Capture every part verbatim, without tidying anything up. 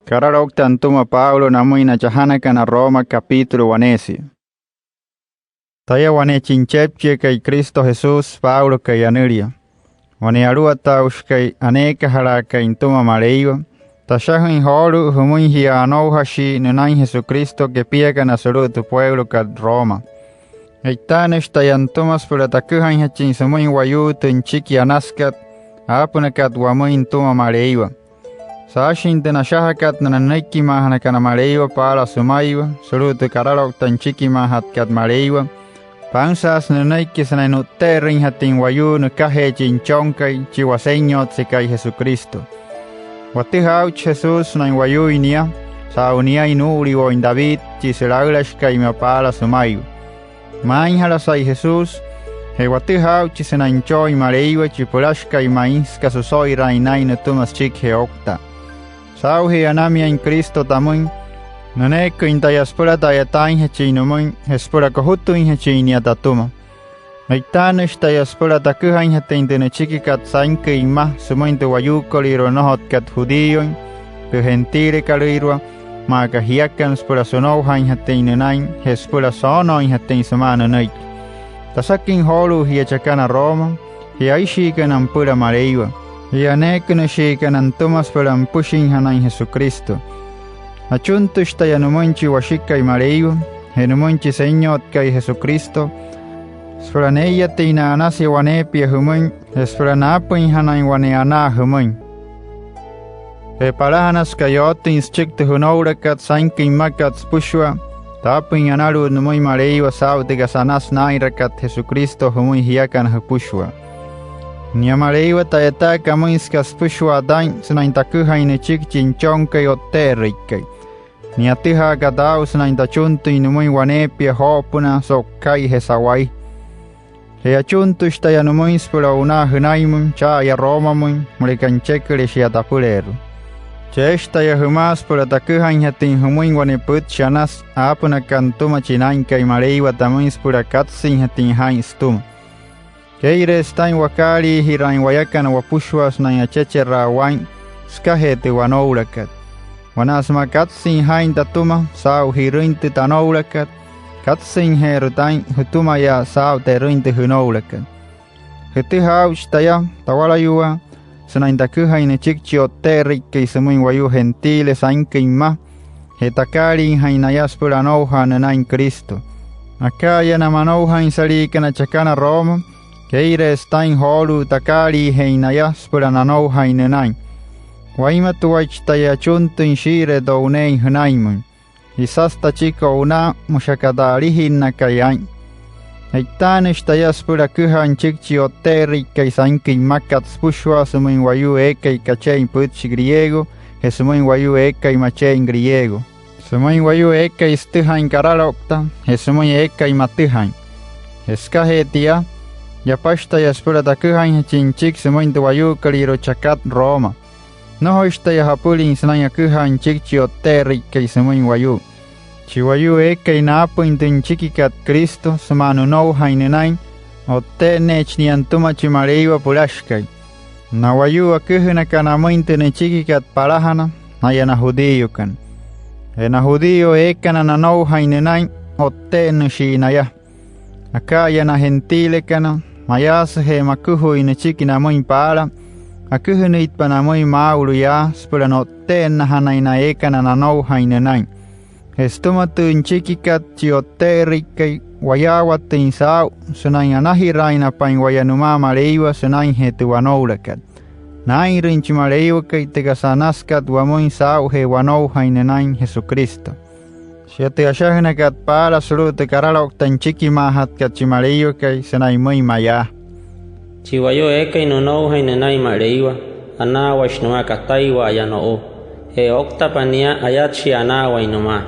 Karaloukta nütüma Pablo namüin na chajanakana Roma, capítulo waneeshi. Taya wane chi nüchepchiakai Cristo Jesús, Pablokai anülia, wane aluwataaushikai aneekajalaakai nütüma Maleiwa, tashajüin joolu'u jümüin jia anoujashii nünain Jesucristo kepiakana sulu'u tü pueulokat Roma. E'itaanüshi taya nütüma süpüla taküjainjachin sümüin wayuu tü nüchiki anasükat aapünakat wamüin nütüma Maleiwa. Saashin tü nashajakat na nünüikimaajanakana Maleiwa paala sümaiwa sulu'u tü karaloukta nüchikimaajatkat Maleiwa, pansaasü nünüiki sünain nu'tte'erüinjatüin wayuu nükajee chi Nüchonkai, chi Wasenyotsekai Jesucristo. Watüjaa aa'uchi Jesús sünain wayuuin nia, saa'u niain nuu'uliwo'uin David, chi sülaülashikai mma paala sümaiwa. Maainjalasai Jesús, je watüjaa aa'uchi sünain nüchooin Maleiwa chi pülashikai ma'i süka süso'iraain naa'in nütüma süchikijee ouktaa. Saa'ujee anamiain Cristo tamüin, nüneeküin taya süpüla ta'yataainjachin nümüin je süpüla kojutüinjachin nia tatüma. E'itaanüshi taya süpüla taküjainjatüin tü nüchikikat sainküin mma sümüin tü wayuukolüirua nnojotkat judíoin, tü gentilekalüirua, maa aka jiakana, süpüla sünoujainjatüin nünain je süpüla soonooinjatüin sümaa nünüiki. Tasaküin joolu'u jia chakana Roma, jia aishiikana nüpüla Maleiwa, jia aneekünüshiikana nütüma süpüla nüpüshinjanain Jesucristo. Achuntüshi taya nümüin chi Washikai Maleiwa je nümüin chi Senyotkai Jesucristo süpüla nee'iyatüin na'anasia waneepia jümüin je süpüla naapüinjanain wane anaa jümüin. Je palajana süka yootüin süchiki tü jünoulakat sainküin mmakat süpüshua, taapüin analu'ut nümüin Maleiwa saa'u tü kasa anasü naa'inrakat Jesucristo jümüin jiakana jüpüshua. Nia Maleiwa ta'yataaka amüin süka süpüshua taa'in sünain taküjain nüchiki chi Nüchonkai O'tte'erüikai. Nia atüjaakat aa'u sünain tachuntüin nümüin waneepia joo'opünaa so'uka'i je sa'wai. Je achuntüshi taya nümüin süpüla o'unaa jünainmüin cha'aya Romamüin müleka nücheküle shia tapüleerua. Cheeshi taya jümaa süpüla taküjainjatüin jümüin wane pütchi anasü aapünakat nütüma chi Naa'inkai Maleiwa tamüin süpüla katsüinjatüin jaa'in sütüma. Kee'ireesü taa'in wakaaliijiraain wayakana wapüshua sünain achecheraa waa'in sükajee tü wanoulakat. Wanaa sümaa katsüin jaa'in tatüma saa'u ji'rüin tü tanoulakat, katsüinjeerü taa'in jütümaya saa'u te'rüin tü jünoulakat. Jütüjaa aa'uchi taya tawalayuwaa sünain taküjain nüchiki chi O'tte'erüikai sümüin wayuu gentile sainküin mma, je takaaliijain naya süpüla anoujaa nünain Cristo. Aka'aya na manoujainsaliikana chakana Roma, kee'ireesü taa'in joolu'u takaaliijeein naya süpüla nanoujain nünain. Wainmatuaichi taya achuntüin shii'iree to'uneein jünainmüin. Isasü tachiki o'unaa, müshi aka ta'alijinnakai aa'in. E'itaanüshi taya süpüla aküjaa nüchiki chi O'tte'erüikai sainküin mmakat süpüshua sümüin wayuu eekai kache'ein pütchi griego je sümüin wayuu eekai mache'ein griego, sümüin wayuu eekai sütüjain karaloukta je sümüin eekai matüjain. Je sükajee tia, yapashi taya süpüla taküjainjachin nüchiki sümüin tü wayuukolüirua chakat Roma. Nnojoishi taya japülin sünain aküjaain nüchiki chi O'tte'erüikai sümüin wayuu. Chi wayuu eekai naapüin tü nüchikikat Cristo sümaa nünoujain nünain, o'tte'enneechi nia nütüma chi Maleiwa pülashikai. Na wayuu aküjünakana amüin tü nüchikikat palajana, naya na judíokana. Je na judío eekana nanoujain nünain, o'tte'ennüshii naya. Aka'aya na gentilekana, mayaasüje maküjüin nüchiki namüin paala, aküjünüitpa namüin maa'ulu yaa süpüla no'tte'ennajanain na eekana nanoujain nünain. Je sütüma tü nüchikikat chi O'tte'erüikai, wayaawatüin saa'u sünain anajiraainapain waya nümaa Maleiwa sünainjee tü wanoulakat. Naa'inrüin chi Maleiwakai tü kasa anasükat wamüin saa'ujee wanoujain nünain Jesucristo. Shia tü ashajünakat paala sulu'u tü karaloukta nüchikimaajatkat chi Maleiwakai sünain müin mayaa: Chi wayuu eekai nünoujain nünain Maleiwa, anaawashi nümaa kataiwa'aya no'u. Je ouktapa nia, ayatshia anaawain nümaa.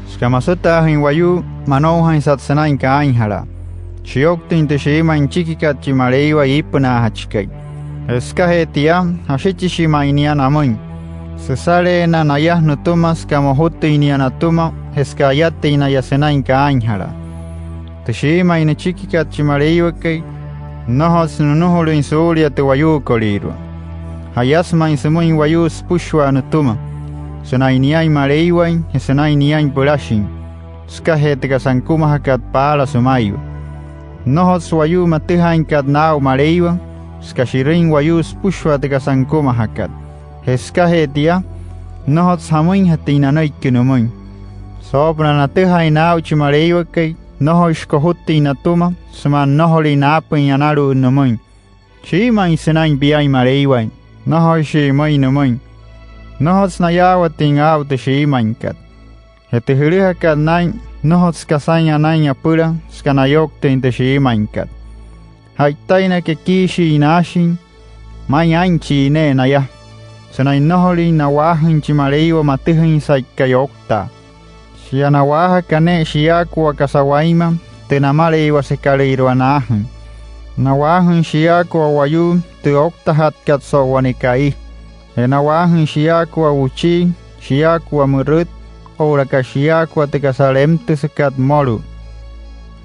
Süka masütaajüin wayuu, manoujainsat sünain kaainjalaa. Shiyouktüin tü shiimüin nüchikikat chi Maleiwa iipünaajachikai. Je sükajee tia, jashichishi ma'i nia namüin. Süsaleena naya nütüma süka mojutüin nia natüma je süka ayatüin naya sünain kaainjalaa. Tü shiimüin nüchikikat chi Maleiwakai, nnojotsü nünujulüin suulia tü wayuukolüirua. Ja'yasü ma'i sümüin wayuu süpüshua nütüma sünain niain maleiwain je sünain niain pülashin, sükajee tü kasa nükumajakat paala sümaiwa. Nnojotsü wayuu matüjaainkat naa'u maleiwa, süka shi'rüin wayuu süpüshua tü kasa nükumajakat. Je sükajee tia, nnojotsü jamüinjatüin nanüiki nümüin. Soo'opünaa natüjaain naa'u chi Maleiwakai, nnojoishi kojutüin natüma sümaa nnojolüin naapüin analu'ut nümüin. Shiimüin sünain piain maleiwain, nnojoishii müin nümüin. Nnojotsü nayaawatüin aa'u tü shiimüinkat. Je tü jülüjakat naa'in, nnojotsü kasain anain apüla süka nayouktüin tü shiimüinkat. Ja'itaina kekiishii naashin, ma'i aa'inchii ne'e naya sünain nnojolin na'waajüin chi Maleiwa matüjüinsaikai ouktaa. Shia na'waajaka ne'e shiyaakua kasa wainma tü namaleiwasekalüirua naajüin. Na'waajüin shiyaakua wayuu tü ouktajatkat so'u wane ka'i. Je na'waajüin shiyaakua wuchii, shiyaakua mürüt, oo'ulaka shiyaakua tü kasa lemtüsükat mmolu'u.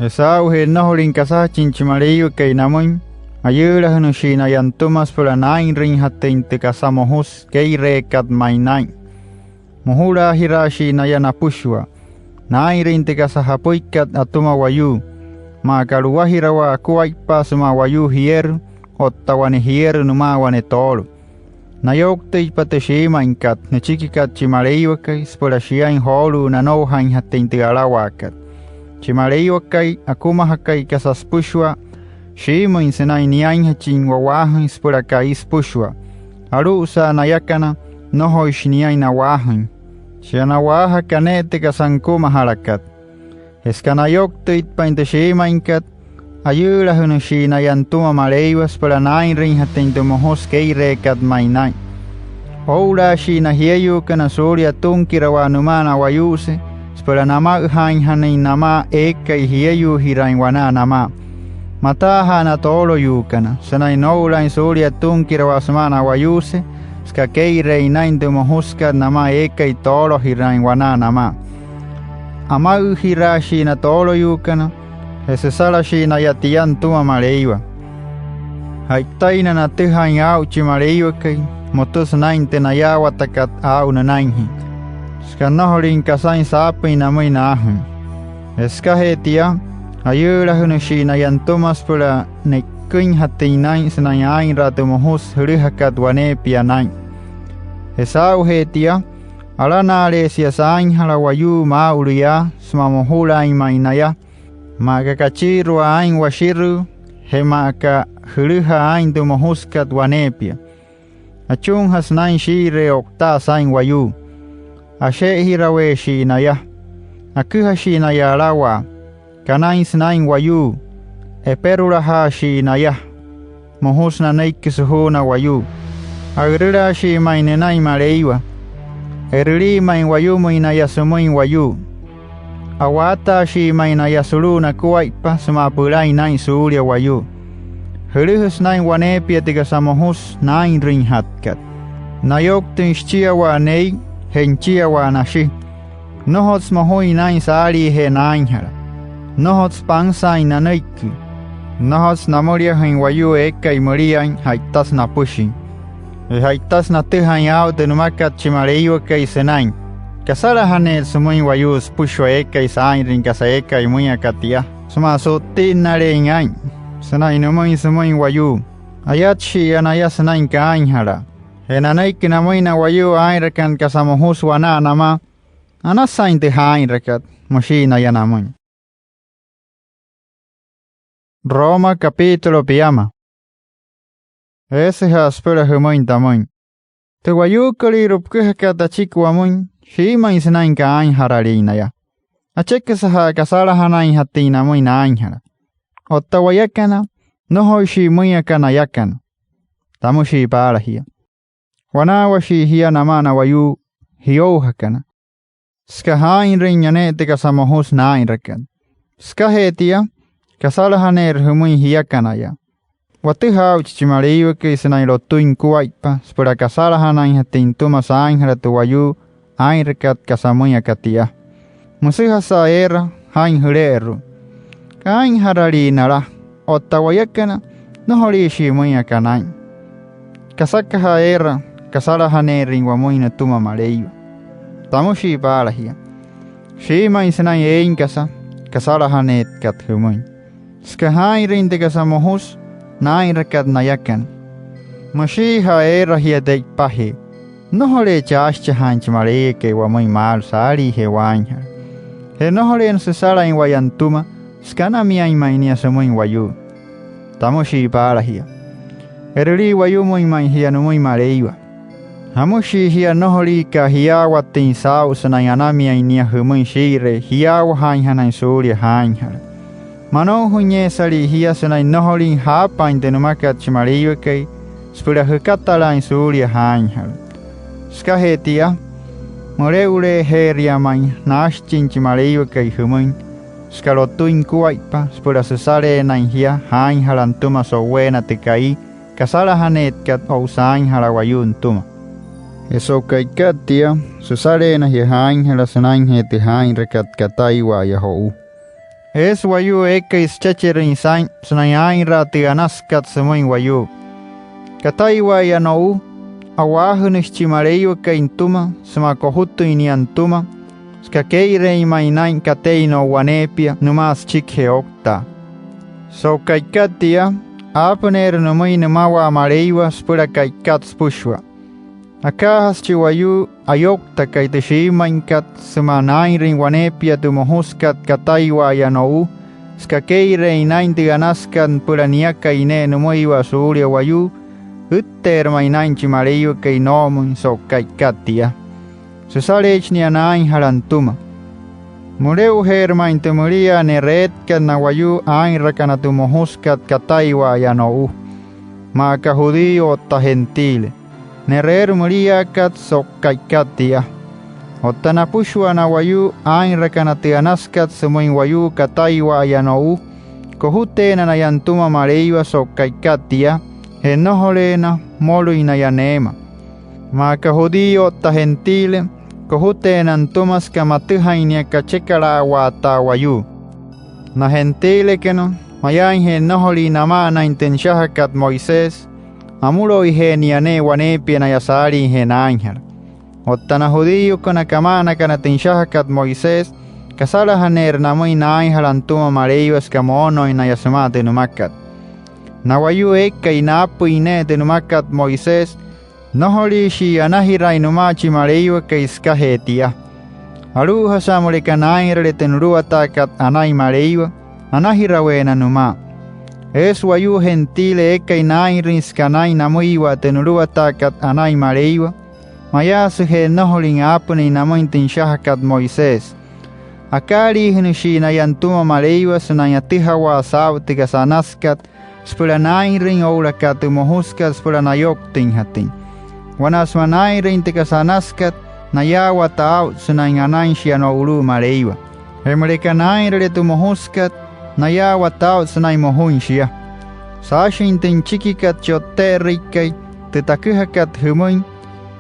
Je saa'ujee nnojolüin kasajachin chi Maleiwakai namüin, ayüülajünüshii naya nütüma süpüla naa'inrüinjatüin tü kasa mojusü kee'ireekat ma'i naa'in. Mojulaajiraashii naya napüshua naa'inrüin tü kasa japüikat atüma wayuu, maa aka a'luwajirawaa akuaippa sümaa wayuu jierü otta wane jierü nümaa wane toolo. Nayouktüitpa tü shiimüinkat nüchikikat chi Maleiwakai süpüla shiain joolu'u nanoujainjatüin tü alawaakat. Chi Maleiwakai akumajakai kasa süpüshua, shiimüin sünain niainjachin wa'waajüin süpüla ka'i süpüshua. Alu'usa nayakana, nnojoishi niain na'waajüin. Shia na'waajaka ne'e tü kasa nükumajalakat. Je süka nayouktüitpain tü shiimüinkat, ayüülajünüshii naya nütüma Maleiwa süpüla naa'inrüinjatüin tü mojusü kee'ireekat ma'i naa'in. Oo'ulaashii na jieyuukana suulia atunkirawaa nümaa na'wayuuse süpüla nama'üjaainjanain namaa eekai jieyuujiraain wanaa namaa. Mataaja'a na tooloyuukana sünain noo'ulaain suulia atunkirawaa sümaa na'wayuuse süka kee'ireein naa'in tü mojusükat namaa eekai toolojiraain wanaa namaa. Ama'üjiraashii na tooloyuukana je süsalashii naya tia nütüma Maleiwa. Ja'itaina natüjaain aa'u chi Maleiwakai, motüsü naa'in tü nayaawatakat aa'u nünainjee, süka nnojolüin kasain saapüin namüin naajüin. Je sükajee tia, ayüülajünüshii naya nütüma süpüla ne'iküinjatüin naa'in sünain aa'inraa tü mojusü jülüjakat waneepia naa'in. Je saa'ujee tia, alana'aleesia saainjala wayuu maa'ulu yaa sümaa mojulaain ma'i naya, maa aka kachiirua aa'in washirüü je maa aka jülüjaa aa'in tü mojusükat waneepia. Achunjasü naa'in shii'iree o'utaa saa'in wayuu. Ashe'ejiraweeshii naya. Aküjashii naya alawaa. Kanainsü naa'in wayuu. Eperulajaashii naya. Mojusü nanüiki sujuuna wayuu. A'ürülaashii ma'i nünain Maleiwa. E'rülii ma'i wayumüin naya sümüin wayuu. A'waataashii ma'i naya sulu'u nakuaippa sümaa pülain naa'in suulia wayuu. Jülüjüsü naa'in waneepia tü kasa mojusü naa'inrüinjatkat. Nayouktüin süchiawaa nei je nüchiawaa nashi. Nnojotsü mojuin naa'in saaliijee naainjala. Nnojotsü pansaain nanüiki. Nnojotsü namüliajüin wayuu eekai müliain ja'itasü napüshin. Je ja'itasü natüjaain aa'u tü nümakat chi Maleiwakai sünain: Kasalajaneerü sümüin wayuu süpüshua eekai saa'inrüin kasa eekai müin aka tia sümaa su'ttinnaleein aa'in sünain nümüin sümüin wayuu: Ayatshi'iya naya sünain kaainjalaa. Je nanüiki namüin na wayuu aa'inrakana kasa mojusü wanaa namaa: Anasain tü jaa'inrakat, müshii naya namüin. Roma capítulo piama. Eesüja'a süpüla jümüin tamüin: Tü wayuukolüirua püküjakat achiki wamüin, shiimüin sünain kaainjaraliin naya. Acheküsüja'a kasalajanainjatüin namüin naainjala. Otta wayakana, nnojoishii müin aka nayakana. Tamüshii paala jia. Wanaawashii jia namaa na wayuu jiyoujakana süka jaa'inrüin ne'e tü kasa mojusü naa'inrakat. Sükajee tia, kasalajaneerü jümüin jiakanaya. Watüjaa aa'uchi chi Maleiwakai sünain lotüin nukuaippa süpüla kasalajanainjatüin nütüma saainjala tü wayuu aa'inrakat kasa müin aka tia. Müsüjasa'a eera jaa'in jüle'eru'u. Kaainjaralii nala, otta wayakana, nnojoliishii müin aka naa'in. kasakaja eera kasalajaneerüin wamüin nütüma Maleiwa. Tamüshii paala jia: Shiimüin sünain eein kasa kasalajaneetkat jümüin, süka jaa'inrüin tü kasa mojusü naa'inrakat nayakana. Müshiija'a eera jia te'ipajee: Nnojoleechi aashichajaain chi Maleiwakai wamüin maalü saaliijee waainjala. Je nnojoleena süsalain waya nütüma süka anamiain ma'i nia sümüin wayuu. Tamüshii paala jia: E'rülii wayumüin ma'i jia nümüin Maleiwa. ¿Jamüshii jia nnojoliika'a jiyaawatüin saa'u sünain anamiain nia jümüin shii'iree jiyaawajaainjanain suulia jaainjala? Manoujainyeesalii jia sünain nnojolin jaapaain tü nümakat chi Maleiwakai süpüla jükatalaain suulia jaainjala. Sükajee tia, müle'uleejeeria ma'i naashichin chi Maleiwakai jümüin, süka lotüin nukuaippa süpüla süsaleenain jia jaainjala nütüma so'uweena tü ka'i kasalajaneetkat o'u saainjala wayuu nütüma. Je so'u ka'ikat tia, süsaleena jia jaainjala sünainjee tü jaa'inrakat kataiwa'aya jo'u. Eesü wayuu eekai süchecherüin saa'in sünain aa'inraa tü anasükat sümüin wayuu. Kataiwa'aya no'u, a'waajünüshi chi Maleiwakai nütüma sümaa kojutüin nia nütüma, süka kee'ireein ma'i naa'in kateein no'u waneepia nümaa süchikijee ouktaa. So'u ka'ikat tia, aapüneerü nümüin nümawaa Maleiwa süpüla ka'ikat süpüshua. Akaajasa chi wayuu ayouktakai tü shiimüinkat sümaa naa'inrüin waneepia tü mojusükat kataiwa'aya no'u, süka kee'ireein naa'in tü anasükat nüpüla niakai ne'e nümüiwa suulia wayuu, ütteerü ma'i naa'in chi Maleiwakai noo'omüin so'u ka'ikat tia. Süsaleechi nia naainjala nütüma. Müle'ujeerü ma'i tü müliaa ne'reetkat na wayuu aa'inrakana tü mojusükat kataiwa'aya no'u, maa aka judío otta gentile. Ne'reerü müliaakat so'u ka'ikat tia. Otta napüshua na wayuu aa'inrakana tü anasükat sümüin wayuu kataiwa'aya no'u, kojuteena naya nütüma Maleiwa so'u ka'ikat tia, je nnojoleena mmolüin naya neema. Maa aka judío otta gentile, kojuteena nütüma süka matüjain nia kachekala'awaataa wayuu. Na gentilekana, mayaainje nnojolin nama'anain tü nüshajakat Moisés, amüloijee nia ne'e waneepia naya saaliijee naainjala. Otta na judíokana kama'anakana tü nüshajakat Moisés, kasalajaneerü namüin naainjala nütüma Maleiwa süka moonooin naya sümaa tü nümakat. Na wayuu eekai naapüin ne'e tü nümakat Moisés, nnojoliishii anajiraain nümaa chi Maleiwakai sükajee tia. Alu'ujasa müleka naa'inrüle tü nuluwataakat anain Maleiwa, anajiraweena nümaa. Eesü wayuu gentile eekai naa'inrüin süka naa'in namüiwa tü nuluwataakat anain Maleiwa, mayaasüje nnojolin aapünüin namüin tü nüshajakat Moisés. Akaaliijünüshii naya nütüma Maleiwa sünain atüjawaa saa'u tü kasa anasükat süpüla naa'inrüin oo'ulaka tü mojusükat süpüla nayouktüinjatüin. Wanaa sümaa naa'inrüin tü kasa anasükat, nayaawata aa'u sünain anain shia no'ulu'u Maleiwa. Je müleka naa'inrüle tü mojusükat, nayaawata aa'u sünain mojuin shia. Saashin tü nüchikikat chi O'tte'erüikai, tü taküjakat jümüin,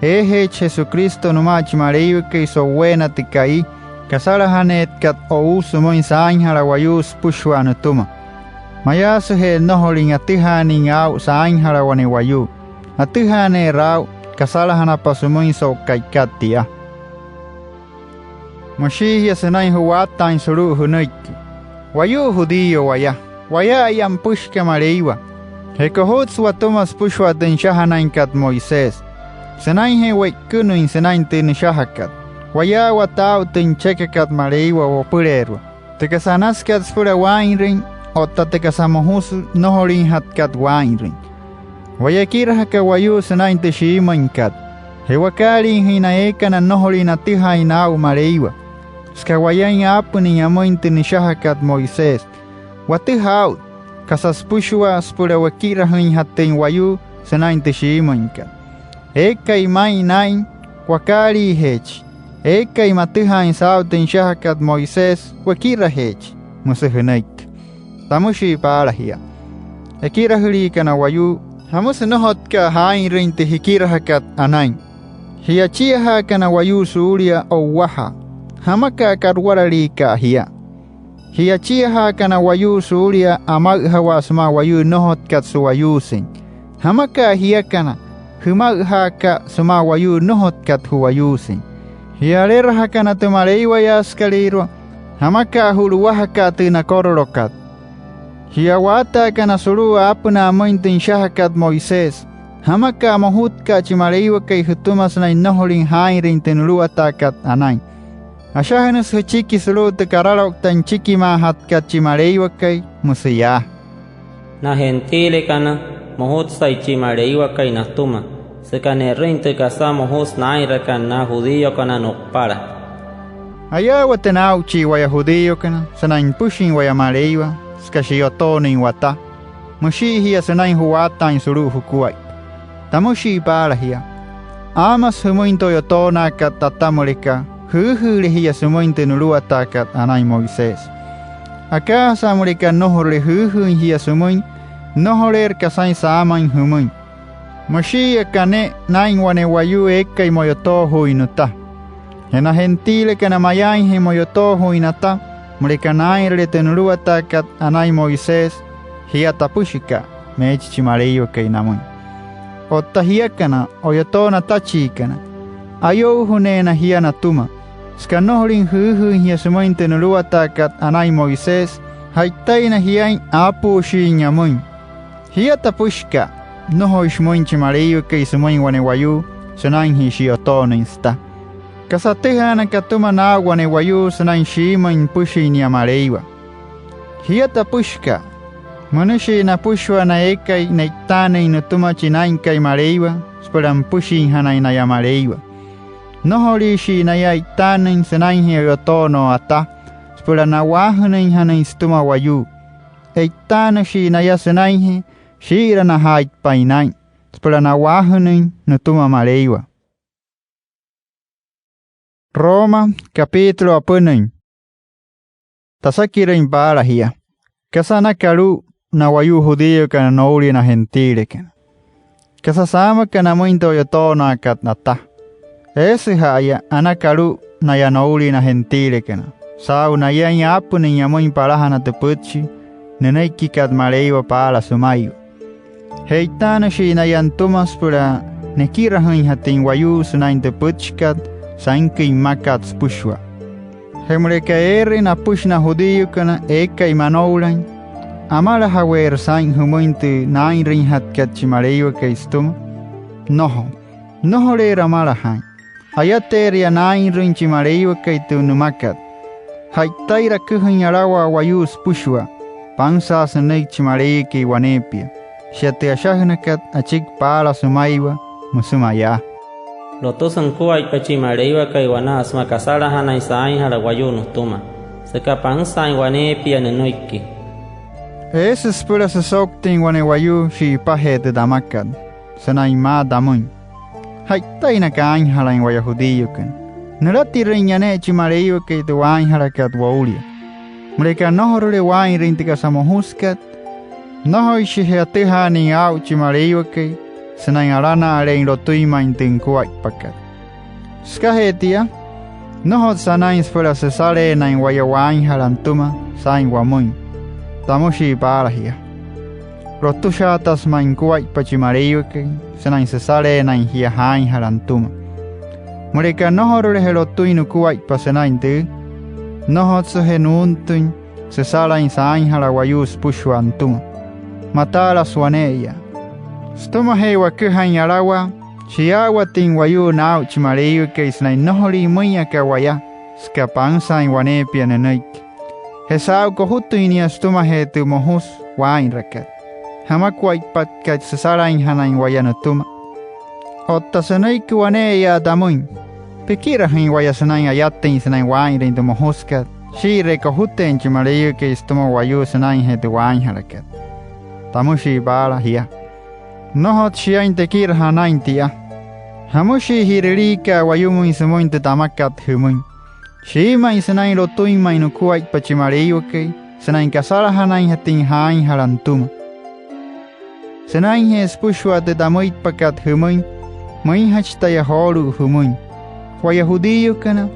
eejeechi Jesucristo nümaa chi Maleiwakai so'uweena tü ka'i kasalajaneetkat o'u sümüin saainjala wayuu süpüshua nütüma. Mayaasüje nnojolüin atüjaanüin aa'u saainjala wane wayuu, atüjaaneerü aa'u kasalajanapa sümüin so'u ka'ikat tia. Müshii jia sünain ju'waataain sulu'u jünüiki: Wayuu judío waya, waya'aya nüpüshi aka Maleiwa. Je kojutsü watüma süpüshua tü nüshajanainkat Moisés. Sünainjee we'ikünüin sünain tü nüshajakat, wayaawata aa'u tü nüchekakat Maleiwa wopüleerua, tü kasa anasükat süpüla waa'inrüin otta tü kasa mojusü nnojoliinjatkat waa'inrüin. Waya ekirajaka wayuu sünain tü shiimüinkat. Je wakaaliijüin na eekana nnojolin natüjaain naa'u Maleiwa, süka wayain aapünüin amüin tü nüshajakat Moisés. Watüjaa aa'ut kasa süpüshua süpüla wekirajüinjatüin wayuu sünain tü shiimüinkat. Eekai maa'in naa'in, wakaaliijeechi. Eekai matüjaain saa'u tü nüshajakat Moisés, wekirajeechi, müsü jünüiki. Tamüshii paala jia: Ekirajüliikana wayuu, ¿jamüsü nnojotka'a jaa'inrüin tü jikirajakat anain? Jia achiajaakana wayuu suulia o'uwajaa, ¿jamaka'a ka'ruwaraliika'a jia? Jia achiajaakana wayuu suulia ama'üjawaa sümaa wayuu nnojotkat su'wayuusein, ¿jamaka'a jiakana jüma'üjaaka'a sümaa wayuu nnojotkat ju'wayuusein. Jia alerajakana tü maleiwayaasükalüirua, jamaka'a ju'luwajaka'a tü nakorolokat. Jia a'waataakana sulu'u aapünaa amüin tü nüshajakat Moisés, jamaka'a mojutka'a chi Maleiwakai jütüma sünain nnojolüin jaa'inrüin tü nuluwataakat anain. Ashajünüsü jüchiki sulu'u tü karaloukta nüchikimaajatkat chi Maleiwakai, müsü yaa: Na gentilekana, mojutsai chi Maleiwakai natüma, süka ne'rüin tü kasa mojusü naa'inrakat na judíokana no'upala. Ayaawatüna aa'uchii waya judíokana sünain nüpüshin waya Maleiwa süka shi'yotoonüin wata, müshii jia sünain ju'waataain sulu'u jukuaippa. Tamüshii paala jia: Aamasü jümüin tü o'yotoonaakat ata müleka jüüjüüle jia sümüin tü nuluwataakat anain Moisés. Akaajasa müleka nnojorule jüüjüüin jia sümüin, nnojoleerü kasain saamain jümüin. Müshi'iya aka ne'e naa'in wane wayuu eekai mo'yotoojuuin nüta. Je na gentilekana, mayaainje mo'yotoojuuin nata, müleka naa'inrüle tü nuluwataakat anain Moisés, jia tapüshika'a, meechi chi Maleiwakai namüin. Otta jiakana, o'yotoo natachiikana, ayoujüneena jia natüma, süka nnojolüin jüüjüüin jia sümüin tü nuluwataakat anain Moisés, ja'itaina jiain aapuushiin amüin. Jia tapüshika'a, nnojoishi müin chi Maleiwakai sümüin wane wayuu sünainjee shi'yotoonüin süta. ¿Kasa atüjaanaka atüma naa'u wane wayuu sünain shiimüin nüpüshin nia Maleiwa? Jia tapüshika'a, münüshii napüshua na eekai ne'itaanüin nütüma chi Naa'inkai Maleiwa süpüla nüpüshinjanain naya Maleiwa. Nnojoliishii naya e'itaanüin sünainjee o'yotoonoo ata süpüla na'waajünüinjanain sütüma wayuu. E'itaanüshii naya sünainjee shii'iranajaaitpain naa'in süpüla na'waajünüin nütüma Maleiwa. Roma, capítulo apünüin. Tasakirüin paala jia: ¿Kasa anaka alu'u na wayuu judíokana noulia na gentilekana? ¿Kasa saamakana amüin tü o'yotoonaakat ata? Eesüja'aya anaka alu'u naya noulia na gentilekana saa'u nayain aapünüin amüin palajana tü pütchi nünüikikat Maleiwa paala sümaiwa. Je e'itaanüshii naya nütüma süpüla nekirajüinjatüin wayuu sünain tü pütchikat sainküin mmakat süpüshua. Je müleka eere napüshi na judíokana eekai manoulain, ¿amalajaweerü saa'in jümüin tü naa'inrüinjatkat chi Maleiwakai sütüma? Nnojo. Nnojoleerü amalajaain. Ayateeria naa'inrüin chi Maleiwakai tü nümakat. Ja'itairü aküjüin alawaa wayuu süpüshua, pansaasü nünüiki chi Maleiwakai waneepia. Shia tü ashajünakat achiki paala sümaiwa, müsü mayaa: Lotüsü nukuaippa chi Maleiwakai wanaa sümaa kasalajanain saainjala wayuu nütüma, süka pansaain waneepia nünüiki. Eesü süpüla süsouktüin wane wayuu shi'ipajee tü tamakat sünain maa tamüin: Ja'itaina kaainjalain waya judíokana. Nülatirüinya ne'e chi Maleiwakai tü waainjalakat woulia. Müleka nnojorule waa'inrüin tü kasa mojusükat, nnojoishije atüjaanüin aa'u chi Maleiwakai sünain alana'aleein lotüin ma'i tü nukuaippakat. Sükajee tia, nnojotsü anain süpüla süsaleenain waya waainjala nütüma saa'in wamüin. Tamüshii paala jia: Lotüshaatasü ma'i nukuaippa chi Maleiwakai sünain süsaleenain jia jaainjala nütüma. Müleka nnojoruleje lotüin nukuaippa sünain tüü, nnojotsüje nuuntüin süsalain saainjala wayuu süpüshua nütüma. Mataalasü wane'eya. Sütümajee waküjain alawaa, shiyaawatüin wayuu naa'u chi Maleiwakai sünain nnojolüin müin aka waya, süka pansaain waneepia nünüiki. Je saa'u kojutüin nia sütümajee tü mojusü waa'inrakat, jamakuaippatkat süsalainjanain waya nütüma. Otta sünüiki wane'eya tamüin, pikirajüin waya sünain ayatüin sünain waa'inrüin tü mojusükat shii'iree kojuteein chi Maleiwakai sütüma wayuu sünainjee tü waainjalakat. Tamüshii paala jia: Nnojotsü shiain tekirajaa anain tia. ¿Jamüshii ji'rüliika'a wayumüin sümüin tü tamakat jümüin? Shiimüin sünain lotüin ma'i nukuaippa chi Maleiwakai sünain kasalajanainjatüin jaainjala nütüma. Sünainjee süpüshua tü tamüitpakat jümüin, müinjachi taya joolu'u jümüin. Waya judíokana,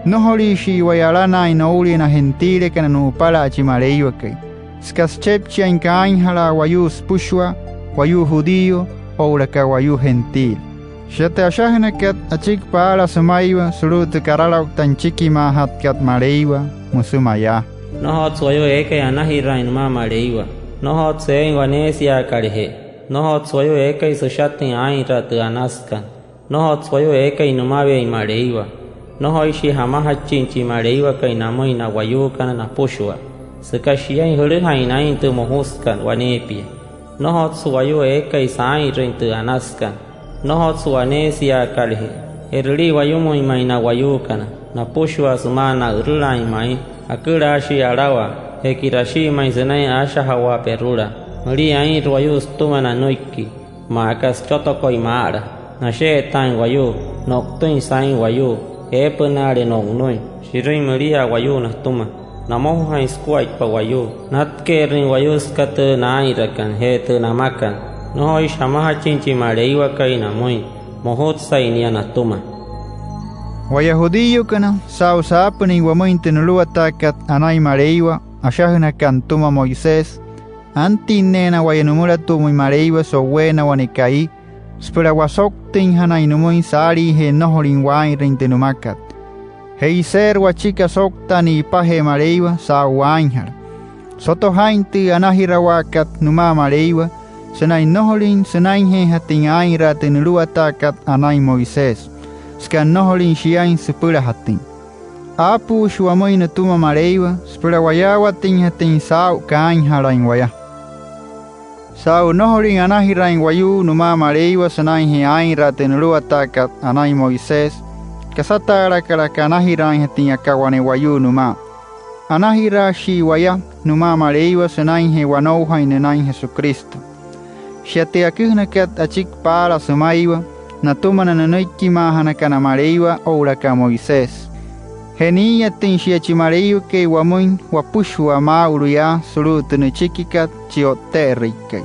nnojoliishii waya alanaain noulia na gentilekana nu'upala chi Maleiwakai, süka süchepchiain kaainjalaa wayuu süpüshua, wayuu judío, oo'ulaka wayuu gentil. Shia tü ashajünakat achiki paala sümaiwa sulu'u tü karaloukta nüchikimaajatkat Maleiwa, müsü mayaa: Nnojotsü wayuu eekai anajiraain nümaa Maleiwa. Nnojotsü eein waneesiaakaleje. Nnojotsü wayuu eekai süshatüin aa'inraa tü anasükat. Nnojotsü wayuu eekai nümaweein Maleiwa. Nnojoishii jamajachin chi Maleiwakai namüin na wayuukana napüshua, süka shiain jülüjain naa'in tü mojusükat waneepia. Nnojotsü wayuu eekai saa'inrüin tü anasükat. Nnojotsü waneesiaakaleje. E'rülii wayumüin ma'i na wayuukana napüshua sümaa na'ürülaain ma'i. Akülaashii alawaa, je ki'rashii ma'i sünain aashajawaa perulaa. Mülia aa'inrü wayuu sütüma nanüiki, maa aka süchotokoi maa'ala. Nashe'etaain wayuu, no'utüin saa'in wayuu, eepünaale no'unüin, shi'rüin müliaa wayuu natüma, namojujain sukuaippa wayuu, natke'erüin wayuu süka tü naa'inrakat je tü namakat. Nnojoishi jamajachin chi Maleiwakai namüin, mojutsai nia natüma. Waya judíokana, saa'u saapünüin wamüin tü nuluwataakat anain Maleiwa ashajünakat nütüma Moisés, antinneena waya nümülatu'umüin Maleiwa so'uweena wane ka'i süpüla wasouktüinjanain nümüin saaliijee nnojolin waa'inrüin tü nümakat. Je iseerü wachiki asouktaa ni'ipajee Maleiwa saa'u waainjala. Soto jaa'in tü anajirawaakat nümaa Maleiwa sünain nnojolin sünainjeejatüin aa'inraa tü nuluwataakat anain Moisés, süka nnojolin shiain süpülajatüin. Aapuushi wamüin nütüma Maleiwa süpüla wayaawatüinjatüin saa'u kaainjalain waya. Saa'u nnojolüin anajiraain wayuu nümaa Maleiwa sünainjee aa'inraa tü nuluwataakat anain Moisés, kasataalakalaka anajiraainjatüin aka wane wayuu nümaa. Anajiraashii waya nümaa Maleiwa sünainjee wanoujain nünain Jesucristo. Shia tü aküjünakat achiki paala sümaiwa natüma na nünüikimaajanakana Maleiwa oo'ulaka Moisés. Je nii'iyatüin shia chi Maleiwakai wamüin wapüshua maa'ulu yaa sulu'u tü nüchikikat chi O'tte'erüikai.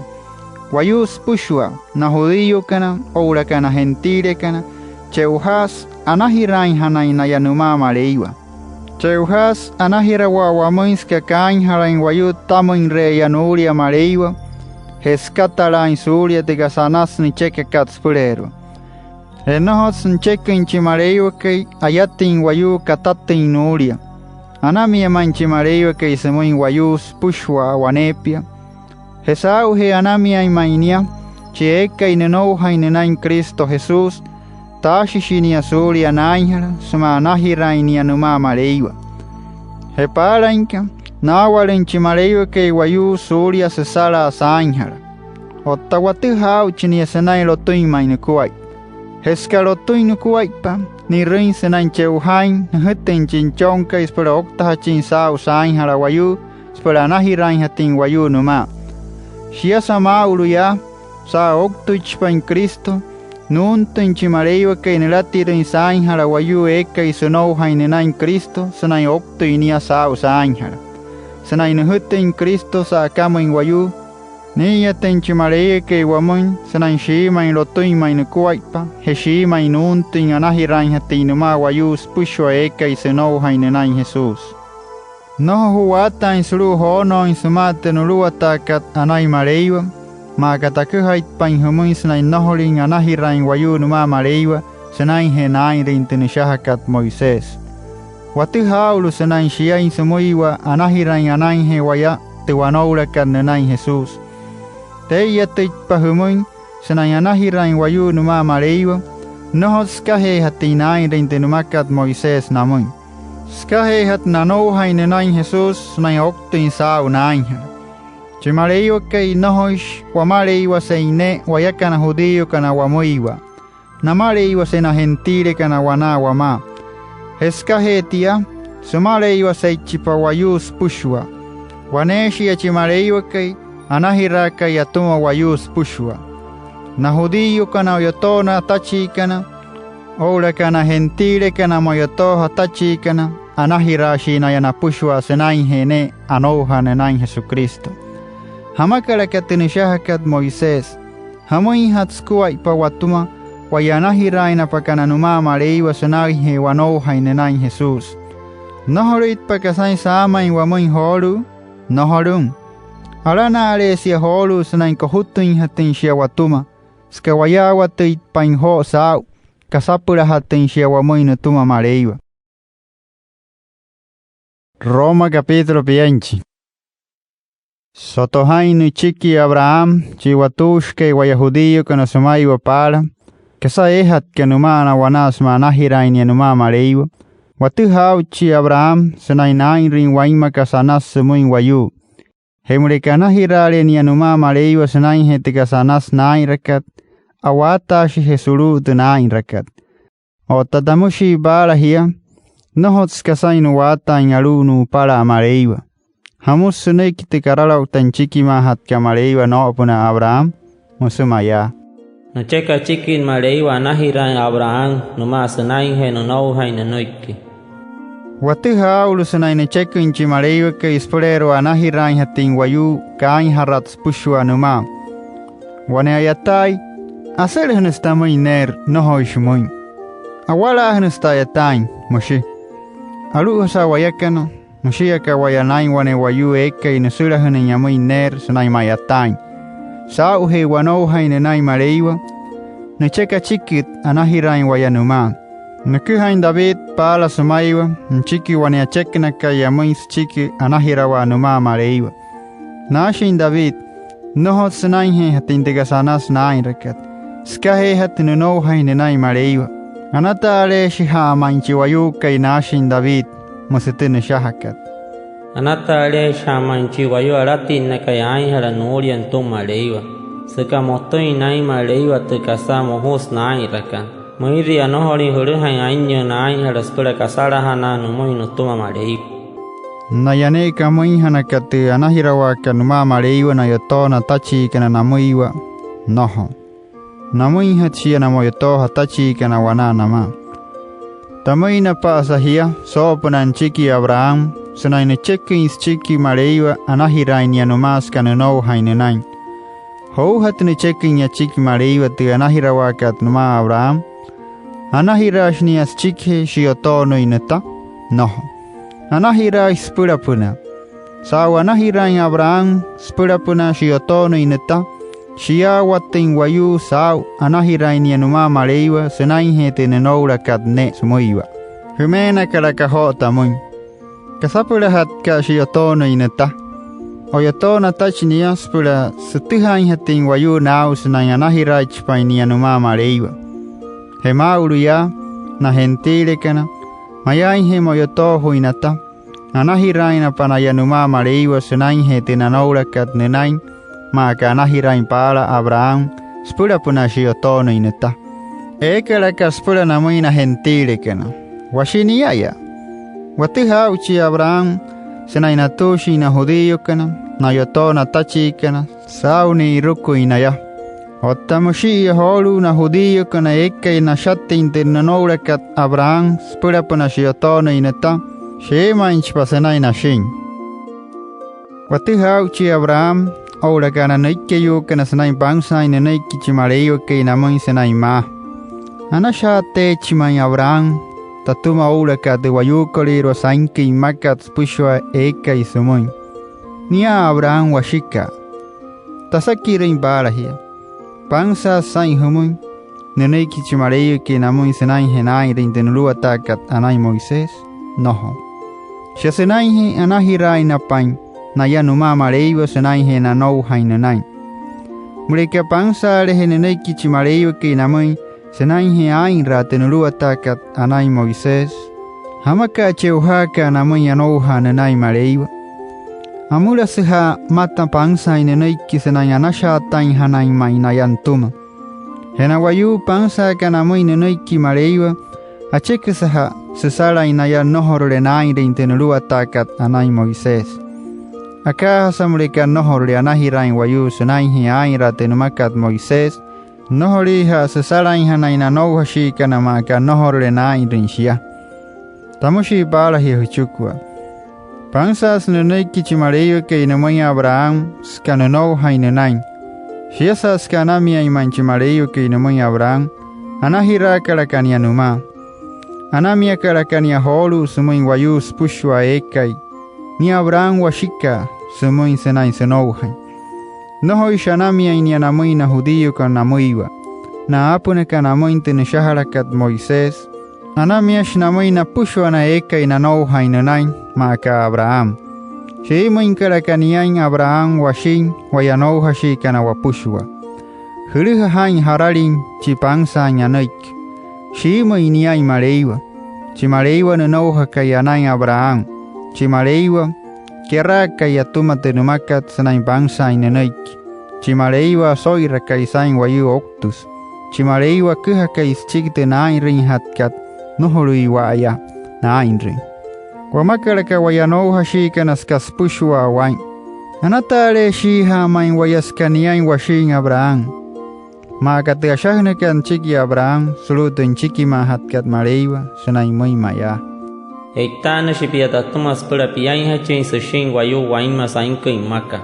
Wayuu süpüshua, na judíokana oo'ulaka na gentilekana, che'ojaasü anajiraainjanain naya nümaa Maleiwa. Che'ojaasü anajirawaa wamüin süka kaainjalain wayuu tütamüinre'eya nuulia Maleiwa je sükatalaain suulia tü kasa anasü nüchekakat süpüleerua. Je nnojotsü nücheküin chi Maleiwakai ayatüin wayuu katatüin nuulia. Anamia ma'i chi Maleiwakai sümüin wayuu süpüshua waneepia. Je saa'ujee anamiain ma'i nia, chi eekai nünoujain nünain Cristo Jesús, taashishi nia suulia naainjala sümaa anajiraain nia nümaa Maleiwa. Je paalainka, naawalüin chi Maleiwakai wayuu suulia süsalaa saainjala. Otta watüjaa aa'uchi nia sünain lotüin ma'i nukuaippa. Je süka lotüin nukuaippa, ni'rüin sünain che'ojaain nüjütüin chi Nüchonkai süpüla ouktajachin saa'u saainjala wayuu süpüla anajiraainjatüin wayuu nümaa. Shiasa maa'ulu yaa, saa'u ouktüichipain Cristo, nuuntüin chi Maleiwakai nülatirüin saainjala wayuu eekai sünoujain nünain Cristo sünain ouktüin nia saa'u saainjala. Sünain nüjütüin Cristo sa'akamüin wayuu, nii'iyatüin chi Maleiwakai wamüin sünain shiimüin lotüin ma'i nukuaippa je shiimüin nuuntüin anajiraainjatüin nümaa wayuu süpüshua eekai sünoujain nünain Jesús. Nnojo ju'waataain sulu'u joonooin sümaa tü nuluwataakat anain Maleiwa, maa aka taküjaitpain jümüin sünain nnojolin anajiraain wayuu nümaa Maleiwa sünainjee naa'inrüin tü nüshajakat Moisés. Watüjaa aa'ulu sünain shiain sümüiwa anajiraain anainjee waya tü wanoulakat nünain Jesús. Tee'iyatüitpa jümüin sünain anajiraain wayuu nümaa Maleiwa, nnojotsü sükajeejatüin naa'inrüin tü nümakat Moisés namüin. Sükajeejatü nanoujain nünain Jesús sünain ouktüin saa'u naainjala. Chi Maleiwakai, nnojoishi wamaleiwasein ne'e wayakana judíokana wamüiwa. Namaleiwasein na gentilekana wanaa wamaa. Je sükajee tia, sümaleiwaseichipa wayuu süpüshua. Waneeshia chi Maleiwakai anajiraakai atüma wayuu süpüshua. Na judíokana o'yotoona atachiikana oo'ulaka na gentilekana mo'yotooja atachiikana, anajiraashii naya napüshua sünainjee ne'e anoujaa nünain Jesucristo. ¿Jamakalaka tü nüshajakat Moisés? ¿Jamüinjatü sukuaippa watüma waya anajiraainapakana nümaa Maleiwa sünainjee wanoujain nünain Jesús? ¿Nnojolüitpa kasain saamain wamüin joolu'u? Nnojolüin. Alana'aleesia joolu'u sünain kojutüinjatüin shia watüma. süka wayaawatüitpain joo saa'u kasapülajatüin shia wamüin nütüma Maleiwa. Roma capítulo pienchi. Soto jaa'in nüchiki Abraham, chi watuushikai waya judíokana sümaiwa paala, kasa eejatka nüma'ana wanaa sümaa anajiraain nia nümaa Maleiwa. Watüjaa aa'uchi Abraham sünain naa'inrüin wainma kasa anasü sümüin wayuu. Je müleka anajiraale nia nümaa Maleiwa sünainjee tü kasa anasü naa'inrakat, a'waataashije sulu'u tü naa'inrakat. Otta tamüshii paala jia, nnojotsü kasain nu'waataain alu'u nu'upala Maleiwa. ¿Jamüsü sünüiki tü karaloukta nüchikimaajatkat Maleiwa noo'opünaa Abraham? Müsü mayaa: Nücheka achikit Maleiwa anajiraain Abraham nümaa sünainjee nünoujain nünüiki. Watüjaa aa'ulu sünain nücheküin chi Maleiwakai süpüleerua anajiraainjatüin wayuu kaainjarat süpüshua nümaa. Wane a'yataai, asülajünüsü tamüin neerü, nnojoishi müin. Awalaajünüsü ta'yataain, müshi. Alu'ujasa wayakana, müshii aka waya naa'in wane wayuu eekai nüsülajünüin amüin neerü sünain ma'yataain. Saa'ujee wanoujain nünain Maleiwa, nücheka achikit anajiraain waya nümaa. Nüküjain David paala sümaiwa nüchiki wane achekünakai amüin süchiki anajirawaa nümaa Maleiwa. Naashin David: Nnojotsü sünainjeejatüin tü kasa anasü naa'inrakat, sükajeejatü nünoujain nünain Maleiwa. Anata'aleeshija'a ma'i chi wayuukai, naashin David, müsü tü nüshajakat: Anata'aleeshija'a ma'i chi wayuu alatinnakai aainjala nuulia nütüma Maleiwa, süka motüin naa'in Maleiwa tü kasa mojusü naa'inrakat. Müiria nnojolüin jülüjain ainyüü naainjala süpüla kasalajanaa nümüin nütüma Maleiwa. Naya ne'e kamüinjanakat tü anajirawaakat nümaa Maleiwa na o'yotoona atachiikana namüiwa, nnojo. Namüinjatü shia na mo'yotooja atachiikana wanaa namaa. Tamüinapa'asa jia soo'opünaa nüchiki Abraham sünain nücheküin süchiki Maleiwa anajiraain nia nümaa süka nünoujain nünain. Joujatü nücheküin achiki Maleiwa tü anajirawaakat nümaa Abraham. ¿Anajiraashi nia süchikijee shi'yotoonüin nüta? Nnojo. Anajiraashi süpülapünaa. Saa'u anajiraain Abraham süpülapünaa shi'yotoonüin nüta, shiyaawatüin wayuu saa'u anajiraain nia nümaa Maleiwa sünainjee tü nünoulakat ne'e sümüiwa. Jümeenakalaka joo tamüin: ¿Kasapülajatka'a shi'yotoonüin nüta? O'yotoona atachi nia süpüla sütüjaainjatüin wayuu naa'u sünain anajiraaichipain nia nümaa Maleiwa. Je maa'ulu yaa, na gentilekana, mayaainje mo'yotoojuin nata, anajiraainapa naya nümaa Maleiwa sünainjee tü nanoulakat nünain, maa aka anajiraain paala Abraham süpülapünaa shi'yotoonüin nüta. Eekalaka süpüla namüin na gentilekana: Washi nia'aya. Watüjaa aa'uchi Abraham sünain natuushin na judíokana, na o'yotoona atachiikana, saa'u ni'iruküin naya. Otta müshi'iya joolu'u na judíokana eekai nashatüin tü nünoulakat Abraham süpülapünaa shi'yotoonüin nüta, sheemüinchipa sünain nashin. Watüjaa aa'uchi Abraham oo'ulaka na nüikeyuukana sünain pansaain nünüiki chi Maleiwakai namüin sünain maa: Anashaateechi ma'i Abraham tatüma oo'ulaka tü wayuukolüirua sainküin mmakat süpüshua eekai sümüin. Nia Abraham washika'a. Tasakirüin paala jia: Pansaasü saa'in jümüin nünüiki chi Maleiwakai namüin sünainjee naa'inrüin tü nuluwataakat anain Moisés. Nnojo. Shia sünainjee anajiraainapain naya nümaa Maleiwa sünainjee nanoujain nünain. Müleka pansaaleje nünüiki chi Maleiwakai namüin sünainjee aa'inraa tü nuluwataakat anain Moisés, ¿jamaka'a che'ojaaka'a namüin anoujaa nünain Maleiwa? Amülasüja'a mmata pansaain nünüiki sünain anashaatainjanain ma'i naya nütüma. Je na wayuu pansaakana amüin nünüiki Maleiwa, acheküsüja'a süsalain naya nnojorule naa'inrüin tü nuluwataakat anain Moisés. Akaajasa müleka nnojorule anajiraain wayuu sünainjee aa'inraa tü nümakat Moisés, nnojoliija'a süsalainjanain na anoujashiikana maa aka nnojorule naa'inrüin shia. Tamüshii paala jia jüchikua: Pansaasü nünüiki chi Maleiwakai nümüin Abraham süka nünoujain nünain. Shiasa süka anamiain ma'i chi Maleiwakai nümüin Abraham, anajiraakalaka nia nümaa. Anamiakalaka nia joolu'u sümüin wayuu süpüshua eekai: Nia Abraham washika'a sümüin sünain sünoujain. Nnojoishi anamiain nia namüin na judíokana namüiwa. na aapünakana amüin tü nüshajalakat Moisés, anamiashi namüin napüshua na eekai nanoujain nünain, maa aka Abraham. Shiimüinkalaka niain Abraham washin waya anoujashiikana wapüshua. Jülüja jaa'in jaralin chi pansaain anüiki. Shiimüin niain Maleiwa, chi Maleiwa nünoujakai anain Abraham, chi Maleiwa keraakai atüma tü nümakat sünain pansaain nünüiki, chi Maleiwa oso'irakai saa'in wayuu ouktüsü, chi Maleiwa aküjakai süchiki tü naa'inrüinjatkat nnojolüiwa'aya naa'inrüin. Wamakalaka waya anoujashiikana süka süpüshua waa'in. Anataaleeshiija'a ma'i waya süka niain washin Abraham. Maa aka tü ashajünakat nüchiki Abraham sulu'u tü nüchikimaajatkat Maleiwa sünain müin mayaa: E'itaanüshi pia tatüma süpüla piainjachin süshin wayuu wainma sainküin mmakat.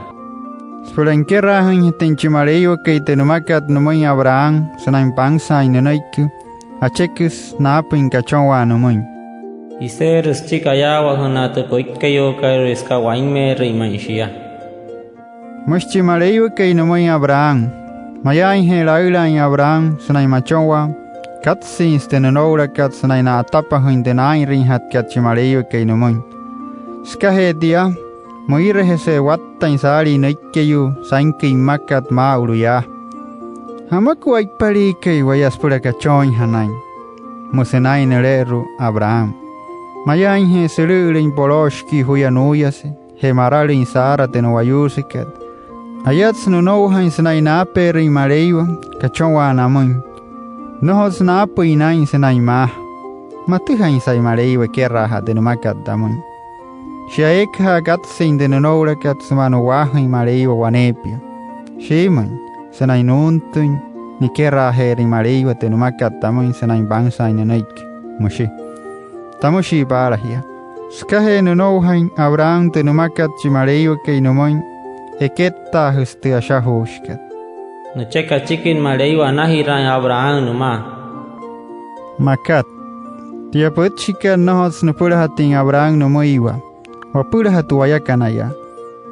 Süpüla nikeraajüinjatüin chi Maleiwakai tü nümakat nümüin Abraham sünain pansaain nünüiki, acheküsü naapüin kachonwaa nümüin: Iseerü süchiki ayaawajünaa tü püikkayuukalüirua süka wainmeerüin ma'i shia. Müshi chi Maleiwakai nümüin Abraham. Mayaainje laülaain Abraham sünain machonwaa, katsüinsü tü nünoulakat sünain na'atapajüin tü naa'inrüinjatkat chi Maleiwakai nümüin. Sükajee tia, müirejese wattain saalii nüikeyuu sainküin mmakat maa'ulu yaa. —¿Jamakuaippaliikai waya süpüla kachooinjanain? —müsü naa'in nüle'eru'u Abraham. Mayaainje sülü'ülüin poloo shikii juya nuuyase je maralüin Sara tü nu'wayuusekat, ayatsü nünoujain sünain naapeerüin Maleiwa kachonwaa namüin. Nnojotsü naapüin naa'in sünain maa: “Matüjainsai Maleiwa ekeraajaa tü nümakat tamüin”. Shia eekaja'a katsüin tü nünoulakat sümaa nu'waajüin Maleiwa waneepia. Shiimüin sünain nuuntüin nikeraajeerüin Maleiwa tü nümakat tamüin sünain pansaain nünüiki, müshi. Tamüshii paala jia: Sükajee nünoujain Abraham tü nümakat chi Maleiwakai nümüin, ekettaajüsü tü ashajuushikat: “Nücheka achikit Maleiwa anajiraain Abraham nümaa”, makat. Tia pütchikat nnojotsü nüpülajatüin Abraham nümüiwa. Wapülajatü wayakanaya.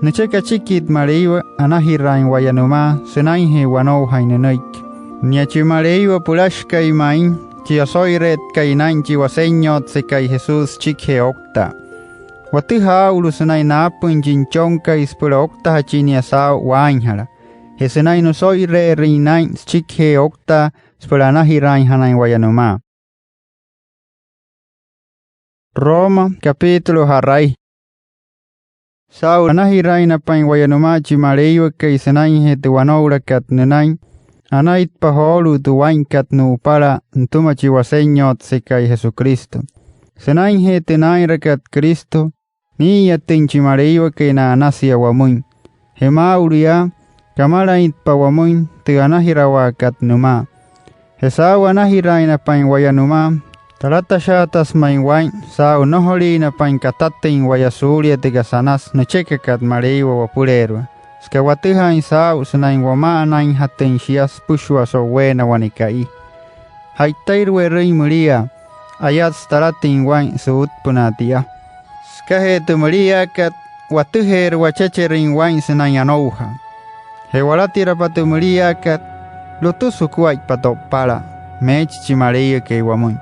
Nücheka achikit Maleiwa anajiraain waya nümaa sünainjee wanoujain nünüiki. Nia chi Maleiwa Pülashikai ma'i, chi oso'ire'etkai naa'in chi Wasenyotsekai Jesús süchikijee ouktaa. Watüjaa aa'ulu sünain naapüin chi Nüchonkai süpüla ouktajachin nia saa'u waainjala je sünain nüso'ire'erüin naa'in süchikijee ouktaa süpüla anajiraainjanain waya nümaa. Roma, capítulo ja'rai. Saa'u anajiraainapain waya nümaa chi Maleiwakai sünainjee tü wanoulakat nünain, anaitpa joolu'u tü waa'inkat nu'upala nütüma chi Wasenyotsekai Jesucristo. Sünainjee tü naa'inrakat Cristo, nii'iyatüin chi Maleiwakai na'anasia wamüin. Je maa'ulu yaa, kamalaintpa wamüin tü anajirawaakat nümaa. Je saa'u anajiraainapain waya nümaa, talatashaatasü ma'i waa'in saa'u nnojoliinapain katatüin waya suulia tü kasa anasü nüchekakat Maleiwa wapüleerua, süka watüjaain saa'u sünain wama'anainjatüin shia süpüshua so'uweena wane ka'i. Ja'itairü we'rüin müliaa, ayatsü talatüin waa'in su'utpünaa tia. Sükajee tü müliaakat, watüjeerü wachecherüin waa'in sünain anoujaa. Je walatirapa tü müliaakat, lotüsü jukuaippa to'upala, meechi chi Maleiwakai wamüin.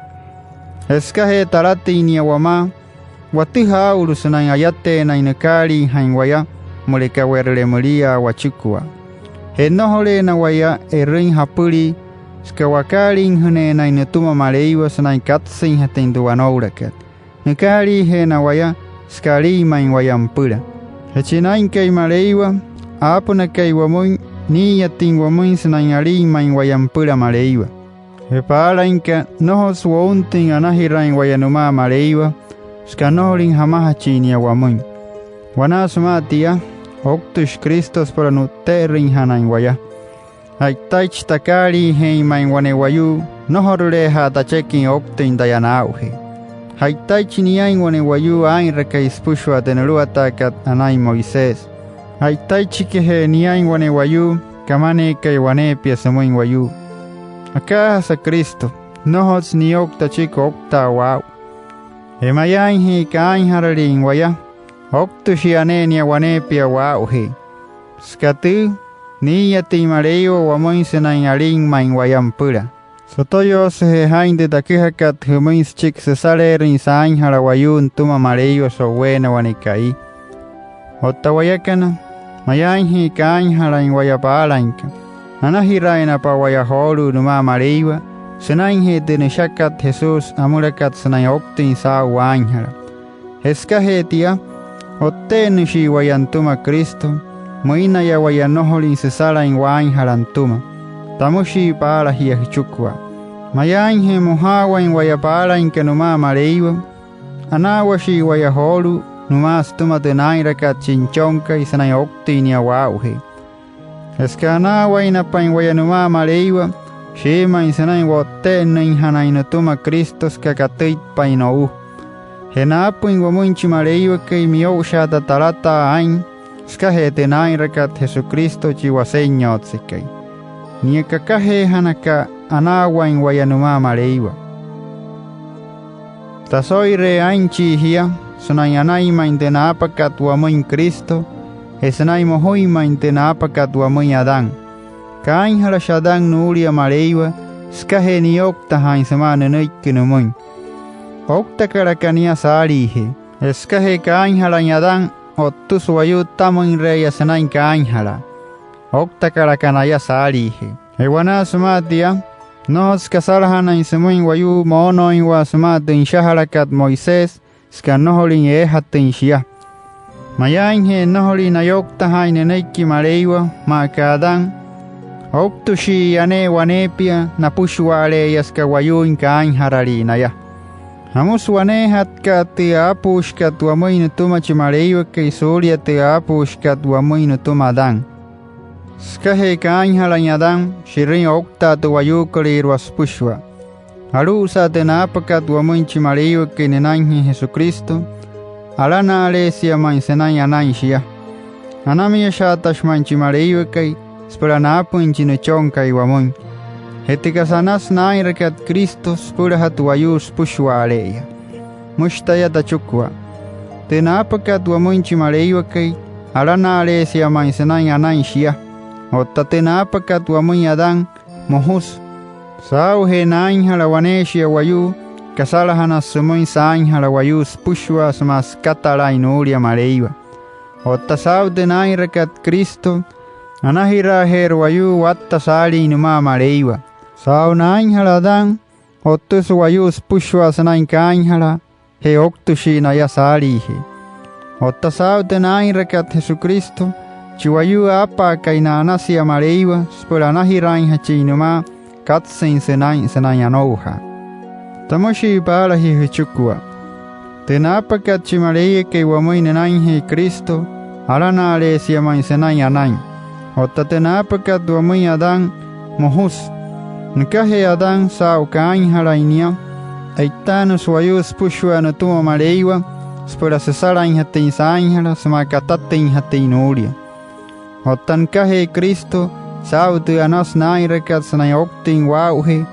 Je sükajee talatüin nia wamaa, watüjaa aa'ulu sünain ayateenain nükaaliijain waya müleka we'rüle müliaa wachikua. Je nnojoleena waya e'rüin japülii, süka wakaaliijüneenain nütüma Maleiwa sünain katsüinjatüin tü wanoulakat. Nükaaliijeena waya süka alin ma'i waya nüpüla. Je chi Naa'inkai Maleiwa, aapünakai wamüin, nii'iyatüin wamüin sünain alin ma'i waya nüpüla Maleiwa. Je paalainka, nnojotsü wountüin anajiraain waya nümaa Maleiwa, süka nnojolüin jamajachin nia wamüin. Wanaa sümaa tia, ouktüshi Cristo süpüla nu'tte'erüinjanain waya. Ja'itaichi takaaliijeein ma'i wane wayuu, nnojoruleeja'a tacheküin ouktüin taya naa'ujee. Ja'itaichi niain wane wayuu aa'inrakai süpüshua tü nuluwataakat anain Moisés. Ja'itaichikijee niain wane wayuu kamaneekai waneepia sümüin wayuu. Akaajasa Cristo, nnojotsü niyoukta achiki ouktaa waa'u. Je mayaainje kaainjaraliin waya, ouktüshia ne'e nia waneepia waa'ujee. Süka tüü, nii'iyatüin Maleiwa wamüin sünain alin ma'i waya nüpüla. Sotoyoosüje jaa'in tü taküjakat jümüin süchiki süsaleerüin saainjala wayuu nütüma Maleiwa so'uweena wane ka'i. Otta wayakana, mayaainje kaainjalain waya paalainka, anajiraainapa waya joolu'u nümaa Maleiwa sünainjee tü nüshakat Jesús amülakat sünain ouktüin saa'u waainjala. Je sükajee tia, o'tte'ennüshii waya nütüma Cristo, müin naya waya nnojolüin süsalain waainjala nütüma. Tamüshii paala jia jüchikua: Mayaainje mojaawain waya paalainka nümaa Maleiwa, anaawashii waya joolu'u nümaa sütüma tü naa'inrakat chi Nüchonkai sünain ouktüin nia waa'ujee. Je süka anaawainapain waya nümaa Maleiwa, shiimüin sünain wo'tte'ennüinjanain nütüma Cristo süka katüitpain no'u. Je naapüin wamüin chi Maleiwakai, miyo'ushaata talataa aa'in sükajee tü naa'inrakat Jesucristo chi Wasenyotsekai. Nia kakajeejanaka anaawain waya nümaa Maleiwa. Taso'iree aa'inchii jia sünain anain ma'i tü naapakat wamüin Cristo je sünain mojuin ma'i tü naapakat wamüin Adán. Kaainjalashi Adán nuulia Maleiwa sükajee niyouktajaain sümaa nünüiki nümüin. Ouktakalaka nia saaliijee. Je sükajee kaainjalain Adán, o'ttüsü wayuu tütamüinre'eya sünain kaainjalaa. Ouktakalaka naya saaliijee. Je wanaa sümaa tia, nnojotsü kasalajanain sümüin wayuu moonooinwaa sümaa tü nüshajalakat Moisés, süka nnojolüin eejatüin shia. Mayaainje nnojolin nayouktajaain nünüiki Maleiwa maa aka Adán, ouktüshi'iya ne'e waneepia napüshua'ale'eya süka wayuuin kaainjaralii naya. ¿Jamüsü waneejatka'a tü aapuushikat wamüin nütüma chi Maleiwakai suulia tü aapuushikat wamüin nütüma Adán? Sükajee kaainjalain Adán, shi'rüin ouktaa tü wayuukolüirua süpüshua. Alu'usa tü naapakat wamüin chi Maleiwakai nünainjee Jesucristo, alana'aleesia ma'i sünain anain shia. Anamiashaatashi ma'i chi Maleiwakai süpüla naapüin chi Nüchonkai wamüin. Je tü kasa anasü naa'inrakat Cristo süpülajatü wayuu süpüshua'ale'eya. Müshi taya tachikua: Tü naapakat wamüin chi Maleiwakai, alana'aleesia ma'i sünain anain shia. Otta tü naapakat wamüin Adán, mojusü. Saa'ujee naainjala waneeshia wayuu, kasalajanasü sümüin saainjala wayuu süpüshua sümaa sükatalaain nuulia Maleiwa. Otta saa'u tü naa'inrakat Cristo, anajiraajeerü wayuu watta saalin nümaa Maleiwa. Saa'u naainjala Adán, o'ttüsü wayuu süpüshua sünain kaainjalaa, je ouktüshii naya saaliijee. Otta saa'u tü naa'inrakat Jesucristo, chi wayuu aapaakai na'anasia Maleiwa süpüla anajiraainjachin nümaa, katsüinsü naa'in sünain anoujaa. Tamüshii paala jia jüchikua: Tü naapakat chi Maleiwakai wamüin nünainjee Cristo, alana'aleesia ma'i sünain anain. Otta tü naapakat wamüin Adán, mojusü. Nükajee Adán, saa'u kaainjalain nia, e'itaanüsü wayuu süpüshua nütüma Maleiwa süpüla süsalainjatüin saainjala sümaa katatüinjatüin nuulia. Otta nükajee Cristo, saa'u tü anasü naa'inrakat sünain ouktüin waa'ujee,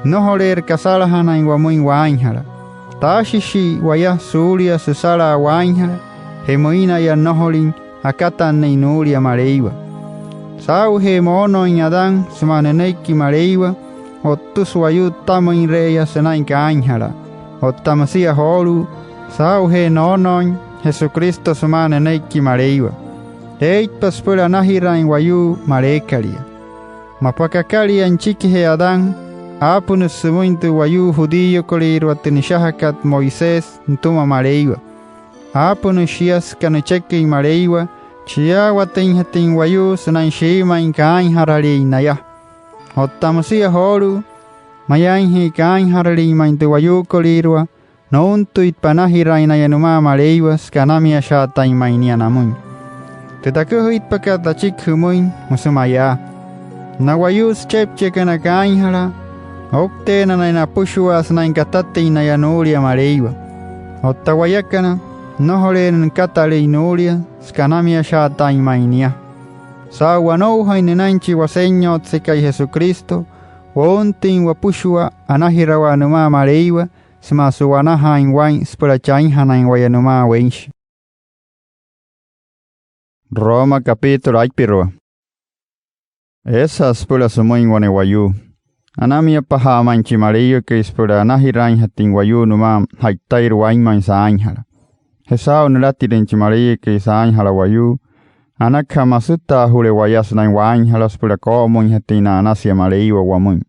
nnojoleerü kasalajanain wamüin waainjala. Taashishii waya suulia süsalaa waainjala, je müin naya nnojolin akatannüin nuulia Maleiwa. Saa'ujee moonooin Adán sümaa nünüiki Maleiwa, o'ttüsü wayuu tütamüinre'eya sünain kaainjalaa. Otta müsia joolu'u, saa'ujee noonooin Jesucristo sümaa nünüiki Maleiwa, eeitpa süpüla anajiraain wayuu maleekalia. Mapa kakalia nüchikijee Adán, aapünüsü sümüin tü wayuu judíokolüirua tü nüshajakat Moisés nütüma Maleiwa. Aapünüsü shia süka nücheküin Maleiwa chiyaawatüinjatüin wayuu sünain shiimüin kaainjaraliin naya. Otta müsia joolu'u, mayaainje kaainjaraliin ma'i tü wayuukolüirua, nountüitpa anajiraain naya nümaa Maleiwa süka anamiashaatain ma'i nia namüin. Tü taküjaitpakat achiki jümüin, müsü mayaa: Na wayuu süchepchiakana kaainjalaa, oukteena naya napüshua sünain katatüin naya nuulia Maleiwa. Otta wayakana, nnojoleena nükatalüin nuulia süka anamiashaatain ma'i nia. Saa'u wanoujain nünain chi Wasenyotsekai Jesucristo, wountüin wapüshua anajirawaa nümaa Maleiwa sümaa su'wanajaain waa'in süpüla chainjanain waya nümaa weinshi. Roma capítulo aipirua. Eesüja süpüla sümüin wane wayuu: Anamiapaja'a ma'i chi Maleiwakai süpüla anajiraainjatüin wayuu nümaa ja'itairü wainmain saainjala. Je saa'u nülatirüin chi Maleiwakai saainjala wayuu, anakaja masütaajule waya sünain waainjala süpüla koo'omüinjatüin na'anasia Maleiwa wamüin.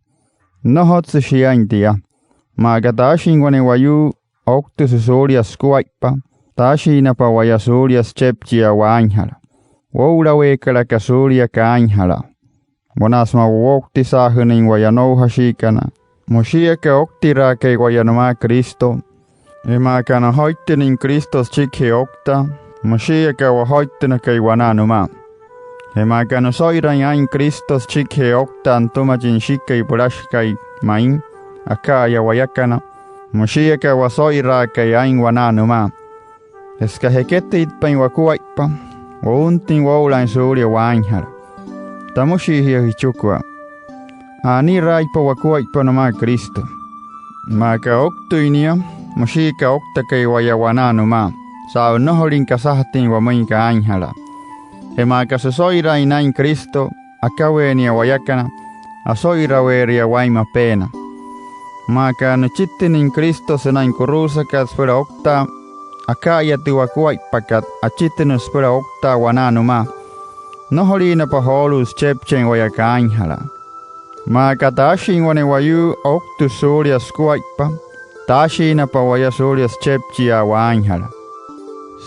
Nnojotsü shiain tia. Maa aka taashin wane wayuu ouktüsü suulia sukuaippa, taashiinapa waya suulia süchepchiaa waainjala. Woo'ulaweekalaka suulia kaainjalaa. Wanaa sümaa wowoutisaajünüin waya anoujashiikana, müshii aka ouktiraakai waya nümaa Cristo. Je maa aka nojoitünüin Cristo süchikijee ouktaa, müshii aka wojoitünakai wanaa nümaa. Je maa aka nüso'irain aa'in Cristo süchikijee ouktaa nütüma chi Nüshikai pülashikai ma'i, aka'aya wayakana, müshii aka waso'iraakai aa'in wanaa nümaa. Je süka jeketüitpain wakuaippa, wountüin woo'ulaain suulia waainjala. Tamüshii jia jüchikua: A'aniraaitpa wakuaippa nümaa Cristo. Maa aka ouktüin nia, müshii aka ouktakai waya wanaa nümaa, saa'u nnojolin kasajatüin wamüin kaainjalaa. Je maa aka süso'iraain naa'in Cristo, akaweenia wayakana, oso'iraweeria waa'in mapeena. Maa aka nüchitünüin Cristo sünain kuruusakat süpüla ouktaa, aka'aya tü wakuaippakat achitünüsü süpüla ouktaa wanaa nümaa, nnojoliinapa joolu'u süchepchiain waya kaainjalaa. Maa aka taashin wane wayuu ouktüsü suulia sukuaippa, taashiinapa waya suulia süchepchiaa waainjala.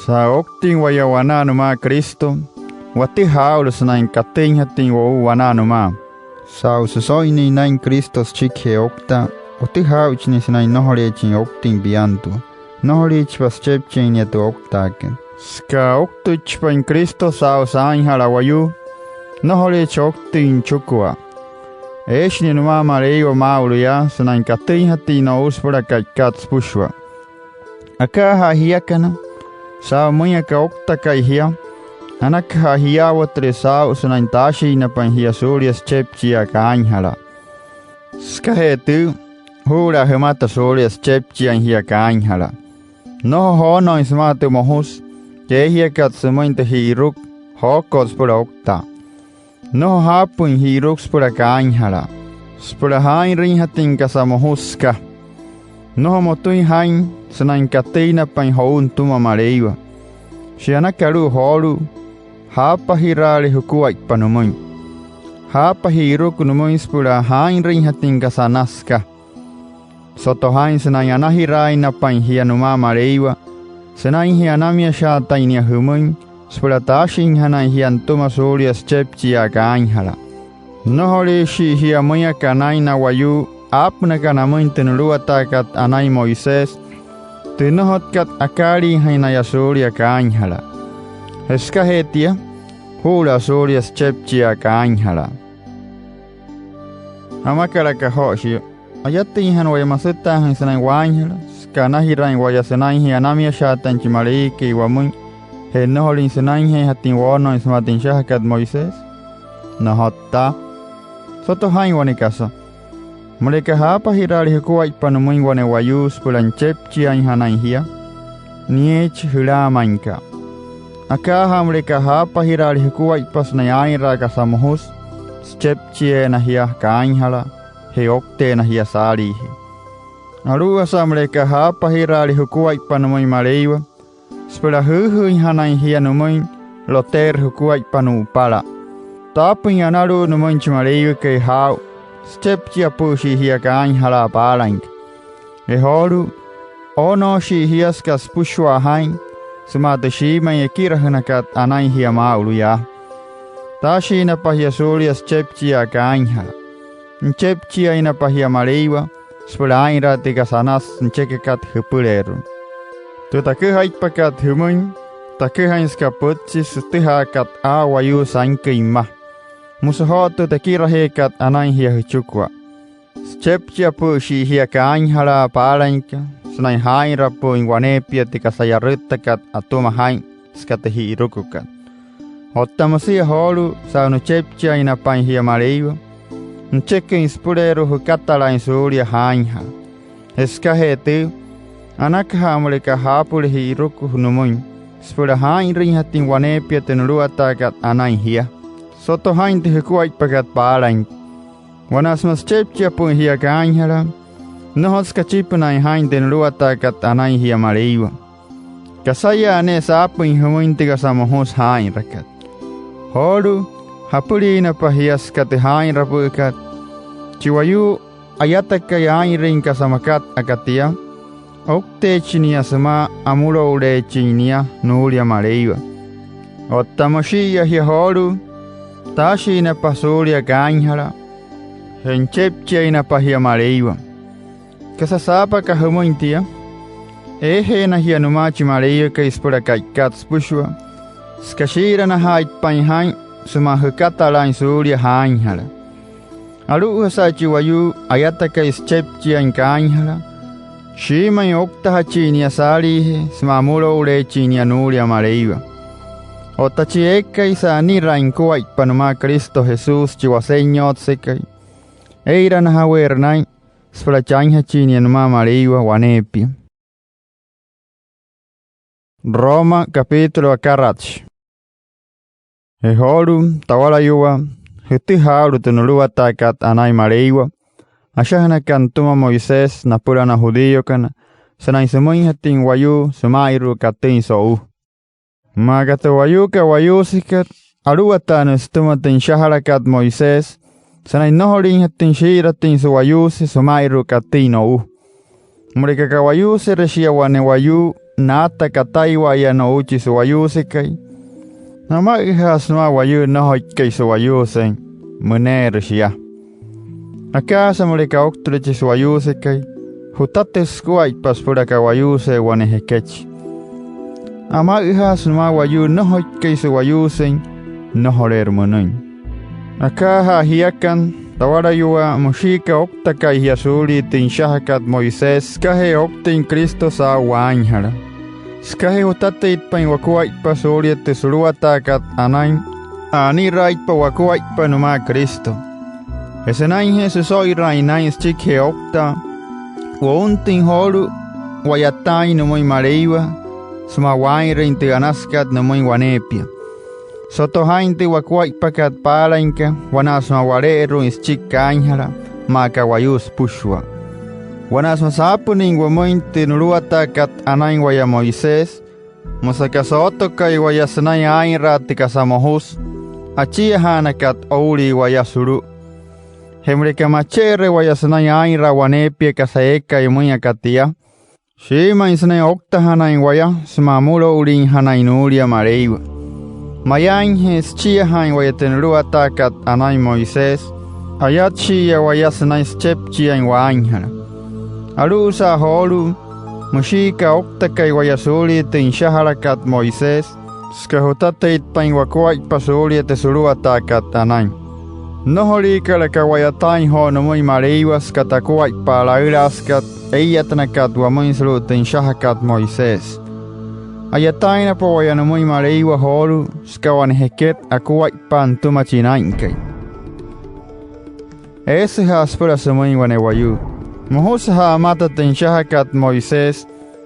Saa'u ouktüin waya wanaa nümaa Cristo, watüjaa aa'ulu sünain katüinjatüin wo'u wanaa nümaa. Saa'u süso'innüin naa'in Cristo süchikijee ouktaa, watüjaa aa'uchi nia sünain nnojoleechin ouktüin piantua. Nnojoliichipa süchepchiain nia tü ouktaakat. Süka ouktüichipain Cristo saa'u saainjala wayuu, nnojoliichi ouktüin nüchikua. Eeshi nia nümaa Maleiwa maa'ulu yaa sünain katüinjatüin no'u süpüla ka'ikat süpüshua. Akaajaa jiakana, saa'u müin aka ouktakai jia, anakaja jiyaawatüle saa'u sünain taashiinapain jia suulia süchepchiaa kaainjalaa. Sükajee tüü, juu'ulaa jümata suulia süchepchiain jia kaainjalaa. Nnojo joonooin sümaa tü mojusü keejiakat sümüin tü ji'iruku jookot süpüla ouktaa. Nnojo jaapüin ji'iruku süpüla kaainjalaa, süpüla jaa'inrüinjatüin kasa mojusü süka. Nnojo motüin jaa'in sünain katüinapain jo'u nütüma Maleiwa. Shia anaka alu'u joolu'u, jaapajiraale jukuaippa nümüin. Jaapa ji'iruku nümüin süpüla jaa'inrüinjatüin kasa anasü süka. Soto jaa'in sünain anajiraainapain jia nümaa Maleiwa sünainjee anamiashaatain nia jümüin süpüla taashinjanain jia nütüma suulia süchepchiaa kaainjalaa. Nnojoliishii jia müin aka naa'in na wayuu aapünakana amüin tü nuluwataakat anain Moisés, tü nnojotkat akaaliijain naya suulia kaainjalaa. Je sükajee tia, juu'ulaa suulia süchepchiaa kaainjalaa. Amakalaka joo shia: Ayatüinjana waya masütaajüin sünain waainjala süka anajiraain waya sünainjee anamiashaatain chi Maleiwakai wamüin, je nnojolüin sünainjeejatüin woonooin sümaa tü nüshajakat Moisés. Nnojotta. Soto jaa'in wane kasa: Müleka jaapajiraale jukuaippa nümüin wane wayuu süpüla nüchepchiainjanain jia, nieechi jülaamainka'a. Akaajaa müleka jaapajiraale jukuaippa sünain aa'inraa kasa mojusü, süchepchieena jia kaainjalaa je oukteena jia saaliijee. Alu'ujasa müleka jaapajiraale jukuaippa nümüin Maleiwa süpüla jüüjüüinjanain jia nümüin, loteerü jukuaippa nu'upala. Taapüin analu'ut nümüin chi Maleiwakai jaa'u, süchepchiapü'üshii jia kaainjalaa paalainka. Je joolu'u, oonooshii jia süka süpüshua jaa'in sümaa tü shiimüin ekirajünakat anain jia maa'ulu yaa. Taashiinapa jia suulia süchepchiaa kaainjalaa. Nüchepchiainapa jia Maleiwa süpüla aa'inraa tü kasa anasü nüchekakat jüpüleerua. Tü taküjaitpakat jümüin, taküjain süka pütchi sütüjaakat aa'u wayuu sainküin mma. Müsü joo tü tekirajeekat anain jia jüchikua. Süchepchiapü'üshii jia kaainjalaa paalainka sünain jaa'inrapü'üin waneepia tü kasa yarüttakat atüma jaa'in süka tü ji'irukukat. Otta müsia joolu'u, saa'u nüchepchiainapain jia Maleiwa, nücheküin süpüleerua jükatalaain suulia jaainjala. Je sükajee tüü, anakaja müleka jaapüle ji'iruku nümüin süpüla jaa'inrüinjatüin waneepia tü nuluwataakat anain jia. Soto jaa'in tü jukuaippakat paalain. Wanaa sümaa süchepchiapü'üin jia kaainjalaa, nnojotsü kachipünaain jaa'in tü nuluwataakat anain jia Maleiwa. Kasayaa ne'e saapüin jümüin tü kasa mojusü jaa'inrakat. Joolu'u, japüliinapa jia süka tü jaa'inrapü'ükat. Chi wayuu ayatakai aa'inrüin kasa makat aka tia, oukteechi nia sümaa amülouleechin nia nuulia Maleiwa. Otta müshi'iya jia joolu'u, taashiinapa suulia kaainjalaa. Je nüchepchiainapa jia Maleiwa. ¿Kasa saapa aka jümüin tia? Eejeena jia nümaa chi Maleiwakai süpüla ka'ikat süpüshua, süka shii'iranajaaitpain jaa'in sümaa jükatalaain suulia jaainjala. Alu'ujasa chi wayuu ayatakai süchepchiain kaainjalaa, shiimüin ouktajachin nia saaliijee sümaa amülouleechin nia nuulia Maleiwa. Otta chi eekai sa'aniraain nukuaippa nümaa Cristo Jesús chi Wasenyotsekai, ee'iranajaweerü naa'in süpüla chainjachin nia nümaa Maleiwa waneepia. Roma, capítulo akaratshi. Je joolu'u, tawalayuwaa, jütüjaa aa'ulu tü nuluwataakat anain Maleiwa ashajünakat nütüma Moisés napüla na judíokana sünain sümüinjatüin wayuu süma'inru'u katüin so'u. Maa aka tü wayuu ka'wayuusekat, aluwataanüsü sütüma tü nüshajalakat Moisés sünain nnojolinjatüin shii'iratüin su'wayuuse süma'inru'u katüin no'u. Müleka ka'wayuusere shia wane wayuu naata kataiwa'aya no'u chi su'wayuusekai, ama'üjaasü nümaa wayuu nnojoikai su'wayuusein, müneerü shia. Akaajasa müleka ouktüle chi su'wayuusekai, jutatüsü sukuaippa süpüla ka'wayuusee wane jekechi, ama'üjaasü nümaa wayuu nnojoikai su'wayuusein, nnojoleerü münüin. Akaajaa jiakana, tawalayuwaa, müshii aka ouktakai jia suulia tü nüshajakat Moisés sükajee ouktüin Cristo saa'u waainjala. Sükajee jutatüitpain wakuaippa suulia tü suluwataakat anain, a'aniraaitpa wakuaippa nümaa Cristo. Je sünainjee süso'iraain naa'in süchikijee ouktaa, wountüin joolu'u wa'yataain nümüin Maleiwa sümaa waa'inrüin tü anasükat nümüin waneepia. Soto jaa'in tü wakuaippakat paalainka wanaa sümaa wale'eru'uin süchiki kaainjalaa, maa aka wayuu süpüshua. Wanaa sümaa saapünüin wamüin tü nuluwataakat anain waya Moisés, müsü aka sootokai waya sünain aa'inraa tü kasa mojusü achiajaanakat oulia waya sulu'u. Je müleka mache'ere waya sünain aa'inraa waneepia kasa eekai müin aka tia, shiimüin sünain ouktajanain waya sümaa amüloulinjanain nuulia Maleiwa. Mayaainje süchiajaain waya tü nuluwataakat anain Moisés, ayatshi'iya waya sünain süchepchiain waainjala. Alu'usa joolu'u, müshii aka ouktakai waya suulia tü nüshajalakat Moisés, süka jutatüitpain wakuaippa suulia tü suluwataakat anain. Nnojoliikalaka wa'yataain joo nümüin Maleiwa süka takuaippa laülaasükat ee'iyatünakat wamüin sulu'u tü nüshajakat Moisés. A'yataainapa waya nümüin Maleiwa joolu'u süka wane jeket akuaippaa nütüma chi Naa'inkai. Eesüja'a süpüla sümüin wane wayuu: Mojusüja'a pümata tü nüshajakat Moisés,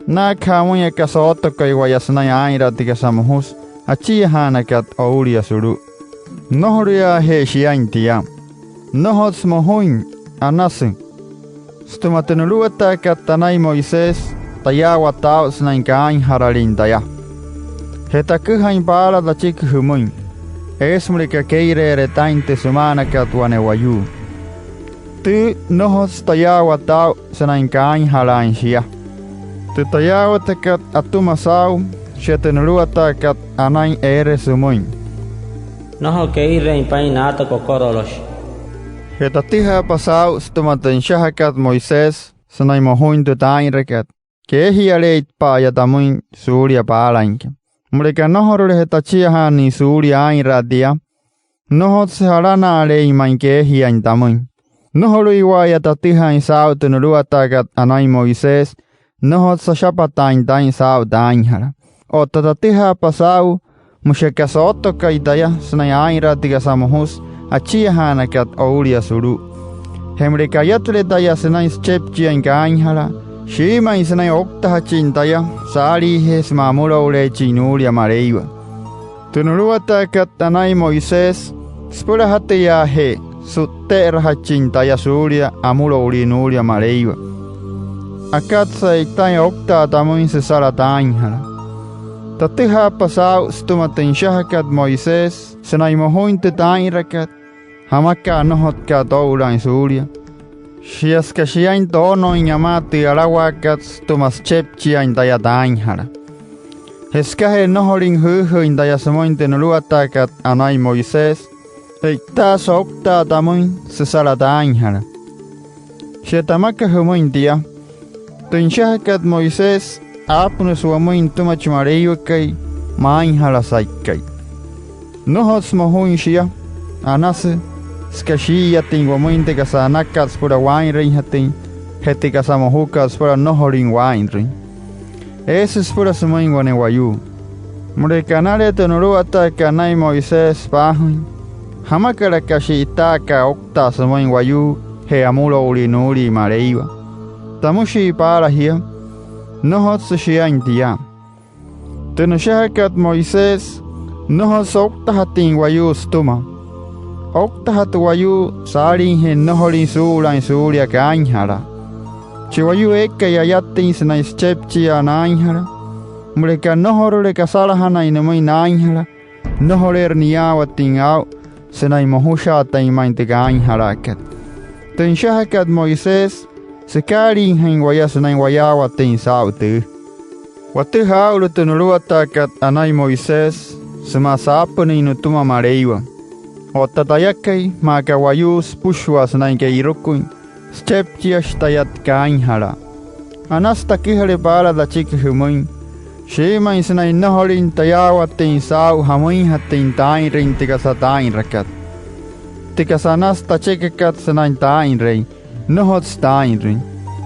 naaka jamüin aka sootokai waya sünain aa'inraa tü kasa mojusü achiajaanakat oulia sulu'u. Nnojoluyaaje'e shiain tia. Nnojotsü mojuin, anasü. Sütüma tü nuluwataakat anain Moisés, tayaawata aa'u sünain kaainjaralin taya. Je taküjain paala tachiki jümüin, eesü müleka kee'ireere taa'in tü süma'anakat wane wayuu. Tüü, nnojotsü tayaawata aa'u sünain kaainjalaain shia. Tü tayaawatakat atüma saa'u, shia tü nuluwataakat anain eere sümüin: Nnojo kee'ireein paa'in naata kokoroloshi. Je tatüjaapa saa'u sütüma tü nüshajakat Moisés sünain mojuin tü taa'inrakat, keejiale'eitpa'aya tamüin suulia paalainka. Müleka nnojoruleje tachiajaanüin suulia aa'inraa tia, nnojotsü jalana'aleein ma'i keejiain tamüin. Nnojolüiwa'aya tatüjaain saa'u tü nuluwataakat anain Moisés, nnojotsü ashapataain taa'in saa'u taainjala. Otta tatüjaapa saa'u, müshi aka sootokai taya sünain aa'inraa tü kasa mojusü achiajaanakat oulia sulu'u. Je müleka ayatüle taya sünain süchepchiain kaainjalaa, shiimüin sünain ouktajachin taya saaliijee sümaa amülouleechin nuulia Maleiwa. Tü nuluwataakat anain Moisés, Süpülajatüyaaje su'tte'erajachin taya suulia amüloulii nuulia Maleiwa, akatsa e'itaain ouktaa tamüin süsala taainjala. Tatüjaapa saa'u sütüma tü nüshajakat Moisés sünain mojuin tü taa'inrakat, jamaka'a nnojotka'a too'ulaain suulia. Shia süka shiain toonooin amaa tü alawaakat sütüma süchepchiain taya taainjala. Je sükajee nnojolüin jüüjüüin taya sümüin tü nuluwataakat anain Moisés, e'itaasü ouktaa tamüin süsala taainjala. Shia tamaka jümüin tia: Tü nüshajakat Moisés, aapünüsü wamüin nütüma chi Maleiwakai maainjalasaikai. Nnojotsü mojuin shia, anasü, süka shii'iyatüin wamüin tü kasa anakat süpüla waa'inrüinjatüin je tü kasa mojukat süpüla nnojolüin waa'inrüin. Eesü süpüla sümüin wane wayuu: Müleka anale tü nuluwataakat anain Moisés paajüin, ¿jamakalaka shi'itaaka ouktaa sümüin wayuu je amüloulii nuulia Maleiwa? Tamüshii paala jia: Nnojotsü shiain tia. Tü nüshajakat Moisés, nnojotsü ouktajatüin wayuu sütüma. Ouktajatü wayuu saaliijee nnojolin suu'ulaain suulia kaainjalaa. Chi wayuu eekai ayatüin sünain süchepchiaa naainjala, müleka nnojorule kasalajanain nümüin naainjala, nnojoleerü niyaawatüin aa'u sünain mojushaatain ma'i tü kaainjalaakat. Tü nüshajakat Moisés, sükaaliijain waya sünain wayaawatüin saa'u tüü. Watüjaa aa'ulu tü nuluwataakat anain Moisés sümaa saapünüin nütüma Maleiwa. Otta tayakai, maa aka wayuu süpüshua sünain ke'irukuin, süchepchiashi taya tü kaainjalaa. Anasü taküjale paala tachiki jümüin: Shiimüin sünain nnojolüin tayaawatüin saa'u jamüinjatüin taa'inrüin tü kasa taa'inrakat. Tü kasa anasü tachekakat sünain taa'inreein, nnojotsü taa'inrüin.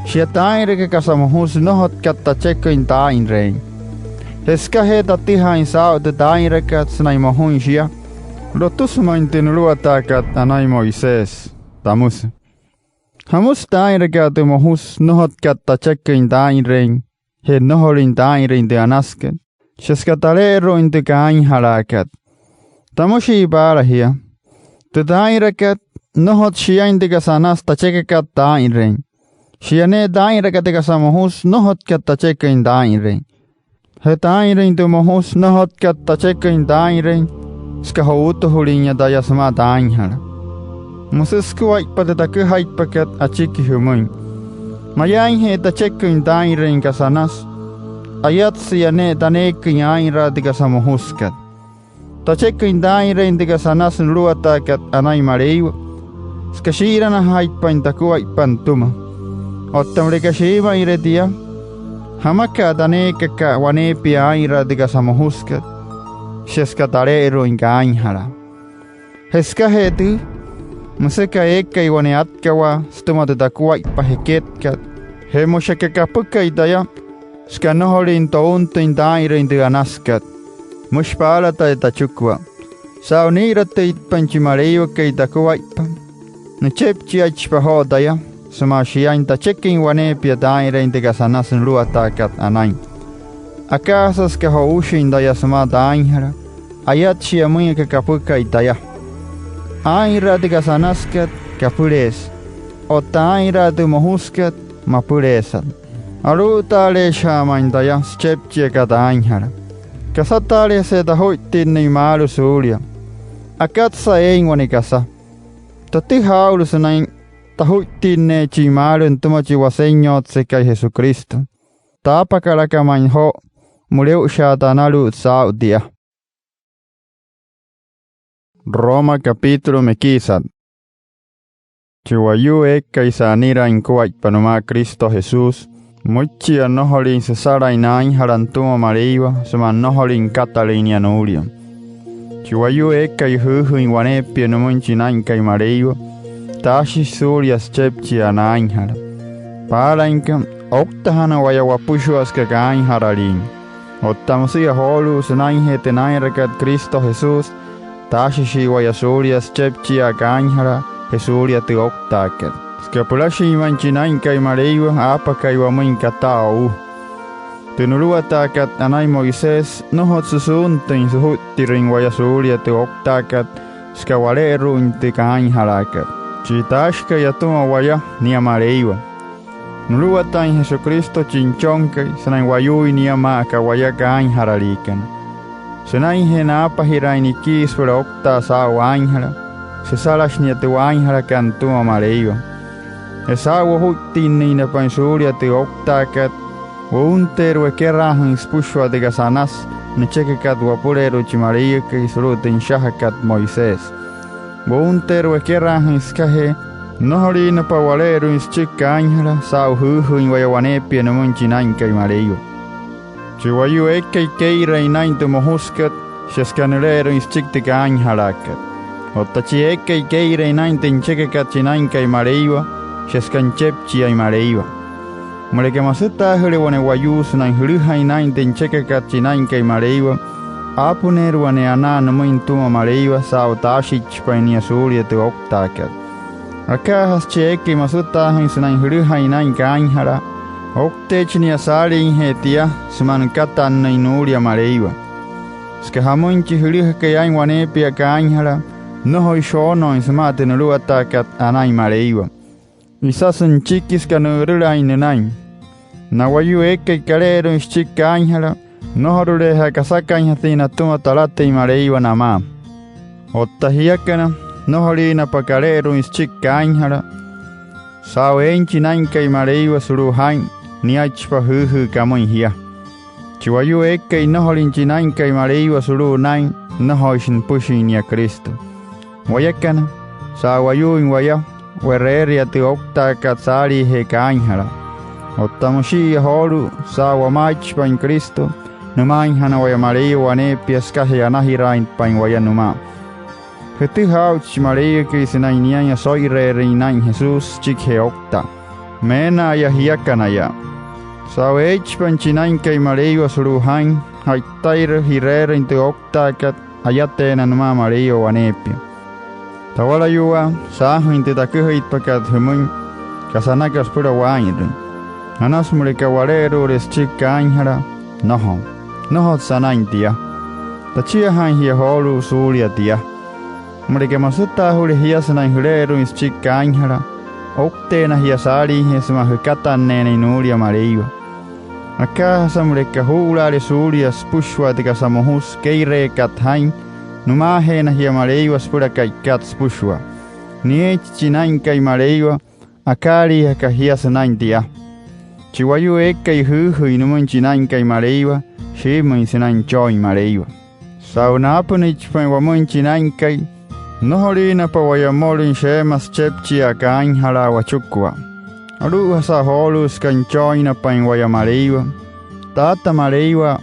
Shia taa'inraka kasa mojusü nnojotkat tacheküin taa'inreein. Je sükajee tatüjaain saa'u tü taa'inrakat sünain mojuin shia, lotüsü ma'i tü nuluwataakat anain Moisés, tamüsü. ¿Jamüsü taa'inraka'a tü mojusü nnojotkat tacheküin taa'inreein je nnojolüin taa'inrüin tü anasükat, shia süka tale'eru'uin tü kaainjalaakat? Tamüshii paala jia: Tü taa'inrakat, nnojotsü shiain tü kasa anasü tachekakat taa'inreein. Shia ne'e taa'inraka tü kasa mojusü nnojotkat tacheküin taa'inreein. Je taa'inrüin tü mojusü nnojotkat tacheküin taa'inreein, süka jo'uutujülinya taya sümaa taainjala. Müsü sukuaippa tü taküjaitpakat achiki jümüin: Mayaainje tacheküin taa'inreein kasa anasü, ayatsüya ne'e taneeküin aa'inraa tü kasa mojusükat. Tacheküin taa'inreein tü kasa anasü nuluwataakat anain Maleiwa, süka shii'iranajaitpain takuaippa nütüma. Otta müleka shiimüinre tia, ¿jamaka'a taneekaka waneepia aa'inraa tü kasa mojusükat? Shia süka tale'eru'uin kaainjalaa. Je sükajee tüü, müsü aka eekai wane atkawaa sütüma tü takuaippa jeketkat, je müshi aka kapükai taya, süka nnojolüin tountüin taa'inrüin tü anasükat. Müshi paala taya tachikua: Saa'u nii'iratüitpain chi Maleiwakai takuaippa, nüchepchiaichipa joo taya sümaa shiain tacheküin waneepia taa'inreein tü kasa anasü nuluwataakat anain. Akaajasa süka jo'uushin taya sümaa taainjala, ayatshia müin aka kapükai taya. Aa'inraa tü kasa anasükat, kapüleesü. Otta aa'inraa tü mojusükat, mapüleesat. Alu'utaaleeshija'a ma'i taya süchepchiaka taainjala. Kasataalejese tajuittinnüin maalü suulia. Akatsa eein wane kasa: Tatüjaa aa'ulu sünain tajuittinneechin maalü nütüma chi Wasenyotsekai Jesucristo, taapakalaka ma'i joo müle'ushaata analu'ut saa'u tia. Roma capítulo mekiisat. Chi wayuu eekai sa'aniraain nukuaippa nümaa Cristo Jesús, müichia nnojolüin süsalain naainjala nütüma Maleiwa sümaa nnojolüin nükatalüin nia nuulia. Chi wayuu eekai jüüjüüin waneepia nümüin chi Naa'inkai Maleiwa, taashishi suulia süchepchia naainjala. Paalainka, ouktajana waya wapüshua süka kaainjaraliin. Otta müsia joolu'u sünainjee tü naa'inrakat Cristo Jesús, taashishii waya suulia süchepchia kaainjalaa je suulia tü ouktaakat, süka pülashin ma'i chi Naa'inkai Maleiwa aapakai wamüin kataa o'u. Tü nuluwataakat anain Moisés, nnojotsü suuntüin sujuittirüin waya suulia tü ouktaakat süka wale'eru'uin tü kaainjalaakat. Chi taashikai atüma waya, nia Maleiwa. Nuluwataain Jesucristo chi Nüchonkai sünain wayuuin nia maa aka waya kaainjaraliikana. Sünainjee naapajiraain nikii süpüla ouktaa saa'u waainjala, süsalashi nia tü waainjalakat nütüma Maleiwa. Je saa'u wojuittinnüinapain suulia tü ouktaakat, wounteerü wekeraajüin süpüshua tü kasa anasü nüchekakat wapüleerua chi Maleiwakai sulu'u tü nüshajakat Moisés. Wounteerü wekeraajüin sükajee nnojoliinapa wale'eru'uin süchiki kaainjalaa saa'u jüüjüüin waya waneepia nümüin chi Naa'inkai Maleiwa. Chi wayuu eekai kee'ireein naa'in tü mojusükat, shia süka nüle'eru'uin süchiki tü kaainjalaakat. Otta chi eekai kee'ireein naa'in tü nüchekakat chi Naa'inkai Maleiwa, shia süka nüchepchiain Maleiwa. Müleka masütaajüle wane wayuu sünain jülüjain naa'in tü nüchekakat chi Naa'inkai Maleiwa, aapüneerü wane anaa nümüin nütüma Maleiwa saa'u taashiichipain nia suulia tü ouktaakat. Akaajasa chi eekai masütaajüin sünain jülüjain naa'in kaainjalaa, oukteechi nia saaliijee tia sümaa nükatannüin nuulia Maleiwa. Süka jamüin, chi jülüjakai aa'in waneepia kaainjalaa, nnojoishi oonooin sümaa tü nuluwataakat anain Maleiwa. Isasü nüchiki süka nü'ürülaain nünain. Na wayuu eekai kale'eru'uin süchiki kaainjalaa, nnojoruleeja kasakainjatüin natüma talatüin Maleiwa namaa. Otta jiakana, nnojoliinapa kale'eru'uin süchiki kaainjalaa, saa'u eein chi Naa'inkai Maleiwa sulu'u jaa'in, niaichipa jüüjüüka amüin jia. Chi wayuu eekai nnojolin chi Naa'inkai Maleiwa sulu'u naa'in, nnojoishi nüpüshin nia Cristo. Wayakana, saa'u wayuuin waya, we'reeria tü ouktaakat saaliijee kaainjalaa. Otta müshi'iya joolu'u, saa'u wamaaichipain Cristo, nümaainjana waya Maleiwa waneepia sükajee anajiraainpain waya nümaa. Jütüjaa aa'uchi chi Maleiwakai sünain niain oso'ire'erüin naa'in Jesús süchikijee ouktaa. Meena'aya jiakanaya. Saa'u eeichipain chi Naa'inkai Maleiwa sulu'u jaa'in, ja'itairü ji'reerüin tü ouktaakat ayateena nümaa Maleiwa waneepia. Tawalayuwaa, saajüin tü taküjaitpakat jümüin, kasa anaka süpüla waa'inrüin. Anasü müleka wale'eru'ule süchiki kaainjalaa, nnojo. Nnojotsü anain tia. Tachiajaain jia joolu'u suulia tia. Müleka masütaajule jia sünain jüle'eru'uin süchiki kaainjalaa, oukteena jia saaliijee sümaa jükatanneenain nuulia Maleiwa. Akaajasa müleka juu'ulaale suulia süpüshua tü kasa mojusü kee'ireekat jaa'in, nümaajeena jia Maleiwa süpüla ka'ikat süpüshua. Nieeichi chi Naa'inkai Maleiwa akaaliijaka jia sünain tia. Chi wayuu eekai jüüjüin nümüin chi Naa'inkai Maleiwa, shiimüin sünain nüchooin Maleiwa. Saa'u naapünüichipain wamüin chi Naa'inkai, nnojoliinapa waya mmolüin sheema süchepchia kaainjalaa wachikua. Alu'ujasa joolu'u, süka nüchooinapain waya Maleiwa, Taata Maleiwa,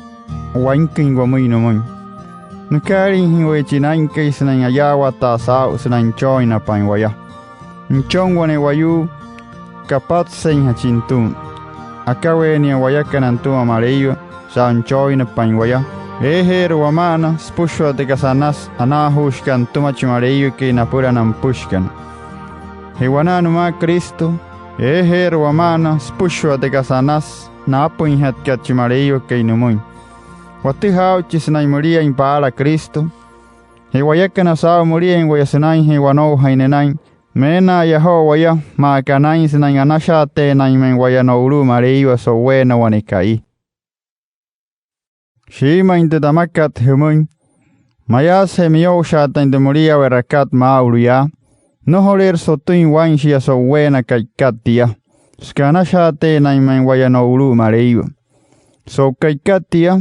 wainküin wamüin nümüin. Nükaaliijüin waya chi Naa'inkai sünain ayaawataa saa'u sünain nüchooinapain waya. Nüchon wane wayuu kapatseinjachin nütüma. Akaweenia wayakana nütüma Maleiwa saa'u nüchooinapain waya. Eejeerü wama'ana süpüshua tü kasa anasü anaajuushikat nütüma chi Maleiwakai napüla na nüpüshikana. Je wanaa nümaa Cristo, eejeerü wama'ana süpüshua tü kasa anasü naapüinjatkat chi Maleiwakai nümüin. Watüjaa aa'uchi sünain müliain paala Cristo. Je wayakana, saa'u müliain waya sünainjee wanoujain nünain, meena'aya joo waya maa aka naa'in sünain anashaateenain ma'i waya no'ulu'u Maleiwa so'uweena wane ka'i. Shiimüin tü tamakat jümüin: Mayaasüje miyo'ushaatain tü müliaa we'rakat maa'ulu yaa, nnojoleerü sotüin waa'in shia so'uweena ka'ikat tia, süka anashaateenain ma'i waya no'ulu'u Maleiwa. So'u ka'ikat tia,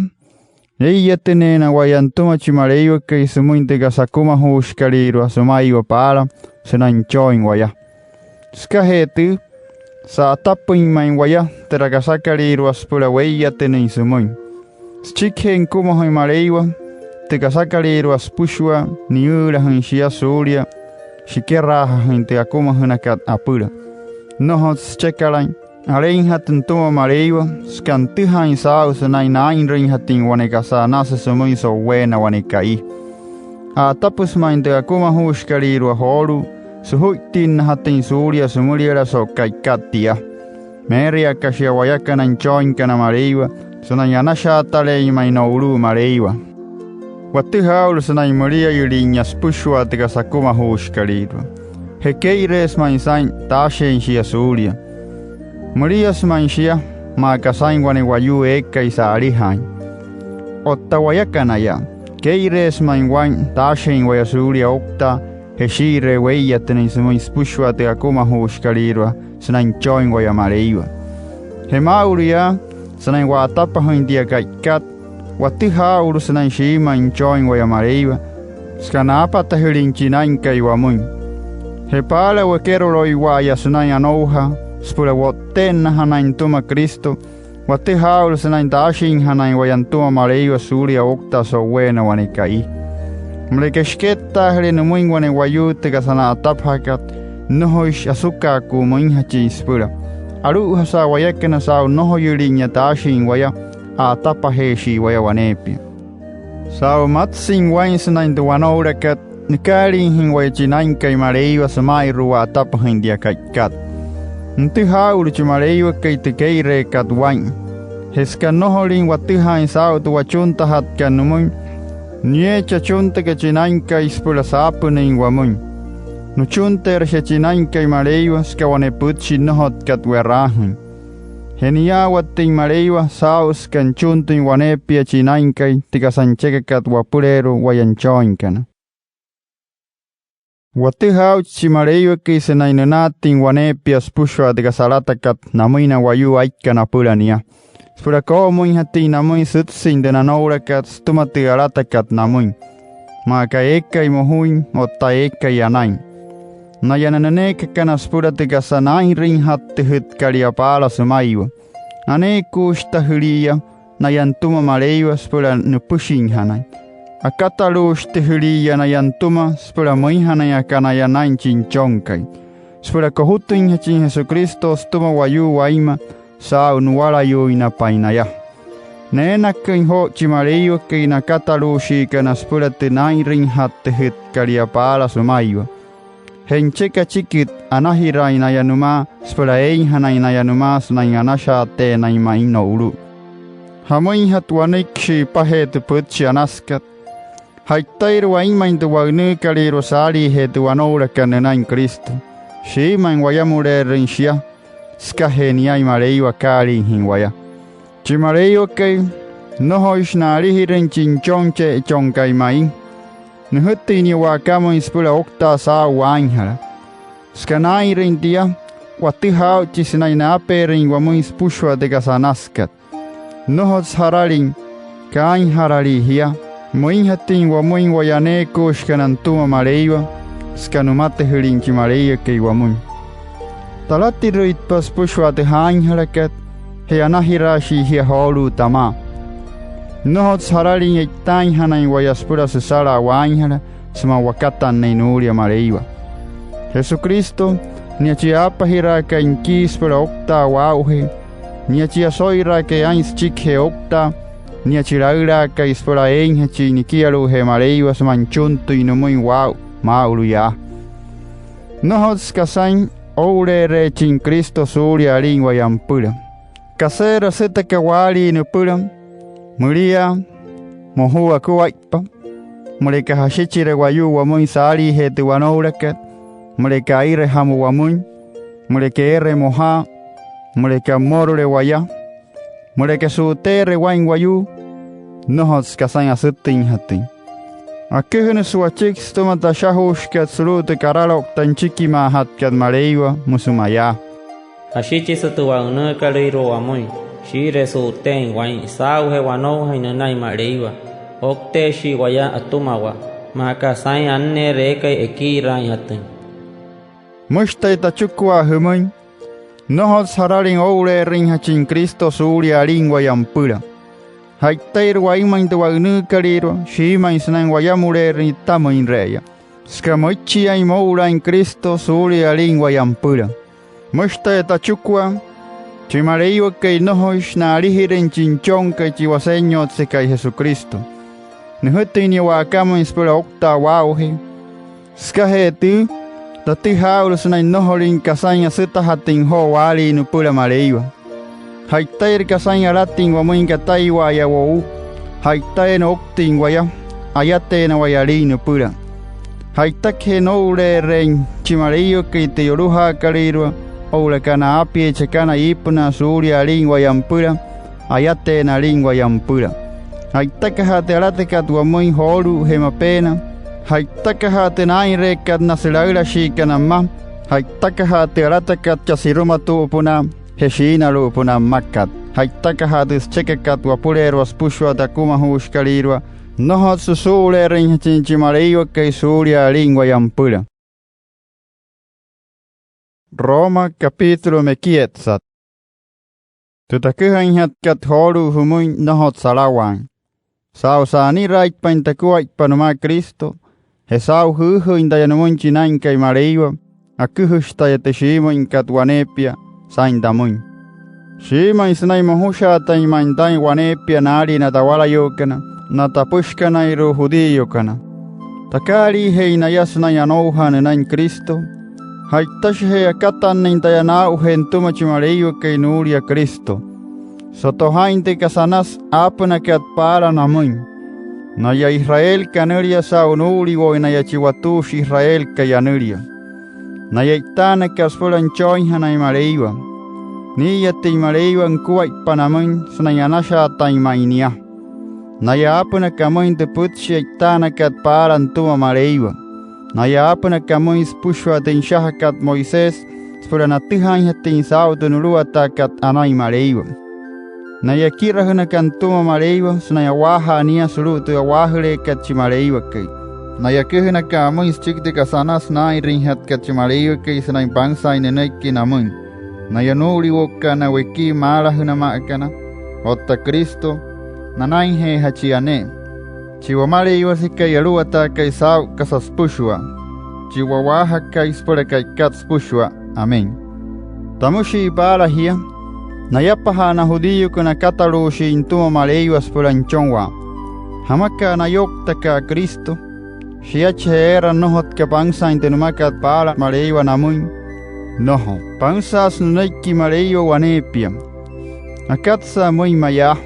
ee'iyatüneena waya nütüma chi Maleiwakai sümüin tü kasa akumajuushikalüirua sümaiwa paala sünain nüchooin waya. Sükajee tüü, sa'atapüin ma'i waya türa kasakalüirua süpüla wee'iyatünüin sümüin. Süchikijee nükumajüin Maleiwa, tü kasakalüirua süpüshua, niyüülajüin shia suulia shikeraajajüin tü akumajünakat apüla. Nnojotsü süchekalain aleinjatü nütüma Maleiwa, süka nütüjaain saa'u sünain naa'inrüinjatüin wane kasa anasü sümüin so'uweena wane ka'i. A'atapüsü ma'i tü akumajuushikalüirua joolu'u sujuittinnajatüin suulia sümüliala so'u ka'ikat tia. Meeria aka shia wayakana nüchooinkana Maleiwa sünain anashaataleein ma'i no'ulu'u Maleiwa. Watüjaa aa'ulu sünain müliaiyüli'inya süpüshua tü kasa akumajuushikalüirua. Je kee'ireesü ma'i saa'in taasheein shia suulia. Müliasü ma'i shia, maa aka saa'in wane wayuu eekai sa'alijaain. Otta wayakanaya, kee'ireesü ma'i waa'in taasheein waya suulia ouktaa, je shii'iree wee'iyatünüin sümüin süpüshua tü akumajuushikalüirua sünain nüchooin waya Maleiwa. Je maa'ulu yaa, sünain wa'atapajüin tia ka'ikat, watüjaa aa'ulu sünain shiimüin nüchooin waya Maleiwa, süka naapatajülin chi Naa'inkai wamüin. Je paala wekeroloiwa'aya sünain anoujaa, süpüla wo'tte'ennajanain nütüma Cristo, watüjaa aa'ulu sünain taashinjanain waya nütüma Maleiwa suulia ouktaa so'uweena wane ka'i. Müleka shikettaajüle nümüin wane wayuu tü kasa na'atapajakat, nnojoishi asukaaku'u müinjachin süpüla. Alu'ujasa wayakana, saa'u nnojoyüli'inya taashin waya, a'atapajeeshii waya waneepia. Saa'u matsüin waa'in sünain tü wanoulakat, nükaaliijain waya chi Naa'inkai Maleiwa süma'inru'u wa'atapajüin tia ka'ikat. Nütüjaa aa'ulu chi Maleiwakai tü kee'ireekat waa'in. Je süka nnojolüin watüjaain saa'u tü wachuntajatkat nümüin, nieechi achuntaka chi Naa'inkai süpüla saapünüin wamüin. Nüchunteerü shia chi Naa'inkai Maleiwa süka wane pütchi nnojotkat we'raajüin. Je niyaawatüin Maleiwa saa'u süka nüchuntüin waneepia chi Naa'inkai tü kasa nüchekakat wapüleerua waya nüchooinkana. Watüjaa aa'uchi chi Maleiwakai sünain nünaatüin waneepia süpüshua tü kasa alatakat namüin na wayuu aikana apüla nia, süpüla koo'omüinjatüin namüin sütsüin tü nanoulakat sütüma tü alatakat namüin, maa aka eekai mojuin otta eekai anain. Naya na nüneekakana süpüla tü kasa naa'inrüinjattüjütkalia paala sümaiwa, aneekuushitajüli'iya naya nütüma Maleiwa süpüla nüpüshinjanain. Akataluushitüjüli'iya naya nütüma süpüla müinjanain aka naya naa'in chi Nüchonkai, süpüla kojutüinjachin Jesucristo sütüma wayuu wainma saa'u nuwalayuuinapain naya. Neenaküin joo chi Maleiwakai na akataluushiikana süpüla tü naa'inrüinjattüjütkalia paala sümaiwa. Je nücheka achikit, anajiraain naya nümaa süpüla eeinjanain naya nümaa sünain anashaateenain ma'i no'ulu'u. ¿Jamüinjatü wanüiki shi'ipajee tü pütchi anasükat? Ja'itairü wainmain tü wa'ünüükalüirua saaliijee tü wanoulakat nünain Cristo, shiimüin wayamuleerüin shia sükajee niain Maleiwa akaaliijüin waya. Chi Maleiwakai, nnojoishi na'alijirüin chi Nüchonche'echonkai ma'i. Nüjütüin nia wa'akamüin süpüla ouktaa saa'u waainjala. Süka naa'inrüin tia, watüjaa aa'uchi sünain naapeerüin wamüin süpüshua tü kasa anasükat. Nnojotsü jaralin kaainjaralii jia, müinjatüin wamüin waya aneekuushikana nütüma Maleiwa, süka nümatüjülin chi Maleiwakai wamüin. Talatirüitpa süpüshua tü jaainjalakat, je anajiraashii jia joolu'u tamaa. Nnojotsü jaralin e'itaainjanain waya süpüla süsalaa waainjala sümaa wakatannüin nuulia Maleiwa. Jesucristo, nia chi aapajiraakai nikii süpüla ouktaa waa'ujee, nia chi oso'iraakai aa'in süchikijee ouktaa, nia chi laülaakai süpüla eeinjachin nikialu'ujee Maleiwa sümaa nüchuntüin nümüin waa'u maa'ulu yaa. Nnojotsü kasain oo'ule'ereechin Cristo suulia alin waya nüpüla. ¿Kaseerü asütaka waalii nüpüla? ¿Müliaa? ¿Mojuu akuaippa? ¿Müleka jashichire wayuu wamüin saaliijee tü wanoulakat? ¿Müleka aire jamü wamüin? ¿Müleka eere mojaa? ¿Müleka mmorule waya? ¿Müleka su'uteere waa'in wayuu? Nnojotsü kasain asütüinjatüin. Aküjünüsü wachiki sütüma tü ashajuushikat sulu'u tü karaloukta nüchikimaajatkat Maleiwa, müsü mayaa: Jashichisü tü wa'ünüükalüirua wamüin, shii'iree su'uteein waa'in saa'ujee wanoujain nünain Maleiwa. Oukteeshii waya atümawaa, maa aka saa'in anneerü eekai ekiiraainjatüin. Müshi taya tachikua jümüin: Nnojotsü jaralin oo'ule'erüinjachin Cristo suulia alin waya nüpüla. Ja'itairü wainmain tü wa'ünüükalüirua, shiimüin sünain wayamuleerüin tütamüinre'eya, süka müichiain moo'ulaain Cristo suulia alin waya nüpüla. Müshi taya tachikua: Chi Maleiwakai nnojoishi na'alijirüin chi Nüchonkai, chi Wasenyotsekai Jesucristo. Nüjütüin nia wa'akamüin süpüla ouktaa waa'ujee. Sükajee tüü, tatüjaa aa'ulu sünain nnojolüin kasain asütajatüin joo waalii nüpüla Maleiwa. Ja'itairü kasain alatüin wamüin kataiwa'aya wo'u, ja'itaina ouktüin waya, ayateena waya alin nüpüla. Ja'itakaje noo'ule'ere'ein chi Maleiwakai tü yolujaakalüirua oo'ulaka na aapiee chakana iipünaa suulia alin waya nüpüla, ayateena alin waya nüpüla. Ja'itakaja tü alatakat wamüin joolu'u je mapeena, ja'itakaja tü naa'inreekat na sülaülashiikana mma, ja'itakaja tü alatakat chaa sirumatu'upünaa je shiinalu'upünaa mmakat, ja'itakaja tü süchekakat wapüleerua süpüshua tü akumajuushikalüirua, nnojotsü suu'ule'erüinjachin chi Maleiwakai suulia alin waya nüpüla. Roma capítulo mekietsat. Tü taküjainjatkat joolu'u jümüin, nnojotsü alawaain. Saa'u sa'aniraaitpain takuaippa nümaa Cristo, je saa'u jüüjüüin taya nümüin chi Naa'inkai Maleiwa, aküjüshi taya tü shiimüinkat waneepia saa'in tamüin. Shiimüin sünain mojushaatain ma'i taa'in waneepia naalii na tawalayuukana, na tapüshikanairua judíokana. Takaaliijeein naya sünain anoujaa nünain Cristo, ja'itashije akatannüin taya naa'ujee nütüma chi Maleiwakai nuulia Cristo. Soto jaa'in tü kasa anasü aapünakat paala namüin. Naya Israel kanülia saa'u nuu'uliwo'uin naya chi watuushi Israelkai anülia. Naya e'itaanakat süpüla nüchooinjanain Maleiwa. Nii'iyatüin Maleiwa nukuaippa namüin sünain anashaatain ma'i nia. Naya aapünaka amüin tü pütchi e'itaanakat paala nütüma Maleiwa. Naya aapünaka amüin süpüshua tü nüshajakat Moisés süpüla natüjaainjatüin saa'u tü nuluwataakat anain Maleiwa. Naya ekirajünaka nütüma Maleiwa sünain a'waajaa nia sulu'u tü a'waajüleekat chi Maleiwakai. Naya aküjünaka amüin süchiki tü kasa anasü naa'inrüinjatkat chi Maleiwakai sünain pansaain nünüiki namüin. Naya nuu'uliwo'ukana wekii maalajünama'akana, otta Cristo, nanainjeejachia ne'e. Chi Wamaleiwasekai Aluwataakai saa'u kasa süpüshua, chi wa'waajakai süpüla ka'ikat süpüshua. Amén. Tamüshii paala jia: Nayapaja'a na judíokana akataluushin nütüma Maleiwa süpüla nüchonwaa. ¿Jamaka'a nayouktaka'a Cristo? ¿Shiachije eera nnojotka pansaain tü nümakat paala Maleiwa namüin? Nnojo. Pansaasü nünüiki Maleiwa waneepia. Akatsa'a müin mayaa: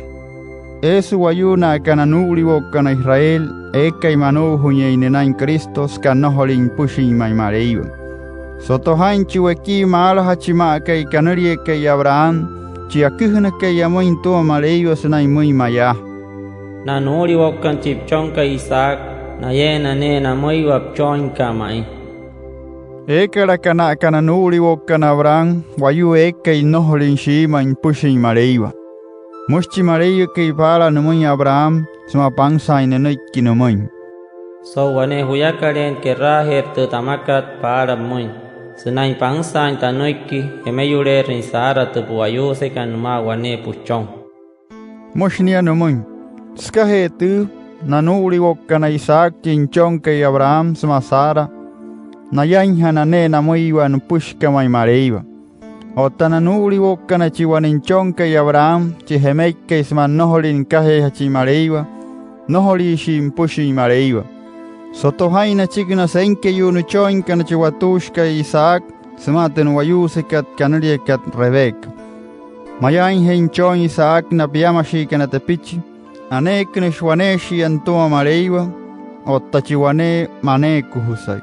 Eesü wayuu na'aka na nuu'uliwo'ukana Israel eekai manuujunyüin nünain Cristo süka nnojolin nüpüshin ma'i Maleiwa. Soto jaa'in chi wekii maalajachima'akai kanüliakai Abraham, chi aküjünakai amüin nütüma Maleiwa sünain müin mayaa: “Na nuu'uliwo'ukana chi püchonkai Isaac, nayeena ne'e namüiwa püchooinka'a ma'i”. Eekalaka na'aka na nuu'uliwo'ukana Abraham wayuu eekai nnojolin shiimüin nüpüshin Maleiwa. Müshi chi Maleiwakai paala nümüin Abraham sümaa pansaain nünüiki nümüin: “So'u wane juyakaleena, keraajeerü tü tamakat paala pümüin sünain pansaain tanüiki jemeyuleerüin Sara tü pu'wayuusekana nümaa wane püchon”. Müshi nia nümüin: Sükajee tüü, na nuu'uliwo'ukana Isaac chi nüchonkai Abraham sümaa Sara, nayainjana ne'e namüiwa nüpüshika ma'i Maleiwa. Otta na nuu'uliwo'ukana chi wane nüchonkai Abraham, chi jemeikai sümaa nnojolin nükajeejachin Maleiwa, nnojoliishii nüpüshin Maleiwa. Soto jaa'in nachiki na seinkeyuu nüchooinkana chi watuushikai Isaac sümaa tü nu'wayuusekat kanüliakat Rebeca. Mayaainje nüchooin Isaac na piamashiikana tepichi, aneekünüshi waneeshia nütüma Maleiwa otta chi wane maneekujusai.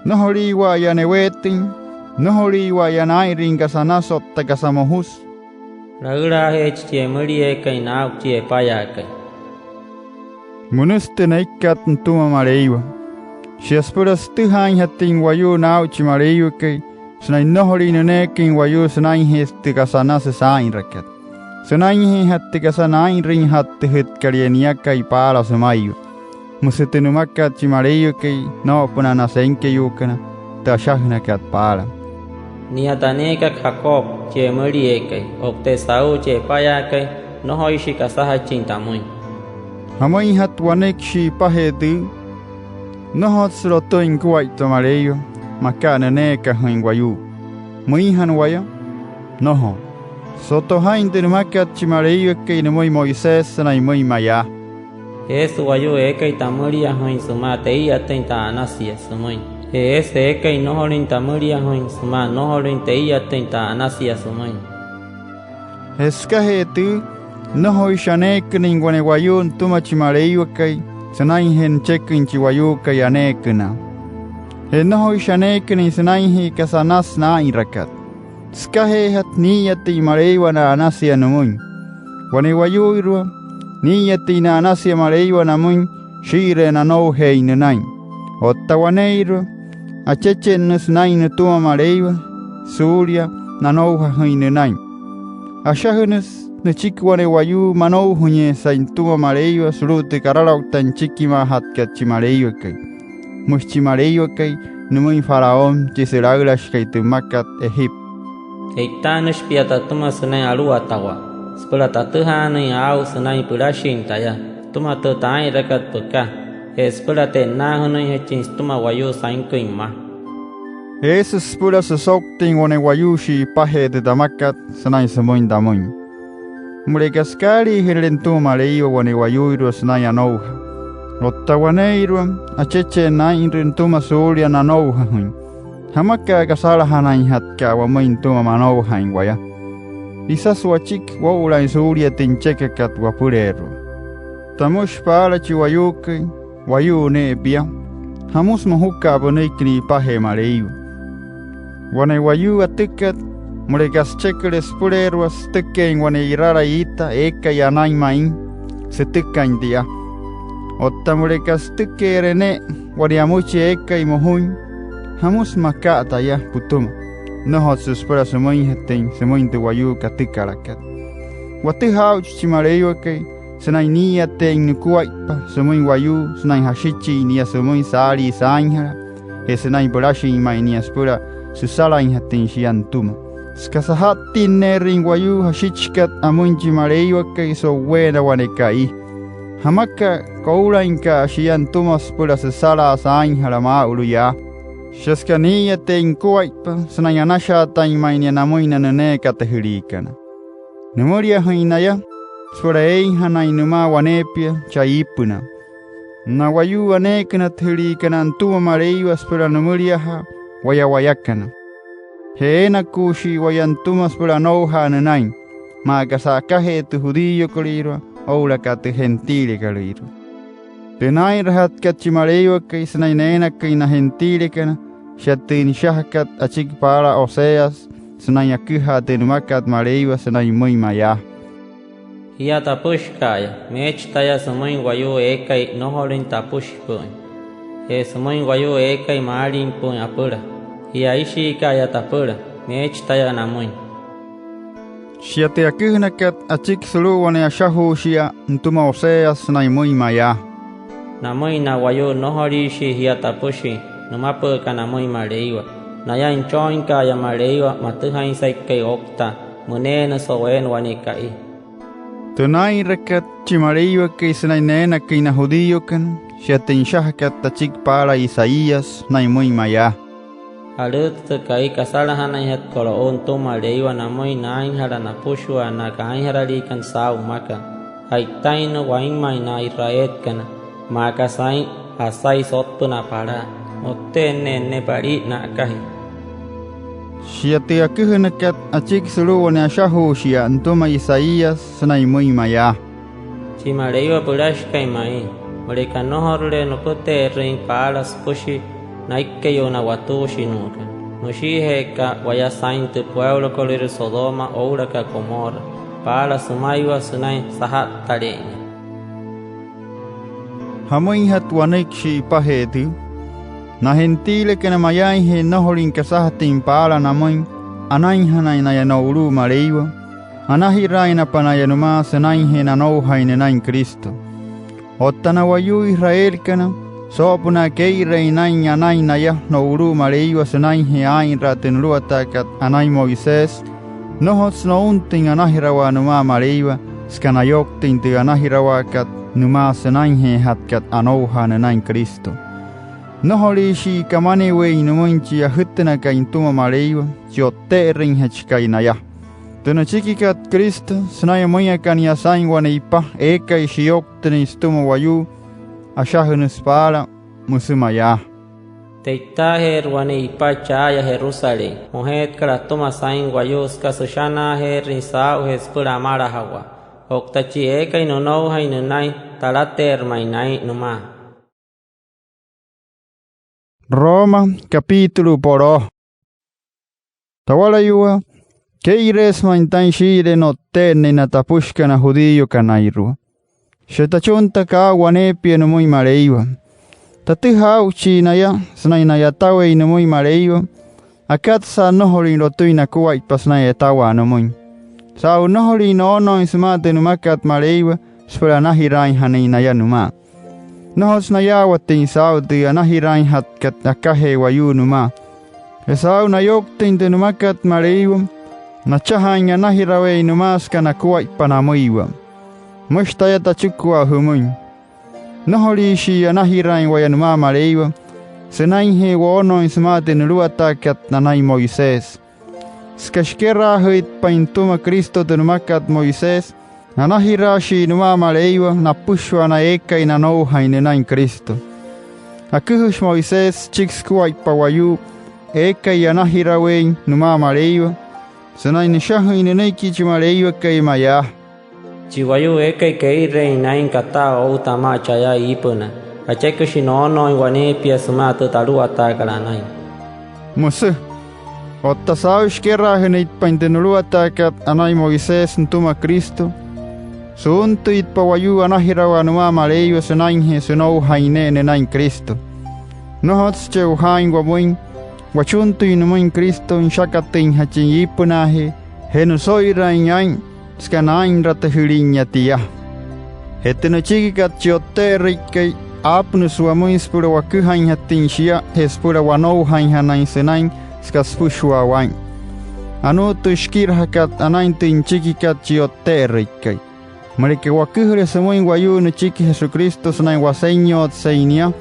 Nnojoliiwa'aya neweetüin, nnojoliiwa'aya naa'inrüin kasa anasü otta kasa mojusü. “Laülaajeechi chi emülieekai naa'u chi epayaakai”, münüsü tü neikat nütüma Maleiwa. Shia süpüla sütüjaainjatüin wayuu naa'u chi Maleiwakai sünain nnojolin nüneeküin wayuu sünainjee tü kasa anasü saa'inrakat. Sünainjeejatü tü kasa naa'inrüinjattüjütkalia niakai paala sümaiwa. Müsü tü nümakat chi Maleiwakai noo'opünaa na seinkeyuukana, tü ashajünakat paala: “Nia taneekaka Jacob chi emülieekai, otta Esaú chi epayaakai, nnojoishi kasajachin tamüin”. Jamüinjatü wane shi'ipajee tüü, nnojotsü lotüin nukuaippa Maleiwa maka'a nüneekajüin wayuu. ¿Müinjana waya? Nnojo. Soto jaa'in tü nümakat chi Maleiwakai nümüin Moisés sünain müin mayaa: “Eesü wayuu eekai tamüliajüin sümaa tee'iyatüin tü a'anasia sümüin. Je eesü eekai nnojolüin tamüliajüin sümaa nnojolüin tee'iyatüin tü a'anasia sümüin”. Je sükajee tüü, nnojoishi aneekünüin wane wayuu nütüma chi Maleiwakai sünainjee nücheküin chi wayuukai aneekünaa. Je nnojoishi aneekünüin sünainjee kasa anasü naa'inrakat. Sükajeejatü nii'iyatüin Maleiwa na'anasia nümüin. Wane wayuuirua, nii'iyatüin na'anasia Maleiwa namüin shii'iree nanoujeein nünain. Otta waneeirua, achechennüsü naa'in nütüma Maleiwa suulia nanoujajüin nünain. Ashajünüsü nüchiki wane wayuu manoujainyüsein nütüma Maleiwa sulu'u tü karaloukta nüchikimaajatkat chi Maleiwakai. Müshi chi Maleiwakai nümüin Faraón, chi sülaülashikai tü mmakat Egipto: E'itaanüshi pia tatüma sünain aluwatawaa süpüla tatüjaanüin aa'u sünain pülashin taya sütüma tü taa'inrakat püka je süpüla te'nnaajünüinjachin sütüma wayuu sainküin mma. Eesü süpüla süsouktüin wane wayuu shi'ipajee tü tamakat sünain sümüin tamüin: Müleka sükaaliijünüle nütüma Maleiwa wane wayuuirua sünain anoujaa, otta waneeirua, achecheena aa'inrüle nütüma suulia nanoujajüin, ¿jamaka'a kasalajanainjatka'a wamüin nütüma manoujain waya? Isasü wachiki woo'ulaain suulia tü nüchekakat wapüleerua. Tamüshi paala chi wayuukai: Wayuu ne'e pia, ¿jamüsü mojuka'a pünüiki ni'ipajee Maleiwa? Wane wayuu atükat, müleka sücheküle süpüleerua sütükeein wane irala iita eekai anain ma'i, sütükain tia. Otta müleka sütükeere ne'e wane amüchi eekai mojuin, ¿jamüsü maka'a taya pütüma? Nnojotsü süpüla sümüinjatüin sümüin tü wayuu katükalakat. Watüjaa aa'uchi chi Maleiwakai sünain nii'iyateein nukuaippa sümüin wayuu sünain jashichin nia sümüin saalii saainjala je sünain pülashin ma'i nia süpüla süsalainjatüin shia nütüma. Süka saja'ttinneerüin wayuu jashichikat amüin chi Maleiwakai so'uweena wane ka'i, ¿jamaka'a koulainka'a shia nütüma süpüla süsalaa saainjala maa'ulu yaa? Shia süka nii'iyateein nukuaippa sünain anashaatain ma'i nia namüin na nüneekatüjüliikana. Nümüliajüin naya süpüla eeinjanain nümaa waneepia chaa iipünaa. Na wayuu aneekünatüjüliikana nütüma Maleiwa süpüla nümüliajaa, waya wayakana. Je eenakuushii waya nütüma süpüla anoujaa nünain, maa aka sa'akajee tü judíokalüirua oo'ulaka tü gentilekalüirua. Tü naa'inrajatkat chi Maleiwakai sünain neenaküin na gentilekana, shia tü nüshajakat achiki paala Oseas sünain aküjaa tü nümakat Maleiwa sünain müin mayaa: Jia tapüshika'aya, meechi taya sümüin wayuu eekai nnojolüin tapüshipü'üin je sümüin wayuu eekai maalimpü'üin apüla. Jia aishiika'aya tapüla, meechi taya namüin. Shia tü aküjünakat achiki sulu'u wane ashajuushiya nütüma Oseas sünain müin mayaa: Namüin na wayuu nnojoliishii jia tapüshin nümapü'ükana müin Maleiwa, naya nüchooinka'aya Maleiwa matüjainsaikai ouktaa, müneena so'uweena wane ka'i. Tü naa'inrakat chi Maleiwakai sünain neenaküin na judíokana, shia tü nüshajakat achiki paala Isaías sünain müin mayaa: Alü'ütsü tü ka'i kasalajanainjatkat o'u nütüma Maleiwa namüin naainjala napüshua na kaainjaraliikana saa'u mmakat. Ja'itainnüsü wainmain na israelkana, maa aka saa'in jasai sotpünaa palaa. O'tte'enne'e ne'e palia na'akajee. Shia tü aküjünakat achiki sulu'u wane ashajuushiya nütüma Isaías sünain müin mayaa: Chi Maleiwa Pülashikai ma'i: Müleka nnojorule nüpüte'erüin paala süpüshi naikeyuu na watuushinuukana, müshiije'eka waya saa'in tü pueulokalüirua Sodoma oo'ulaka Gomorra paala sümaiwa sünain saja'ttale'einya. ¿Jamüinjatü wanüiki shi'ipajee tüü? Na gentilekana mayaainje nnojolüin kasajatüin paala namüin anainjanain naya no'ulu'u Maleiwa, anajiraainapa naya nümaa sünainjee nanoujain nünain Cristo. Otta na wayuu israelkana, soo'opünaa kee'ireein naa'in anain naya no'ulu'u Maleiwa sünainjee aa'inraa tü nuluwataakat anain Moisés, nnojotsü nountüin anajirawaa nümaa Maleiwa süka nayouktüin tü anajirawaakat nümaa sünainjeejatkat anoujaa nünain Cristo. Nnojoliishii kamaneweein nümüin chi ajütünakai nütüma Maleiwa, chi O'tte'erüinjachikai naya. Tü nüchikikat Cristo, sünain müin aka nia saa'in wane ipa eekai shiyouktünüin sütüma wayuu, ashajünüsü paala, müsü mayaa: Te'itaajeerü wane ipa cha'aya Jerusalén, mojeetkat atüma saa'in wayuu süka süshanaajeerüin saa'ujee süpüla amalajawaa. Otta chi eekai nünoujain nünain, talateerü ma'i naa'in nümaa. Roma, capítulo poloo. Tawalayuwaa, kee'ireesü ma'i taa'in shii'iree no'tte'ennüin na tapüshikana judíokanairua. Shia tachuntaka aa'u waneepia nümüin Maleiwa. Tatüjaa aa'uchii naya sünain na'yataweein nümüin Maleiwa. Akatsa'a nnojolüin lotüin nakuaippa sünain a'yatawaa nümüin. Saa'u nnojolüin noonooin sümaa tü nümakat Maleiwa süpüla anajiraainjanain naya nümaa. Nnojotsü nayaawatüin saa'u tü anajiraainjatkat akajee wayuu nümaa. Je saa'u nayouktüin tü nümakat Maleiwa, nachajaain anajiraweein nümaa süka nakuaippa namüiwa. Müshi taya tachikua jümüin: Nnojoliishii anajiraain waya nümaa Maleiwa sünainjee woonooin sümaa tü nuluwataakat anain Moisés. Süka shikeraajüitpain nütüma Cristo tü nümakat Moisés, anajiraashii nümaa Maleiwa napüshua na eekai nanoujain nünain Cristo. Aküjüshi Moisés süchiki sukuaippa wayuu eekai anajiraweein nümaa Maleiwa sünain nüshajüin nünüiki chi Maleiwakai mayaa: Chi wayuu eekai kee'ireein naa'in kataa otta amaa cha'aya iipünaa, acheküshi noonooin waneepia sümaa tü taluwataakat anain, müsü. Otta saa'u shikeraajünüitpain tü nuluwataakat anain Moisés nütüma Cristo, suuntüitpa wayuu anajirawaa nümaa Maleiwa sünainjee sünoujain ne'e nünain Cristo. Nnojotsü che'ojaain wamüin wachuntüin nümüin Cristo nüshakatüinjachin iipünaajee je nüso'iraain aa'in süka naa'inratüjülinya tia. Je tü nüchikikat chi O'tte'erüikai, aapünüsü wamüin süpüla waküjainjatüin shia je süpüla wanoujainjanain sünain süka süpüshua waa'in. Anuu tü shikirajakat anain tü nüchikikat chi O'tte'erüikai. Müleka waküjüle sümüin wayuu nüchiki Jesucristo sünain Wasenyotsein nia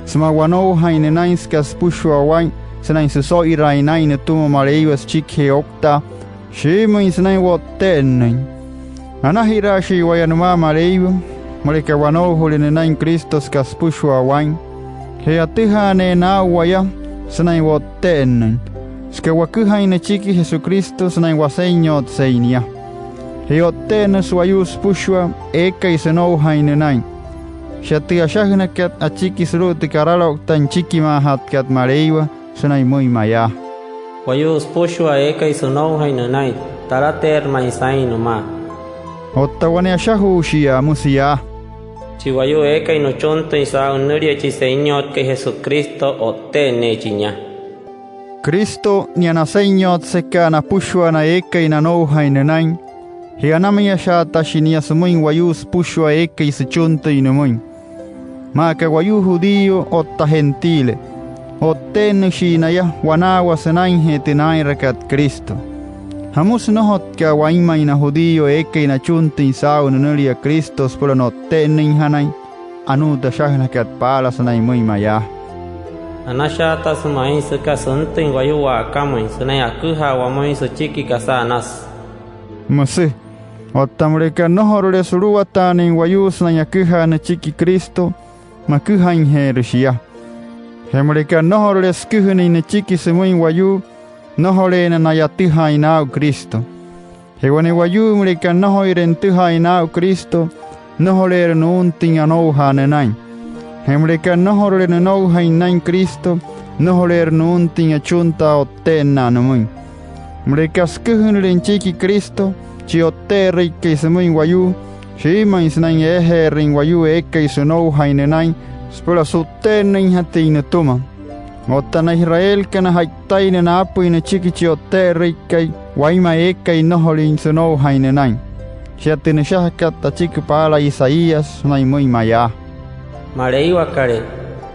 sümaa wanoujain nünain süka süpüshua waa'in sünain süso'iraain naa'in nütüma Maleiwa süchikijee ouktaa, shiimüin sünain wo'tte'ennüin. Anajiraashii waya nümaa Maleiwa müleka wanoujale nünain Cristo süka süpüshua waa'in. Je atüjaaneena aa'u waya sünain wo'tte'ennüin süka waküjain nüchiki Jesucristo sünain Wasenyotsein nia. Je o'tte'ennüsü wayuu süpüshua eekai sünoujain nünain. Shia tü ashajünakat achiki sulu'u tü karaloukta nüchikimaajatkat Maleiwa sünain müin mayaa: Wayuu süpüshua eekai sünoujain nünain, talateerü ma'i saa'in nümaa. Otta wane ashajuushiyaa, müsü yaa: Chi wayuu eekai nüchuntüin saa'u nünülia chi Senyotkai Jesucristo, o'tte'enneechi nia. Cristo, nia Nasenyotsekaa napüshua na eekai nanoujain nünain, je anamiashaatashi nia sümüin wayuu süpüshua eekai süchuntüin nümüin. Maa aka wayuu judío otta gentile, o'tte'ennüshii naya wanaawa sünainjee tü naa'inrakat Cristo. ¿Jamüsü nnojotka'a wainmain na judío eekai nachuntüin saa'u nünülia Cristo süpüla no'tte'ennüinjanain? Anuu tü ashajünakat paala sünain müin mayaa: Anashaatasü ma'i süka süntüin wayuu wa'akamüin sünain aküjaa wamüin süchiki kasa anasü, müsü. Otta müleka nnojorule suluwataanüin wayuu sünain aküjaa nüchiki Cristo, maküjainjeerü shia. Je müleka nnojorule süküjünüin nüchiki sümüin wayuu, nnojoleena naya atüjaain naa'u Cristo. Je wane wayuu müleka nnojoire nütüjaain naa'u Cristo, nnojoleerü nuuntüin anoujaa nünain. Je müleka nnojorule nünoujain nünain Cristo, nnojoleerü nuuntüin achuntaa o'tte'ennaa nümüin. Müleka süküjünüle nüchiki Cristo, chi O'tte'erüikai sümüin wayuu, shiimüin sünain eejeerüin wayuu eekai sünoujain nünain süpüla su'tte'ennüinjatüin nütüma. Otta na israelkana, ja'itaina naapüin nüchiki chi O'tte'erüikai, wainma eekai nnojolüin sünoujain nünain. Shia tü nüshajakat achiki paala Isaías sünain müin mayaa: Maleiwakalee,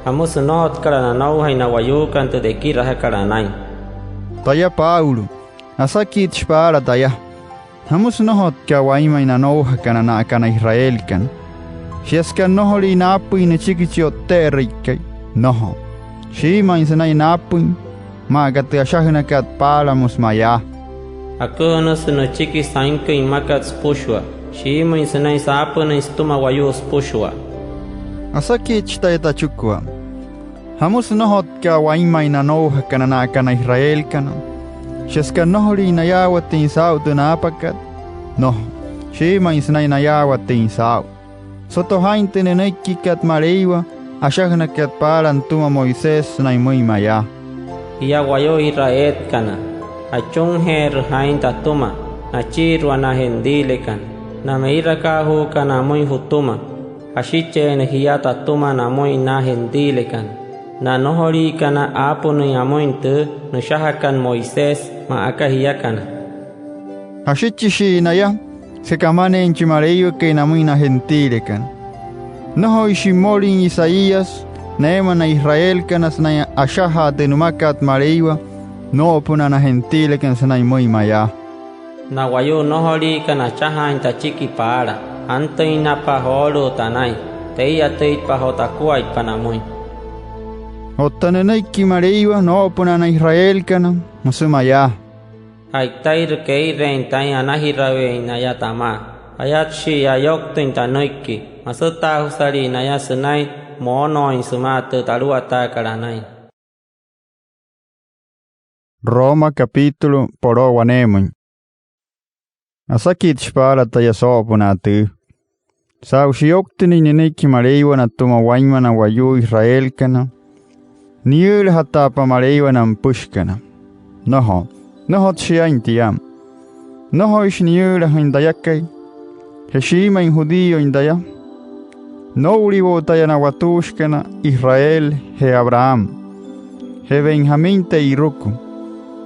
¿jamüsü nnojotkalee nanoujain na wayuukana tü tekirajakat anain? Taya Pablo, asakitshi paala taya: ¿Jamüsü nnojotka'a wainmain na anoujakana na'aka na israelkana? ¿Shia süka nnojolüin naapüin nüchiki chi O'tte'erüikai? Nnojo. Shiimüin sünain naapüin, maa aka tü ashajünakat paala, müsü mayaa: Aküjünüsü nüchiki sainküin mmakat süpüshua, shiimüin sünain saapünüin sütüma wayuu süpüshua. Asakitshi taya tachikua: ¿Jamüsü nnojotka'a wainmain na anoujakana na'aka na israelkana? ¿Shia süka nnojolüin nayaawatüin saa'u tü naapakat? Nnojo. Shiimüin sünain nayaawatüin saa'u. Soto jaa'in tü nünüikikat Maleiwa ashajünakat paala nütüma Moisés sünain müin mayaa: Jia wayuu israelkana, achunjeerü jaa'in tatüma nachiirua na gentilekana, na meirakaajuukana amüin jütüma. Jashicheena jia tatüma namüin na gentilekana, na nnojoliikana aapünüin amüin tü nüshajakat Moisés maa aka jiakana. Jashichishii naya süka kamaneein chi Maleiwakai namüin na gentilekana. Nnojoishi mmolüin Isaías neema na israelkana sünain ashajaa tü nümakat Maleiwa noo'opünaa na gentilekana sünain müin mayaa: Na wayuu nnojoliikana achajaain tachiki paala, antüinapa joolu'u tanain, tee'iyatüitpa joo takuaippa namüin. Otta nünüiki Maleiwa noo'opünaa na israelkana, müsü mayaa: Ja'itairü kee'ireein taa'in anajiraweein naya tamaa. Ayatshi'iya ayouktüin tanüiki. Masütaajusalii naya sünain moonooin sümaa tü taluwataakat anain. Roma capítulo po'loo waneemüin. Asakitshi paala taya soo'opünaa tüü. Saa'u shiyouktünüin nünüiki Maleiwa natüma wainma na wayuu israelkana, ¿niyüülajataapa Maleiwa na nüpüshikana? Nnojo. Nnojotsü shiain tia. Nnojoishi niyüülajüin tayakai. Je shiimüin judíoin taya, noo'uliwo'u taya na watuushikana Israel je Abraham je Benjamín te'iruku.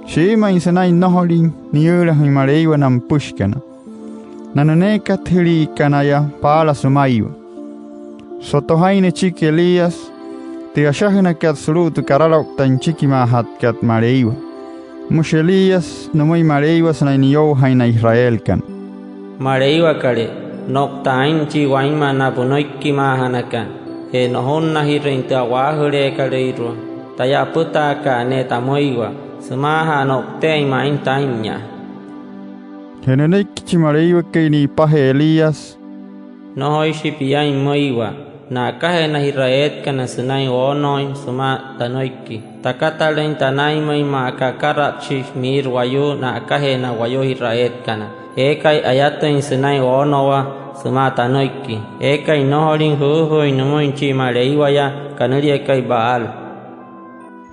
Shiimüin sünain nnojolin niyüülajüin Maleiwa na nüpüshikana, na nüneekatjüliikanaya paala sümaiwa. Soto jaa'in nüchiki Elías, tü ashajünakat sulu'u tü karaloukta nüchikimaajatkat Maleiwa. Müshi Elías nümüin Maleiwa sünain niyoujain na israelkana: Maleiwakalee, no'uta aa'inchi wainma na pünüikimaajanakat, je nojunnajirüin tü a'waajüleekalüirua taya apütaakat ne'e tamüiwa sümaaja'a no'uteein ma'i taa'inya. Je nünüiki chi Maleiwakai ni'ipajee Elías: Nnojoishi piain pümüiwa na'akajee na israelkana sünain oonooin sümaa tanüiki. Takatalüin tanainmüin maa aka akaratshi miirü wayuu na'akajee na wayuu israelkana eekai ayatüin sünain oonowaa sümaa tanüiki, eekai nnojolin jüüjüüin nümüin chi maleiwayaa kanüliakai Baal,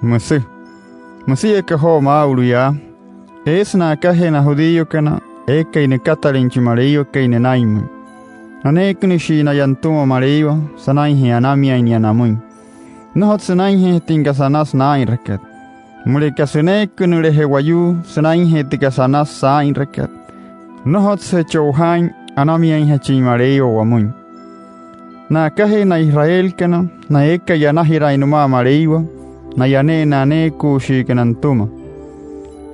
müsü. Müsia aka joo maa'ulu yaa: Eesü na'akajee na judíokana eekai nükatalüin chi Maleiwakai nünainmüin. Aneekünüshii naya nütüma Maleiwa sünainjee anamiain nia namüin. Nnojotsü sünainjeejatüin kasa anasü naa'inrakat. Müleka süneekünüleje wayuu sünainjee tü kasa anasü saa'inrakat, nnojotsüje che'ojaain anamiainjachin Maleiwa wamüin. Na'akajee na israelkana, na eekai anajiraain nümaa Maleiwa, naya ne'e na aneekuushiikana nütüma.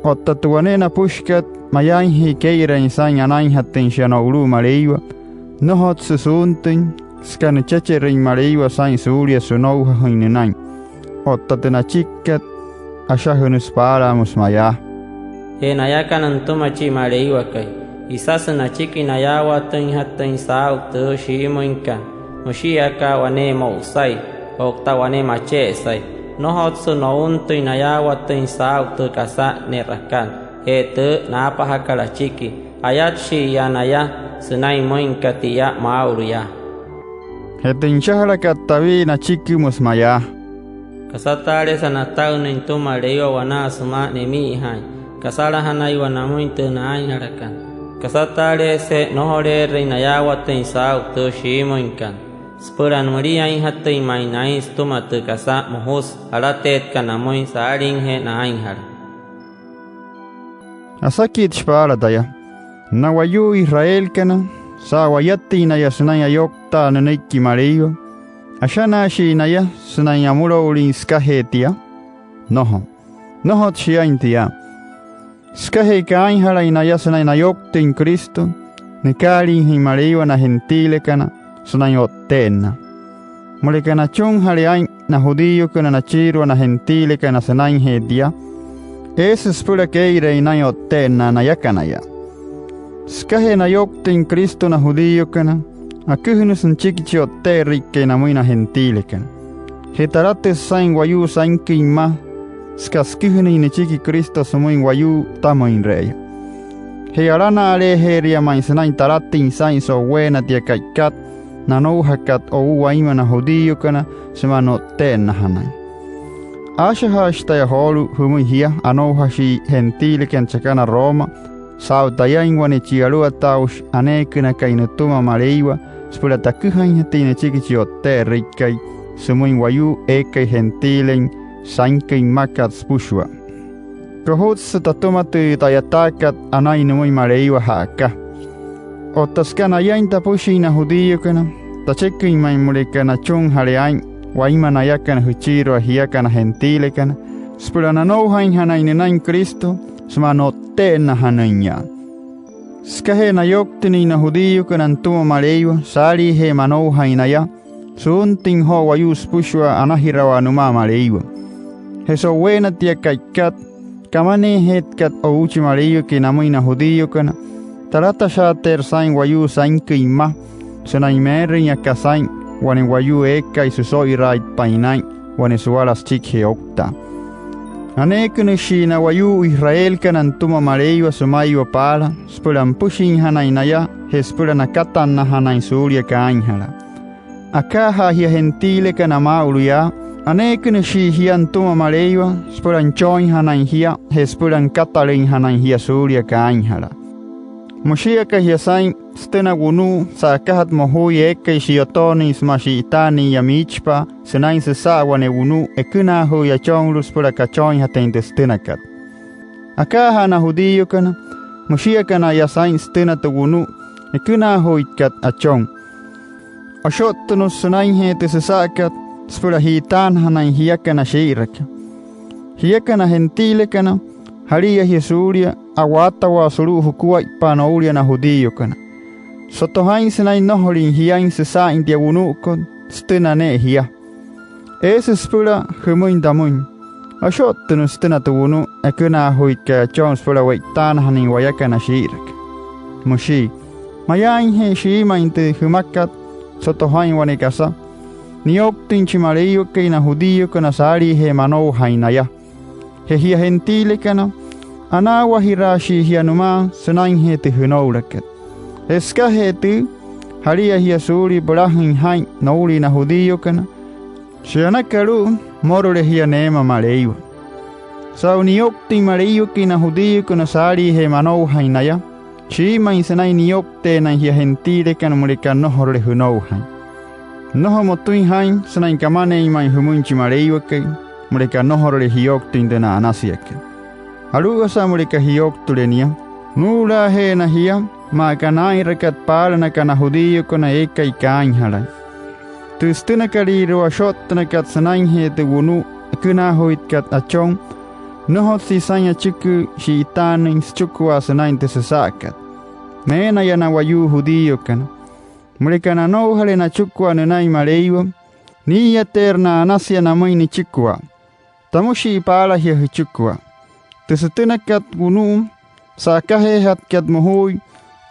Otta tü wane napüshikat, mayaainje kee'ireein saa'in anainjatüin shia no'ulu'u Maleiwa, nnojotsü suuntüin süka nüchecherüin Maleiwa saa'in suulia sünoujajüin nünain. Otta tü nachikikat, ashajünüsü paala, müsü mayaa: Je nayakana nütüma chi Maleiwakai, isasü nachiki nayaawatüinjatüin saa'u tü shiimüinkat. Müshii aka wane mo'usai otta wane mache'esai. Nnojotsü nountüin nayaawatüin saa'u tü kasa ne'rakat je tü naapajakat achiki. Ayatshi'iya naya sünain müin aka tia maa'ulu yaa. Je tü nüshajalakat David nachiki, müsü mayaa: Kasataalejese nata'ünnüin nütüma Maleiwa wanaa sümaa nemi'ijaain. Kasalajanaiwa namüin tü naainjalakat. Kasataalejese nnojoleerüin nayaawatüin saa'u tü shiimüinkat süpüla müliainjatüin ma'i naa'in sütüma tü kasa mojusü alateetkat namüin saaliijee naainjala. Asakitshi paala taya: Na wayuu israelkana, saa'u ayatüin naya sünain ayouktaa nünüiki Maleiwa, ¿ashanaashii naya sünain amüloulin sükajee tia? Nnojo. Nnojotsü shiain tia. Sükajee kaainjalain naya sünain nayouktüin Cristo, nükaaliijüin Maleiwa na gentilekana sünain o'tte'ennaa. Müleka nachunjale aa'in na judíokana nachiirua na gentilekana sünainjee tia, eesü süpüla kee'ireein naa'in o'tte'ennaa nayakanaya. Sükajee nayouktüin Cristo na judíokana, aküjünüsü nüchiki chi O'tte'erüikai namüin na gentilekana. Je talatüsü saa'in wayuu sainküin mma süka süküjünüin nüchiki Cristo sümüin wayuu pütamüinre'eya. Je alana'aleejeeria ma'i sünain talatüin saa'in so'uweena tia ka'ikat nanoujakat o'u wainma na judíokana sümaa no'tte'ennajanain. Aashajaashi taya joolu'u jümüin jia anoujashii gentilekana chakana Roma saa'u tayain wane chi aluwataaushi aneekünakai nütüma Maleiwa süpüla taküjainjatüin nüchiki chi O'tte'erüikai sümüin wayuu eekai gentilein sainküin mmakat süpüshua. Kojutsü tatüma tü ta'yataakat anain nümüin Maleiwa ja'aka. Otta süka nayain tapüshin na judíokana, tacheküin ma'i müleka nachunjale aa'in wainma nayakana jüchiirua jiakana gentilekana süpüla nanoujainjanain nünain Cristo sümaa no'tte'ennajanüinya. Sükajee nayouktünüin na judíokana nütüma Maleiwa saaliijee manoujain naya, suuntüin joo wayuu süpüshua anajirawaa nümaa Maleiwa. Je so'uweena tia ka'ikat kamaneejeetkat o'u chi Maleiwakai namüin na judíokana, talatashaateerü saa'in wayuu sainküin mma sünain meerüin aka saa'in wane wayuu eekai süso'iraaitpain naa'in wane suwala süchikijee ouktaa. Aneekünüshii na wayuu Israelkana nütüma Maleiwa sümaiwa paala süpüla nüpüshinjanain naya je süpüla nakatannajanain suulia kaainjalaa. Akaajaa jia gentilekana maa'ulu yaa, aneekünüshii jia nütüma Maleiwa süpüla nüchooinjanain jia je süpüla nükatalüinjanain jia suulia kaainjalaa. Müshii aka jia saa'in sütüna wunu'u sa'akajatü mojuui eekai shi'yotoonüin sümaa shi'itaanüin yaa miichipa'a sünain süsa'a wane wunu'u ekünaajuuya achonlu'u süpüla kachooinjatüin tü sütünakat. Akaajaa na judíokana, müshii aka naya saa'in sütüna tü wunu'u ekünaajuuikat achon. Oshottünüsü sünainjee tü süsa'akat süpüla ji'itaanajanain jiakana shii'iraka. Jiakana gentilekana, jalia jia suulia a'waatawaa sulu'u jukuaippa noulia na judíokana. Soto jaa'in sünain nnojolüin jiain süsa'ain tia wunu'ukot, sütüna ne'e jia. Eesü süpüla jümüin tamüin: “Oshottünüsü sütüna tü wunu'u ekünaajuuitkat achon süpüla we'itaanajanain wayakana shii'iraka”, müshii. Mayaainje shiimüin tü jümakat, soto jaa'in wane kasa: niyouktüin chi Maleiwakai na judíokana saaliijee manoujain naya. Je jia gentilekana, anaawajiraashii jia nümaa sünainjee tü jünoulakat. Je sükajee tüü, jalia jia suulia pülajüin jaa'in noulia na judíokana. Shia anaka alu'u, mmolule jia neema Maleiwa. Saa'u niyouktüin Maleiwakai na judíokana saaliijee manoujain naya, shiimüin sünain niyoukteenain jia gentilekana müleka nnojorule jünoujain. Nnojo motüin jaa'in sünain kamaneein ma'i jümüin chi Maleiwakai müleka nnojorule jiyouktüin tü na'anasiakat. Alu'ujasa müleka jiyouktüle nia, nuu'ulaajeena jia maa aka naa'inrakat paala naka na judíokana eekai kaainjalain. Tü sütünakalüirua oshottünakat sünainjee tü wunu'u ekünaajuuitkat achon, nnojotsü isain achiki shi'itaanüin süchikua sünain tü süsa'akat. Meenaya na wayuu judíokana. Müleka nanoujale nachikua nünain Maleiwa, nii'iyateerü na'anasia namüin nüchikua. Tamüshii paala jia jüchikua: Tü sütünakat wunu'u sa'akajeejatkat mojuui,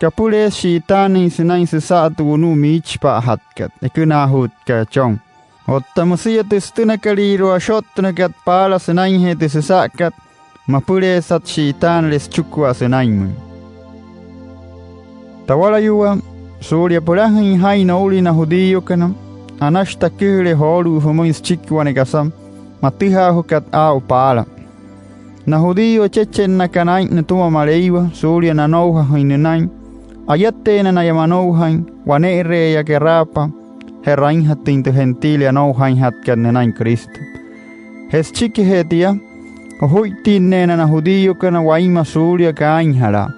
kapüleesü shi'itaanüin sünain süsa'a tü wunu'u miichipa'ajatkat ekünaajuuitkat achon. Otta müsia tü sütünakalüirua oshottünakat paala sünainjee tü süsa'akat, mapüleesat shi'itaanüle süchikua sünainmüin. Tawalayuwaa, suulia pülajüin jaa'in noulia na judíokana, anashi taküjüle joolu'u jümüin süchiki wane kasa matüjaajuukat aa'u paala. Na judío echechennakana aa'in nütüma Maleiwa suulia nanoujajüin nünain, ayateena naya manoujain wane'ere'eya keraapa je'rainjatüin tü gentile anoujainjatkat nünain Cristo. Je süchikijee tia, ojuittinneena na judíokana wainma suulia kaainjalaa.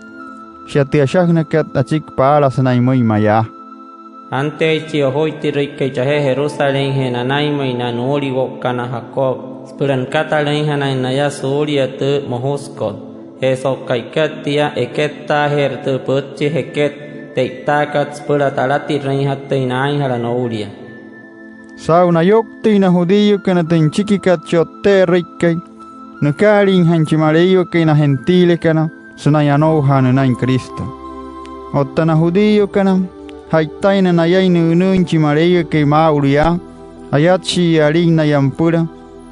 Shia tü ashajünakat achiki paala sünain müin mayaa: Anteeichi chi ojuittirüikai chajee Jerusalénjee nanainmüin na nuu'uliwo'ukana Jacob süpüla nükatalüinjanain naya suulia tü mojusükot. Je so'u ka'ikat tia, ekettaajeerü tü pütchi jeket te'itaakat süpüla talatirüinjatüin naainjala noulia. Saa'u nayouktüin na judíokana tü nüchikikat chi O'tte'erüikai, nükaaliijain chi Maleiwakai na gentilekana sünain anoujaa nünain Cristo. Otta na judíokana, ja'itaina nayain nü'ünüüin chi Maleiwakai maa'ulu yaa, ayatshi'iya alin naya nüpüla,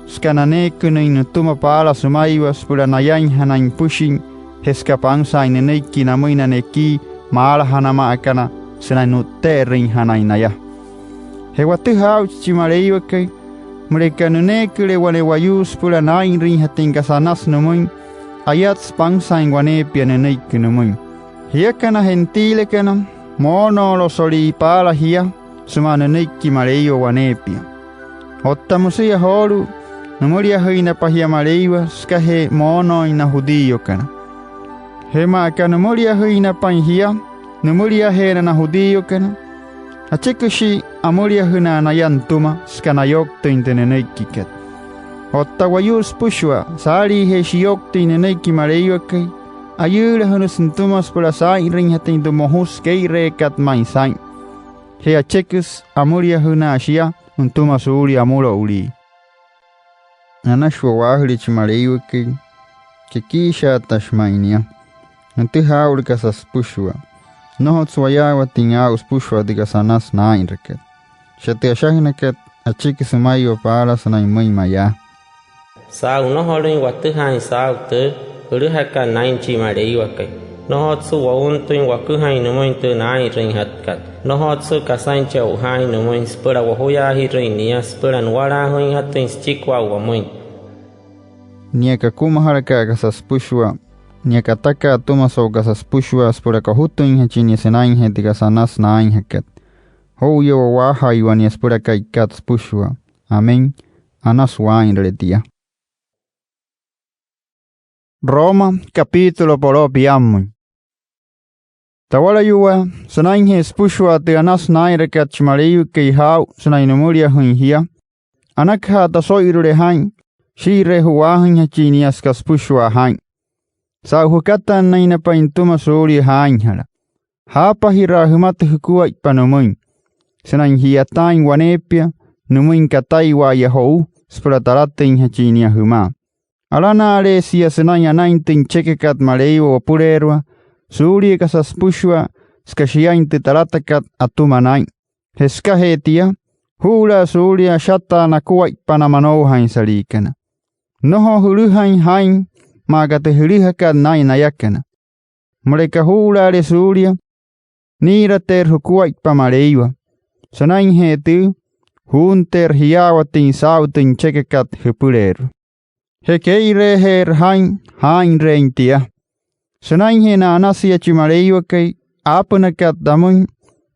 süka naneekünüin nütüma paala sümaiwa süpüla nayainjanain nüpüshin, je süka pansaain nünüiki namüin na nekii maalajanama'akana sünain nu'tte'erüinjanain naya. Je watüjaa aa'uchi chi Maleiwakai, müleka nüneeküle wane wayuu süpüla naa'inrüinjatüin kasa anasü nümüin, ayatsü pansaain waneepia nünüiki nümüin. Jiakana gentilekana, moonoolosolii paala jia sümaa nünüiki Maleiwa waneepia. Otta müsia joolu'u, nümüliajüinapa jia Maleiwa sükajee moonooin na judíokana. Je maa aka nümüliajüinapain jia nümüliajeena na judíokana, acheküshii amüliajünaa naya nütüma süka nayouktüin tü nünüikikat. Otta wayuu süpüshua, saaliijee shiyouktüin nünüiki Maleiwakai, ayüülajünüsü nütüma süpüla saa'inrüinjatüin tü mojusü kee'ireekat ma'i saa'in. Je acheküsü amüliajünaa shia nütüma suulia amüloulii. Anashi wa'waajüle chi Maleiwakai, kekiishaatashi ma'i nia. Nütüjaa aa'ulu kasa süpüshua. Nnojotsü wayaawatüin aa'u süpüshua tü kasa anasü naa'inrakat. Shia tü ashajünakat, acheküsü sümaiwa paala sünain müin mayaa: Saa'u nnojolüin watüjaain saa'u tü jülüjakat naa'in chi Maleiwakai, nnojotsü wountüin waküjain nümüin tü naa'inrüinjatkat. Nnojotsü kasain che'ojaain nümüin süpüla wojuyaajirüin nia süpüla nuwalaajüinjatüin süchikua wamüin. Nia kakumajalaka'a kasa süpüshua. Nia kataka'a atüma so'u kasa süpüshua süpüla kojutüinjachin nia sünainjee tü kasa anasü naainjakat. Joo'uya wa'waajaiwa nia süpüla ka'ikat süpüshua. Amén. Anasü waa'inrüle tia. Roma, capítulo poloo piammüin. Tawalayuwaa, sünainjee süpüshua tü anasü naa'inrakat chi Maleiwakai jaa'u sünain nümüliajüin jia, anakaja taso'irüle jaa'in shii'iree ju'waajüinjachin nia süka süpüshua jaa'in. Saa'u jükatannüinapain nütüma suulia jaainjala, jaapajiraa jümata jukuaippa nümüin sünain ji'yataain waneepia nümüin kataiwa'aya jo'u süpüla talatüinjachin nia jümaa. Alana'aleesia sünain anain tü nüchekakat Maleiwa wapüleerua suulia kasa süpüshua, süka shiain tü talatakat atüma naa'in. Je sükajee tia, juu'ulaa suulia ashataa nakuaippa na manoujainsaliikana. Nnojo jülüjain jaa'in maa aka tü jülüjakat naa'in nayakana. Müleka juu'ulaale suulia, nii'irateerü jukuaippa Maleiwa. Sünainjee tüü, juunteerü jiyaawatüin saa'u tü nüchekakat jüpüleerua. Je kee'ireejeerü jaa'in jaa'inreein tia. Sünainjee na'anasia chi Maleiwakai aapünakat tamüin,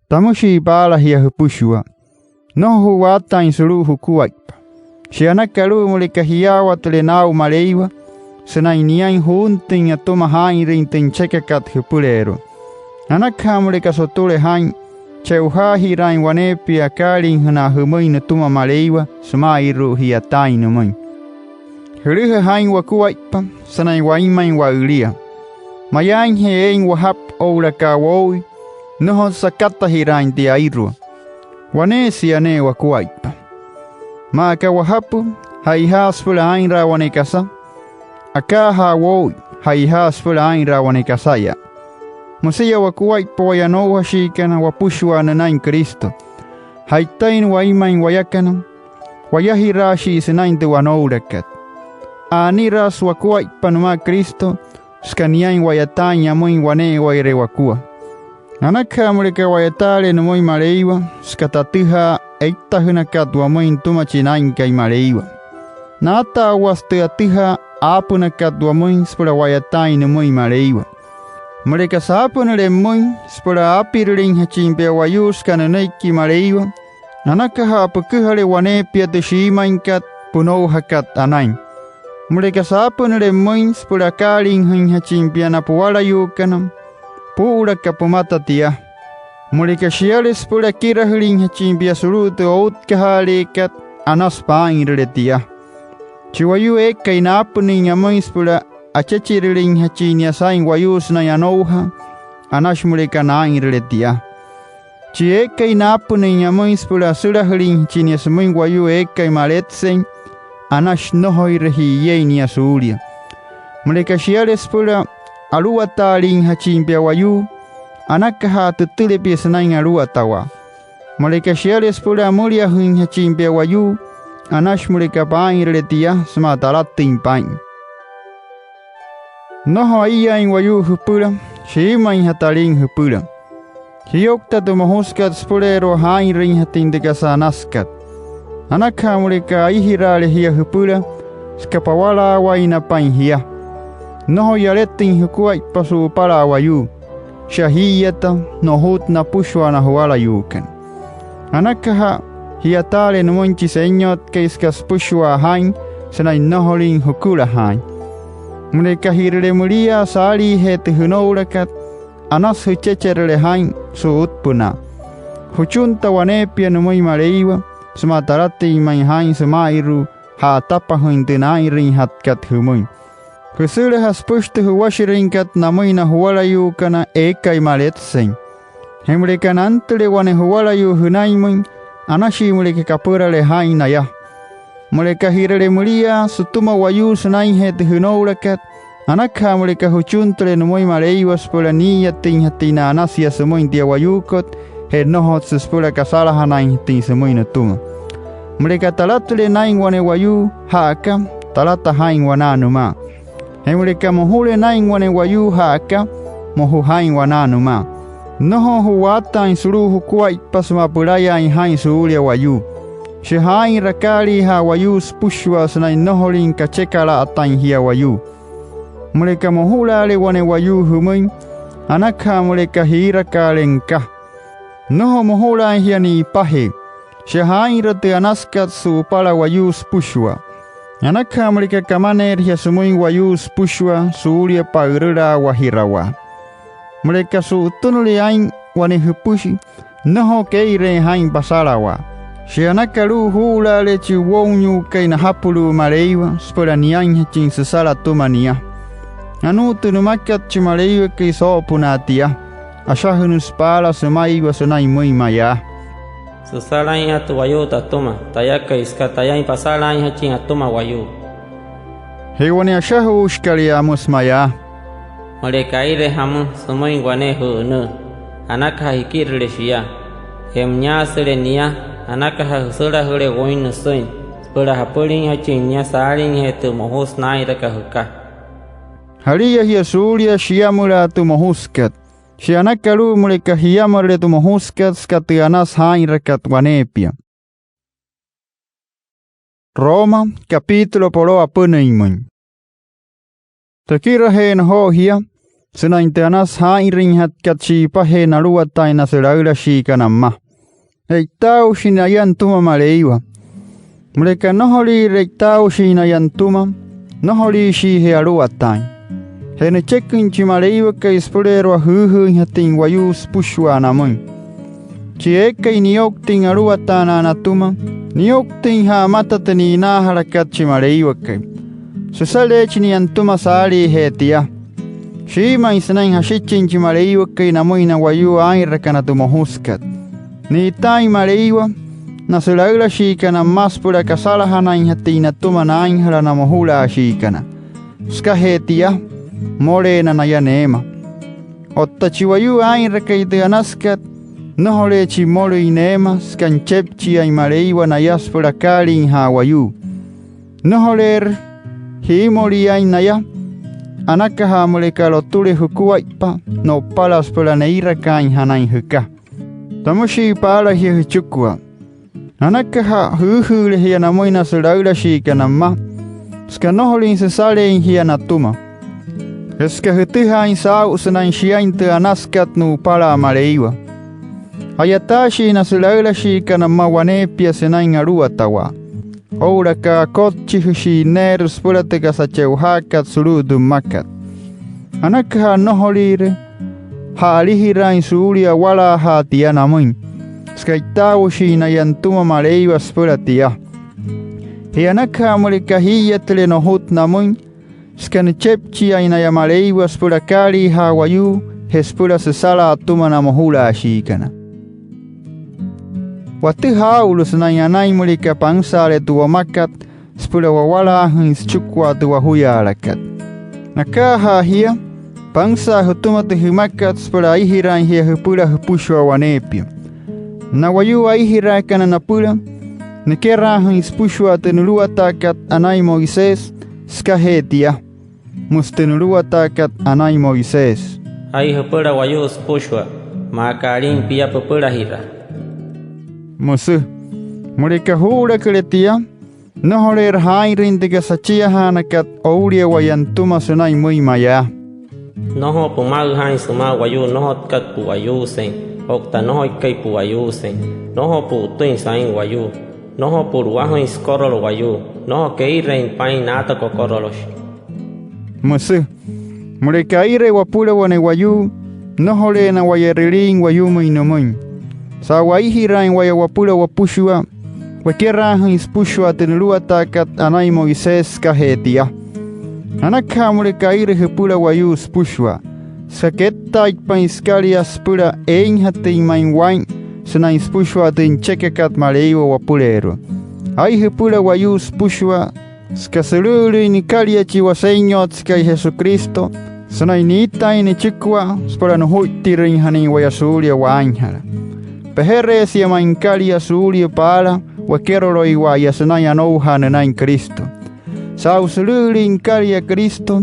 tamüshii paala jia jüpüshua. Nnojo ju'waataain sulu'u jukuaippa. Shia anaka alu'u müleka jiyaawatüle naa'u Maleiwa sünain niain juuntüin atüma jaa'inrüin tü nüchekakat jüpüleerua. Anakaja müleka sotüle jaa'in che'ojaajiraain waneepia akaaliijünaa jümüin nütüma Maleiwa süma'inru'u ji'yataain nümüin. Jülüja jaa'in wakuaippa sünain wainmain wa'ülia. Mayaainje eein wajapü oo'ulaka woo'ui, nnojotsü akatajiraain tiairua. Waneesia ne'e wakuaippa. Maa aka wajapü, ja'ijaasü süpüla aa'inraa wane kasa. Akaajaa woo'ui, ja'ijaasü süpüla aa'inraa wane kasaya. Müsia wakuaippa waya anoujashiikana wapüshua nünain Cristo. Ja'itaina wainmain wayakana, wayajiraashii sünain tü wanoulakat. A'aniraasü wakuaippa nümaa Cristo, süka niain wa'yataain amüin wane'ewaire wakua. Anakaja müleka wa'yataale nümüin Maleiwa, süka tatüjaa eitajünakat wamüin nütüma chi Naa'inkai Maleiwa. Naataawasü tü atüjaa aapünakat wamüin süpüla wa'yataain nümüin Maleiwa. Müleka saapünüle pümüin süpüla aapirülinjachin pia wayuu süka nünüiki Maleiwa, anakaja püküjale waneepia tü shiimüinkat pünoujakat anain. Müleka saapünüle pümüin süpüla akaaliijüinjachin pia na puwalayuukana, puu'ulaka pümata tia. Müleka shiale süpüla ekirajülinjachin pia sulu'u tü outkajaaleekat, anasü paa'inrüle tia. Chi wayuu eekai naapünüin amüin süpüla achechirülinjachin nia saa'in wayuu sünain anoujaa, anashi müleka naa'inrüle tia. Chi eekai naapünüin amüin süpüla asülajülinjachin nia sümüin wayuu eekai maletsein, anashi nnojoire ji'iyein nia suulia. Müleka shiale süpüla aluwataaliijachin pia wayuu, anakaja tütüle pia sünain aluwatawaa. Müleka shiale süpüla amüliajüinjachin pia wayuu, anashi müleka paa'inrüle tia sümaa talatüin paa'in. Nnojo aiyaain wayuu jüpüla shiimüinjatü alin jüpüla. Jiyoukta tü mojusükat süpüleerua jaa'inrüinjatüin tü kasa anasükat. Anakaja müleka aijiraale jia jüpüla, süka pawalaawainapain jia. Nnojo yaletüin jukuaippa su'upala wayuu. Shia jii'iyata no'ujut napüshua na juwalayuukana. Anakaja ji'yataale nümüin chi Senyotkai süka süpüshua jaa'in sünain nnojolin jükulajaain. Müleka ji'rüle müliaa saaliijee tü jünoulakat, anasü jüchecherüle jaa'in su'utpünaa. Jüchunta waneepia nümüin Maleiwa sümaa talatüin ma'i jaa'in süma'inru'u ja'atapajüin tü naa'inrüinjatkat jümüin. Jüsülaja süpüshi tü juwashirüinkat namüin na juwalayuukana eekai maletsein. Je müleka nantüle wane juwalayuu jünainmüin, anashii müleka kapürale jaa'in naya. Müleka ji'rüle müliaa sütüma wayuu sünainjee tü jünoulakat, anakaja müleka jüchuntüle nümüin Maleiwa süpüla nii'iyatüinjatüin na'anasia sümüin tia wayuukot, je nnojotsü süpüla kasalajanainjatüin sümüin nütüma. Müleka talatüle naa'in wane wayuu ja'aka, talata jaa'in wanaa nümaa. Je müleka mojule naa'in wane wayuu ja'aka, moju jaa'in wanaa nümaa. Nnojo ju'waataain sulu'u jukuaippa sümaa pülayaain jaa'in suulia wayuu. Shia jaa'inra akaaliijaa wayuu süpüshua sünain nnojolin kachekala'atain jia wayuu. Müleka mojulaale wane wayuu jümüin, anakaja müleka jiirakaale nüka. Nnojo mojulaain jia ni'ipajee. Shia jaa'inra tü anasükat su'upala wayuu süpüshua. Anakaja müleka kamaneere jia sümüin wayuu süpüshua suulia pa'ürülaawajirawaa. Müleka su'utünüle aa'in wane jüpüshi, nnojo kee'ireein jaa'in pasalawaa. Shia anaka alu'u juu'ulaale chi wounyuukai najapulu'u Maleiwa süpüla niainjachin süsala atüma nia. Anuu tü nümakat chi Maleiwakai soo'opünaa tia. Ashajünüsü paala sümaiwa sünain müin mayaa: “Süsalainjatü wayuu tatüma tayakai süka tayain pasalaainjachin atüma wayuu”. Je wane ashajuushikalüyaa, müsü mayaa: “Müleka aire jamü sümüin wane jü'ünüü, anakaja jikirüle shia. Je müinyaasüle nia, anakaja jüsülajüle wüin nüsüin süpüla japülinjachin nia saaliijee tü mojusü naa'inrakat jüka”. Jalia jia suulia shiamülaa tü mojusükat. Shia anaka alu'u müleka jiamürüle tü mojusükat süka tü anasü jaa'inrakat waneepia. Roma, capítulo po'loo apünüinmüin. Tekirajeena joo jia sünain tü anasü jaa'inrüinjatkat shi'ipajee naluwataain na sülaülashiikana mma. E'itaaushin naya nütüma Maleiwa. Müleka nnojoliire e'itaaushin naya nütüma, nnojoliishiije aluwataain. Je nücheküin chi Maleiwakai süpüleerua jüüjüüinjatüin wayuu süpüshua namüin. Chi eekai niyouktüin aluwataanaa natüma, niyouktüinja'a mata tü ni'inaajalakat chi Maleiwakai. Süsaleechi nia nütüma saaliijee tia. Shiimüin sünain jashichin chi Maleiwakai namüin na wayuu aa'inrakana tü mojusükat. Ni'itaain Maleiwa na sülaülashiikana mma süpüla kasalajanainjatüin natüma naainjala na mojulaashiikana. Sükajee tia, mmoleena naya neema. Otta chi wayuu aa'inrakai tü anasükat, nnojoleechi mmolüin neema süka nüchepchiain Maleiwa naya süpüla akaaliijaa wayuu. Nnojoleerü jiimoliain naya, anakaja müleka lotüle jukuaippa no'upala süpüla neirakaainjanain jüka. Tamüshii paala jia jüchikua: Anakaja jüüjüüle jia namüin na sülaülashiikana mma, süka nnojolüin süsaleein jia natüma. Je süka jütüjaain saa'u sünain shiain tü anasükat nu'upala Maleiwa. A'yataashii na sülaülashiikana mma waneepia sünain aluwatawaa. Oo'ulaka akotchijüshii neerü süpüla tü kasa che'ojaakat sulu'u tü mmakat. Anakaja nnojoliire ja'alijiraain suulia awalaajaa tia namüin, süka e'itaaushin naya nütüma Maleiwa süpüla tia. Je anakaja müleka jii'iyatüle no'ujut namüin, süka nüchepchiain naya Maleiwa süpüla akaaliijaa wayuu je süpüla süsalaa atüma na mojulaashiikana. Watüjaa aa'ulu sünain anain müleka pansaale tü wamakat süpüla wawalaajüin süchikua tü wajuyaalakat. Akaajaa jia, pansaa jütüma tü jümakat süpüla aijiraain jia jüpüla jüpüshua waneepia. Na wayuu aijiraakana napüla, nikeraajüin süpüshua tü nuluwataakat anain Moisés sükajee tia. Müsü tü nuluwataakat anain Moisés: “Ai jüpüla wayuu süpüshua maa aka alin pia püpülajiraa —müsü. Müleka juu'ulaküle tia, nnojoleerü jaa'inrüin tü kasa achiajaanakat oulia waya nütüma sünain müin mayaa: “Nnojo püma'üjaain sümaa wayuu nnojotkat pu'wayuusein otta nnojoikai pu'wayuusein. Nnojo pu'utüin saa'in wayuu. Nnojo pu'luwajüin sükorolo wayuu. Nnojo kee'ireein paa'in naata kokoroloshi”, müsü. Müleka aire wapüla wane wayuu, nnojoleena waya e'rüliin wayumüin nümüin. Saa'u aijiraain waya wapüla wapüshua, wekeraajüin süpüshua tü nuluwataakat anain Moisés sükajee tia. Anakaja müleka aire jüpüla wayuu süpüshua, süka kettaaitpain sükalia süpüla eeinjatüin ma'i waa'in sünain süpüshua tü nüchekakat Maleiwa wapüleerua. Ai jüpüla wayuu süpüshua, süka sülü'ülüin nükalia chi Wasenyotsekai Jesucristo sünain niitaain nüchikua süpüla nujuittirüinjanain waya suulia waainjala. Pejereesia ma'i nükalia suulia paala wekeroloiwa'aya sünain anoujaa nünain Cristo. Saa'u sülü'ülüin nükalia Cristo,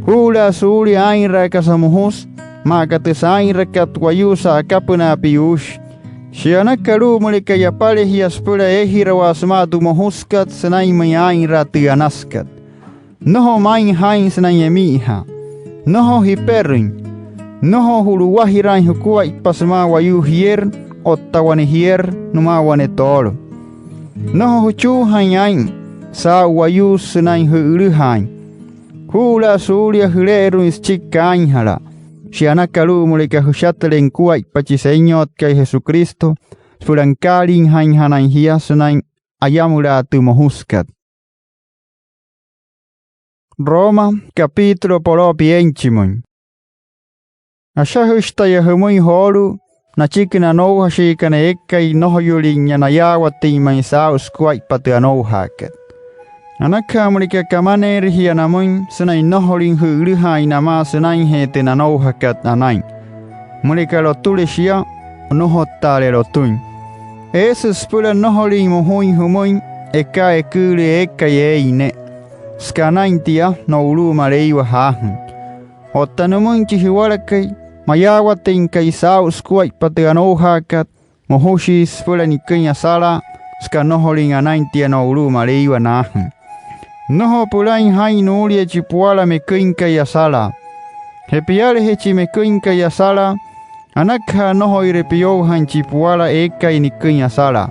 juu'ulaa suulia aa'inraa kasa mojusü, maa aka tü saa'inrakat wayuu sa'akapünaa piyuushi. Shia anaka alu'u müleka yapale jia süpüla eejirawaa sümaa tü mojusükat sünainmüin aa'inraa tü anasükat. Nnojo maa'in jaa'in sünain emi'ijaa. Nnojo jiperüin. Nnojo ju'luwajiraain jukuaippa sümaa wayuu jierü otta wane jierü nümaa wane toolo. Nnojo jüchuujain aa'in saa'u wayuu sünain jü'ülüjaain. Juu'ulaa suulia jüle'eru'uin süchiki kaainjalaa. Shia anaka alu'u müleka jüshatüle nukuaippa chi Senyotkai Jesucristo süpüla nükaaliijainjanain jia sünain ayamülaa tü mojusükat. Roma, capítulo poloo pienchimüin. Ashajüshi taya jümüin joolu'u nachiki na anoujashiikana eekai nnojoyüli'inya nayaawatüin ma'i saa'u sukuaippa tü anoujaakat. Anakaja müleka kamaneere jia namüin sünain nnojolüin jü'ülüjaain namaa sünainjee tü nanoujakat anain. Müleka lotüle shia, nnojottaale lotüin. Eesü süpüla nnojolin mojuin jümüin ekaa eküülü eekai eein ne'e, süka anain tia no'ulu'u Maleiwa jaajüin. Otta nümüin chi juwalakai mayaawatüinkai saa'u sukuaippa tü anoujaakat, mojushiisü süpüla niküin asalaa, süka nnojolüin anain tia no'ulu'u Maleiwa naajüin. Nnojo pülain jaa'in nuulia chi puwala meküinkai asalaa. Je pialeje chi meküinkai asalaa, anakaja nnojoire piyoujain chi puwala eekai niküin asalaa,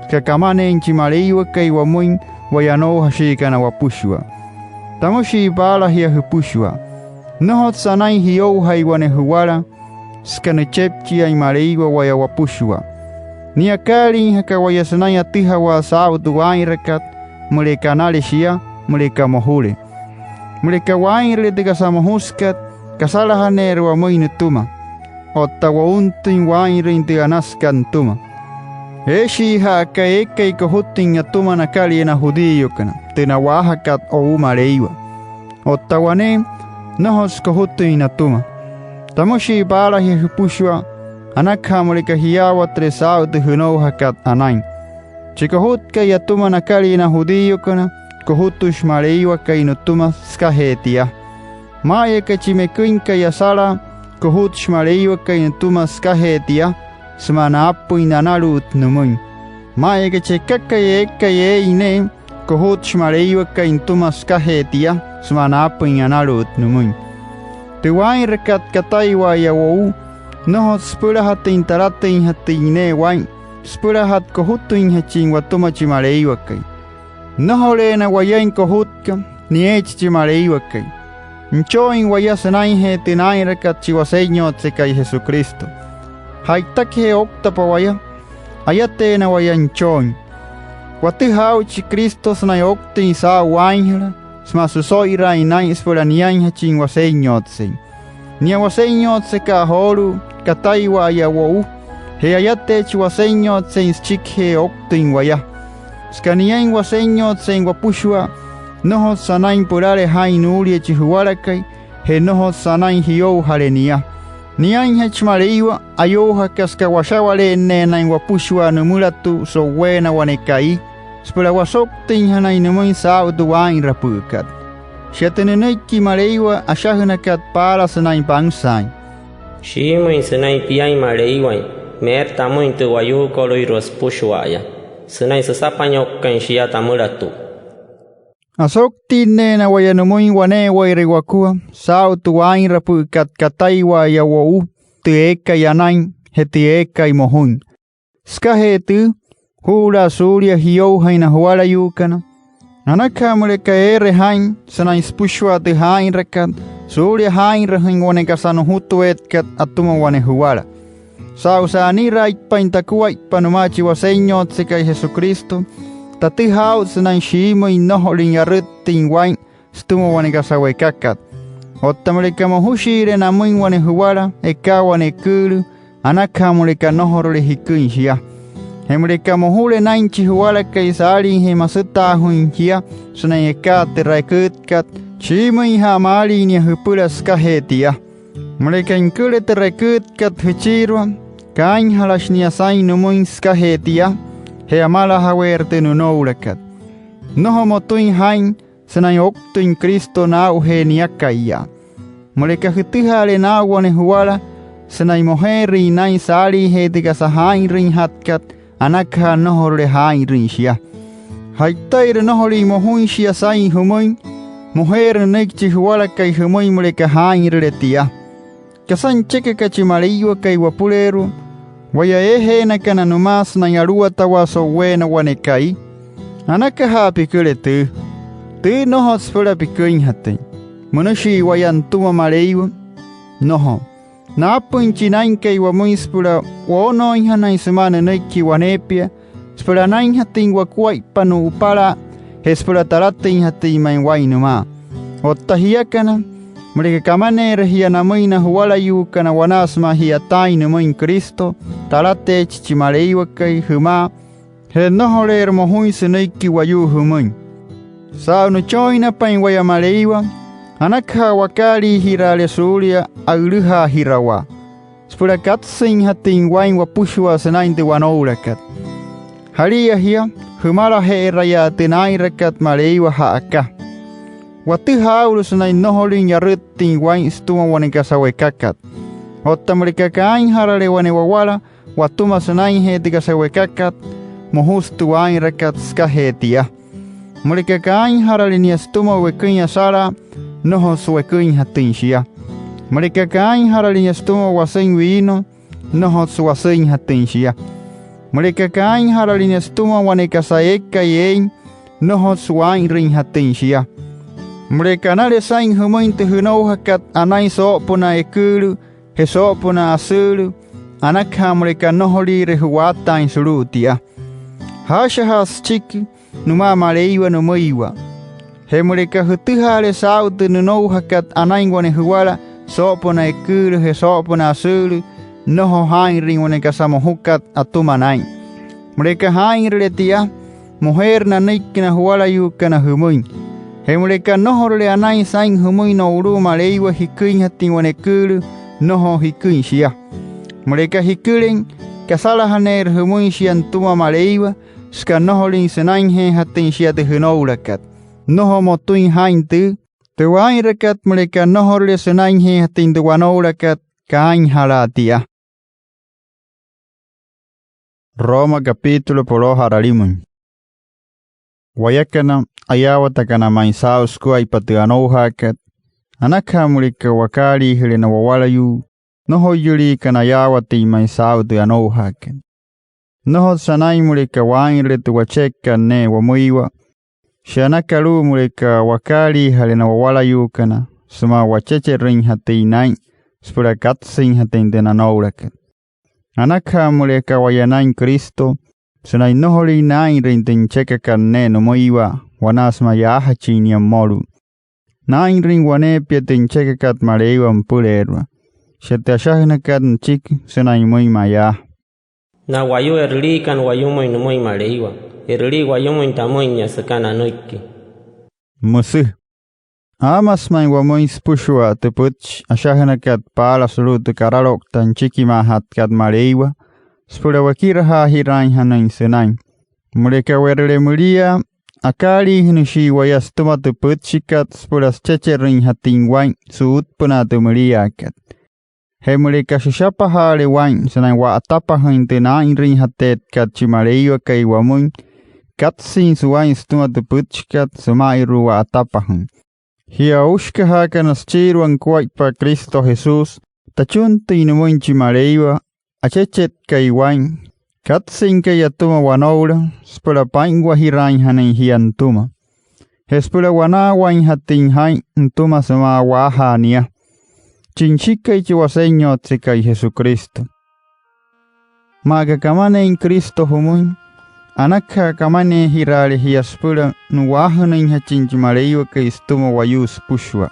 süka kamaneein chi Maleiwakai wamüin waya anoujashiikana wapüshua. Tamüshii paala jia jüpüshua: Nnojotsü anain jiyoujai wane juwala, süka nüchepchiain Maleiwa waya wapüshua. Nia akaaliijaka waya sünain atüjawaa saa'u tü waa'inrakat, müleka anale shia, müleka mojule. Müleka waa'inrüle tü kasa mojusükat, kasalajaneerü wamüin nütüma. Otta wountüin waa'inrüin tü anasükat nütüma. Eeshiija'a aka eekai kojutüin atüma nakalia na judíokana, tü na'waajakat o'u Maleiwa. Otta wane, nnojotsü kojutüin natüma. Tamüshii paala jia jüpüshua, anakaja müleka jiyaawatüle saa'u tü jünoujakat anain. Chi kojutkai atüma nakalia na judíokana, kojutüshi Maleiwakai nütüma sükajee tia. Maa'aya aka chi meküinkai asalaa, kojutshi Maleiwakai nütüma sükajee tia, sümaa naapüin analu'ut nümüin. Maa'aya aka chi ekakai eekai eein ne'e, kojutshi Maleiwakai nütüma sükajee tia, sümaa naapüin analu'ut nümüin. Tü waa'inrakat kataiwa'aya wo'u, nnojotsü süpülajatüin talatüinjatüin ne'e waa'in, süpülajatü kojutüinjachin watüma chi Maleiwakai. Nnojoleena wayain kojutka, nieechi chi Maleiwakai. Nüchooin waya sünainjee tü naa'inrakat chi Wasenyotsekai Jesucristo. Ja'itakajee ouktapa waya, ayateena waya nüchooin. Watüjaa aa'uchi Cristo sünain ouktüin saa'u waainjala sümaa süso'iraain naa'in süpüla niainjachin Wasenyotsein. Nia Wasenyotseka'a joolu'u, kataiwa'aya wo'u, je ayateechi Wasenyotsein süchikijee ouktüin waya. Süka niain Wasenyotsein wapüshua, nnojotsü anain pülale jaa'in nuulia chi juwalakai, je nnojotsü anain jiyoujale nia. Niainjachi Maleiwa ayoujaka süka washa'wale'enneenain wapüshua nümülatu'u so'uweena wane ka'i, süpüla wasouktüinjanain nümüin saa'u tü waa'inrapü'ükat. Shia tü nünüiki Maleiwa ashajünakat paala sünain pansaain: Shiimüin sünain piain Maleiwain, meerü tamüin tü wayuukolüirua süpüshua'aya sünain süsapainyo'ukain shia tamülatu'u. Asouktinnüneena waya nümüin wane'ewaire wakua saa'u tü waa'inrapü'ükat kataiwa'aya wo'u, tü eekai anain je tü eekai mojuin. Sükajee tüü, juu'ulaa suulia jiyoujain na juwalayuukana, anakaja müleka eere jaa'in sünain süpüshua tü jaa'inrakat suulia jaa'inrajüin wane kasa nujutueetkat atüma wane juwala. Saa'u sa'aniraaitpain takuaippa nümaa chi Wasenyotsekai Jesucristo, tatüjaa aa'ut sünain shiimüin nnojolüin arüttüin waa'in sütüma wane kasa wekakat. Otta müleka mojushiire namüin wane juwala ekaa wane eküülü, anakaja müleka nnojorule jiküin shia. Je müleka mojule naa'in chi juwalakai saaliijee masütaajuin jia sünain ekaa tü reküütkat, shiimüinja'a maalin nia jüpüla sükajee tia. Müleka niküle tü reküütkat jüchiirua, kaainjalashi nia saa'in nümüin sükajee tia, je amalajaweerü tü nünoulakat. Nnojo motüin jaa'in sünain ouktüin Cristo naa'ujee niaka'iya. Müleka jütüjaale naa'u wane juwala sünain mojeerüin naa'in saaliijee tü kasa jaa'inrüinjatkat, anakaja nnojorule jaa'inrüin shia. Ja'itairü nnojolüin mojuin shia saa'in jümüin, mojeerü nünüiki chi juwalakai jümüin müleka jaa'inrüle tia. ¿Kasa nüchekaka chi Maleiwakai wapüleerua waya eejeenakana nümaa sünain aluwatawaa so'uweena wane ka'i? Anakaja piküle tüü. Tüü nnojotsü süpüla piküinjatüin. ¿Münüshii waya nütüma Maleiwa? Nnojo. Naapüin chi Naa'inkai wamüin süpüla woonooinjanain sümaa nünüiki waneepia, süpüla anainjatüin wakuaippa nu'upala je süpüla talatüinjatüin ma'i waa'in nümaa. Otta jiakana, müleka kamaneere jia namüin na juwalayuukana wanaa sümaa ji'yataain nümüin Cristo, talateechi chi Maleiwakai jümaa je nnojoleerü mojuin sünüiki wayuu jümüin. Saa'u nüchooinapain waya Maleiwa, anakaja wakaaliijiraale suulia a'ülüjaajirawaa süpüla katsüinjatüin waa'in wapüshua sünain tü wanoulakat. Jalia jia jümalaje'erayaa tü naa'inrakat Maleiwa ja'aka. Watüjaa aa'ulu sünain nnojolüin yarüttüin waa'in sütüma wane kasa wekakat. Otta müleka kaainjarale wane wawala watüma sünainjee tü kasa wekakat, mojusü tü waa'inrakat sükajee tia. Müleka kaainjarale nia sütüma weküin asalaa, nnojotsü weküinjatüin shia. Müleka kaainjarale nia sütüma wasüin wiino, nnojotsü wasüinjatüin shia. Müleka kaainjarale nia sütüma wane kasa eekai eein, nnojotsü waa'inrüinjatüin shia. Müleka anale saa'in jümüin tü jünoujakat anain soo'opünaa eküülü je soo'opünaa asüülü, anakaja müleka nnojoliire ju'waataain sulu'u tia. Jaashajaa süchiki nümaa Maleiwa nümüiwa. Je müleka jütüjaale saa'u tü nünoujakat anain wane juwala soo'opünaa eküülü je soo'opünaa asüülü, nnojo jaa'inrüin wane kasa mojukat atüma naa'in. Müleka jaa'inrüle tia, mojeerü nanüiki na juwalayuukana jümüin. Je müleka nnojorule anain saa'in jümüin no'ulu'u Maleiwa jiküinjatüin wane eküülü, nnojo jiküin shia. Müleka jikülein, kasalajaneerü jümüin shia nütüma Maleiwa, süka nnojolüin sünainjeejatüin shia tü jünoulakat. Nnojo motüin jaa'in tüü, tü waa'inrakat müleka nnojorule sünainjeejatüin tü wanoulakat, kaainjalaa tia. Roma capítulo poloo ja'ralimüin. Wayakana ayaawatakana ma'i saa'u sukuaippa tü anoujaakat, anakaja müleka wakaaliijüle na wawalayuu nnojoiyüliikana ayaawatüin ma'i saa'u tü anoujaakat. Nnojotsü anain müleka waa'inrüle tü wachekakat ne'e wamüiwa. Shia anaka alu'u müleka wakaaliijale na wawalayuukana sümaa wachecherüinjatüin naa'in süpüla katsüinjatüin tü nanoulakat. Anakaja müleka waya naa'in Cristo sünain nnojolüin naa'inrüin tü nüchekakat ne'e nümüiwa wanaa sümaa yaajachin nia mmolu'u. Naa'inrüin waneepia tü nüchekakat Maleiwa nüpüleerua. Shia tü ashajünakat nüchiki sünain müin mayaa: Na wayuu e'rüliikana wayumüin nümüin Maleiwa, e'rülii wayumüin tamüin nia süka nanüiki, müsü. Aamasü ma'i wamüin süpüshua tü pütchi ashajünakat paala sulu'u tü karaloukta nüchikimaajatkat Maleiwa süpüla wekirajaajiraainjanain sünain. Müleka we'rüle müliaa, akaaliijünüshii waya sütüma tü pütchikat süpüla süchecherüinjatüin waa'in su'utpünaa tü müliaakat. Je müleka süshapajaale waa'in sünain wa'atapajüin tü naa'inrüinjateetkat chi Maleiwakai wamüin, katsüinsü waa'in sütüma tü pütchikat süma'inru'u wa'atapajüin. Jia oushikajaakana süchiirua nukuaippa Cristo Jesús, tachuntüin nümüin chi Maleiwa achechetkai waa'in, katsüinkai atüma wanoula süpüla paa'inwajiraainjanain jia nütüma. Je süpüla wanaawainjatüin jaa'in nütüma sümaa a'waajaa nia, chi Nüshikai chi Wasenyotsekai Jesucristo. Maa aka kamaneein Cristo jümüin, anakaja kamaneejiraale jia süpüla nu'waajünüinjachin chi Maleiwakai sütüma wayuu süpüshua.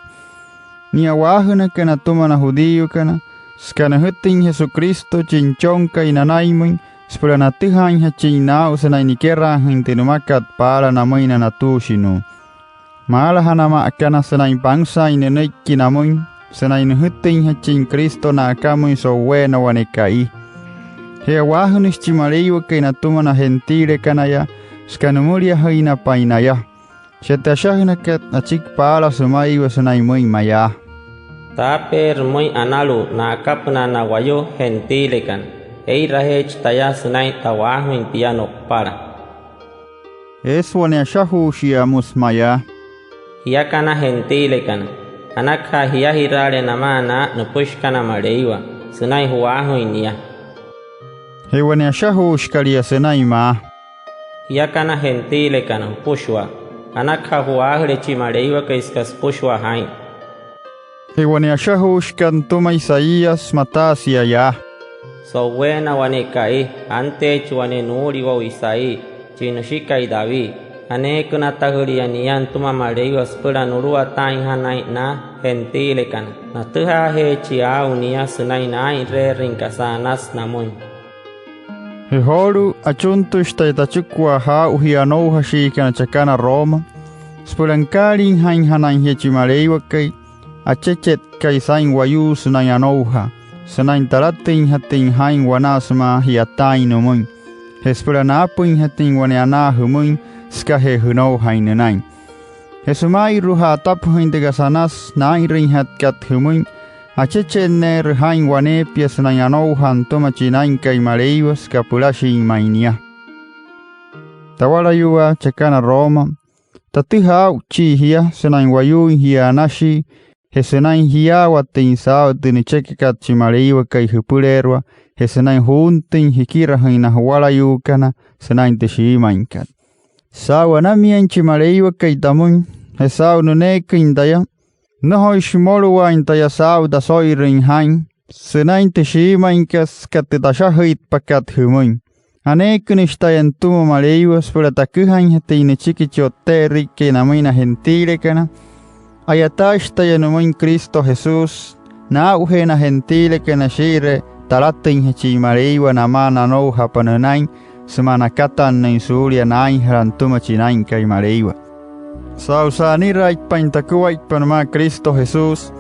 Nia a'waajünakana atüma na judíokana, süka nüjütüin Jesucristo chi Nüchonkai nanainmüin süpüla natüjaainjachin naa'u sünain nikeraajüin tü nümakat paala namüin na natuushinuuin. Maalajanama'akana sünain pansaain nünüiki namüin sünain nüjütüinjachin Cristo na'akamüin so'uweena wane ka'i. Je a'waajünüshi chi Maleiwakai natüma na gentilekanaya süka nümüliajüinapain naya. Shia tü ashajünakat achiki paala sümaiwa sünain müin mayaa: Taapeerü pümüin analu'ut na'akapünaa na wayuu gentilekana, ee'irajeechi taya sünain ta'waajüin pia no'upala. Eesü wane ashajuushiya, müsü mayaa: Jiakana gentilekana, anakaja jiajiraale namaa na nüpüshikana Maleiwa sünain ju'waajüin nia. Je wane ashajuushikalia sünain maa: Jiakana gentilekana jüpüshua, anakaja ju'waajüle chi Maleiwakai süka süpüshua jaa'in. Je wane ashajuushikat nütüma Isaías, mataasia yaa: So'uweena wane ka'i, anteechi wane nuu'uliwo'u Isaí, chi nüshikai David. Aneekünatajülia nia nütüma Maleiwa süpüla nuluwataainjanain na gentilekana. Natüjaajeechi aa'u nia sünain naa'inreerüin kasa anasü namüin. Je joolu'u, achuntüshi taya tachikua jaa'u jia anoujashiikana chakana Roma süpüla nükaaliijainjanain jia chi Maleiwakai achechetkai saa'in wayuu sünain anoujaa, sünain talatüinjatüin jaa'in wanaa sümaa ji'yataain nümüin, je süpüla naapüinjatüin wane anaa jümüin sükajee jünoujain nünain. Je süma'inru'u ja'atapajüin tü kasa anasü naa'inrüinjatkat jümüin, achechenneerü jaa'in waneepia sünain anoujaa nütüma chi Naa'inkai Maleiwa süka pülashin ma'i nia. Tawalayuwaa chakana Roma, tatüjaa aa'uchii jia sünain wayuuin jia anashii, je sünain jiyaawatüin saa'u tü nüchekakat chi Maleiwakai jüpüleerua, je sünain juuntüin jikirajüin na juwalayuukana sünain tü shiimüinkat. Saa'u anamiain chi Maleiwakai tamüin, je saa'u nüneeküin taya, nnojoishi mmoluwaain taya saa'u taso'irüin jaa'in sünain tü shiimüinkat süka tü tashajüitpakat jümüin. Aneekünüshi taya nütüma Maleiwa süpüla taküjainjatüin nüchiki chi O'tte'erüikai namüin na gentilekana. A'yataashi taya nümüin Cristo Jesús naa'ujee na gentilekana shii'iree talatüinjachin Maleiwa namaa nanoujapa nünain sümaa nakatannüin suulia naainjala nütüma chi Naa'inkai Maleiwa. Saa'u sa'aniraaitpain takuaippa nümaa Cristo Jesús,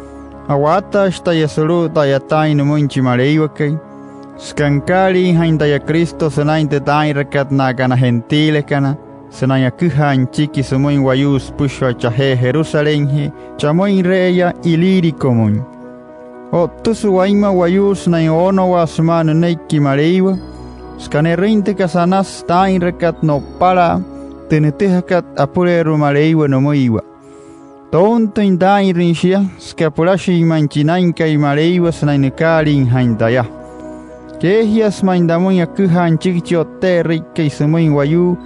a'waataashi taya sulu'u ta'yataain nümüin chi Maleiwakai, süka nükaaliijain taya Cristo sünain tü taa'inrakat na'aka na gentilekana, sünain aküjaa nüchiki sümüin wayuu süpüshua chajee Jerusalénjee chamü'inre'eya Ilíricomüin. O'ttüsü wainma wayuu sünain oonowaa sümaa nünüiki Maleiwa, süka ne'rüin tü kasa anasü taa'inrakat no'upala, tü nütüjakat apüleerua Maleiwa nümüiwa. Tountüin taa'inrüin shia süka pülashin ma'i chi Naa'inkai Maleiwa sünain nükaaliijain taya. Keejiasü ma'i tamüin aküjaa nüchiki chi O'tte'erüikai sümüin wayuu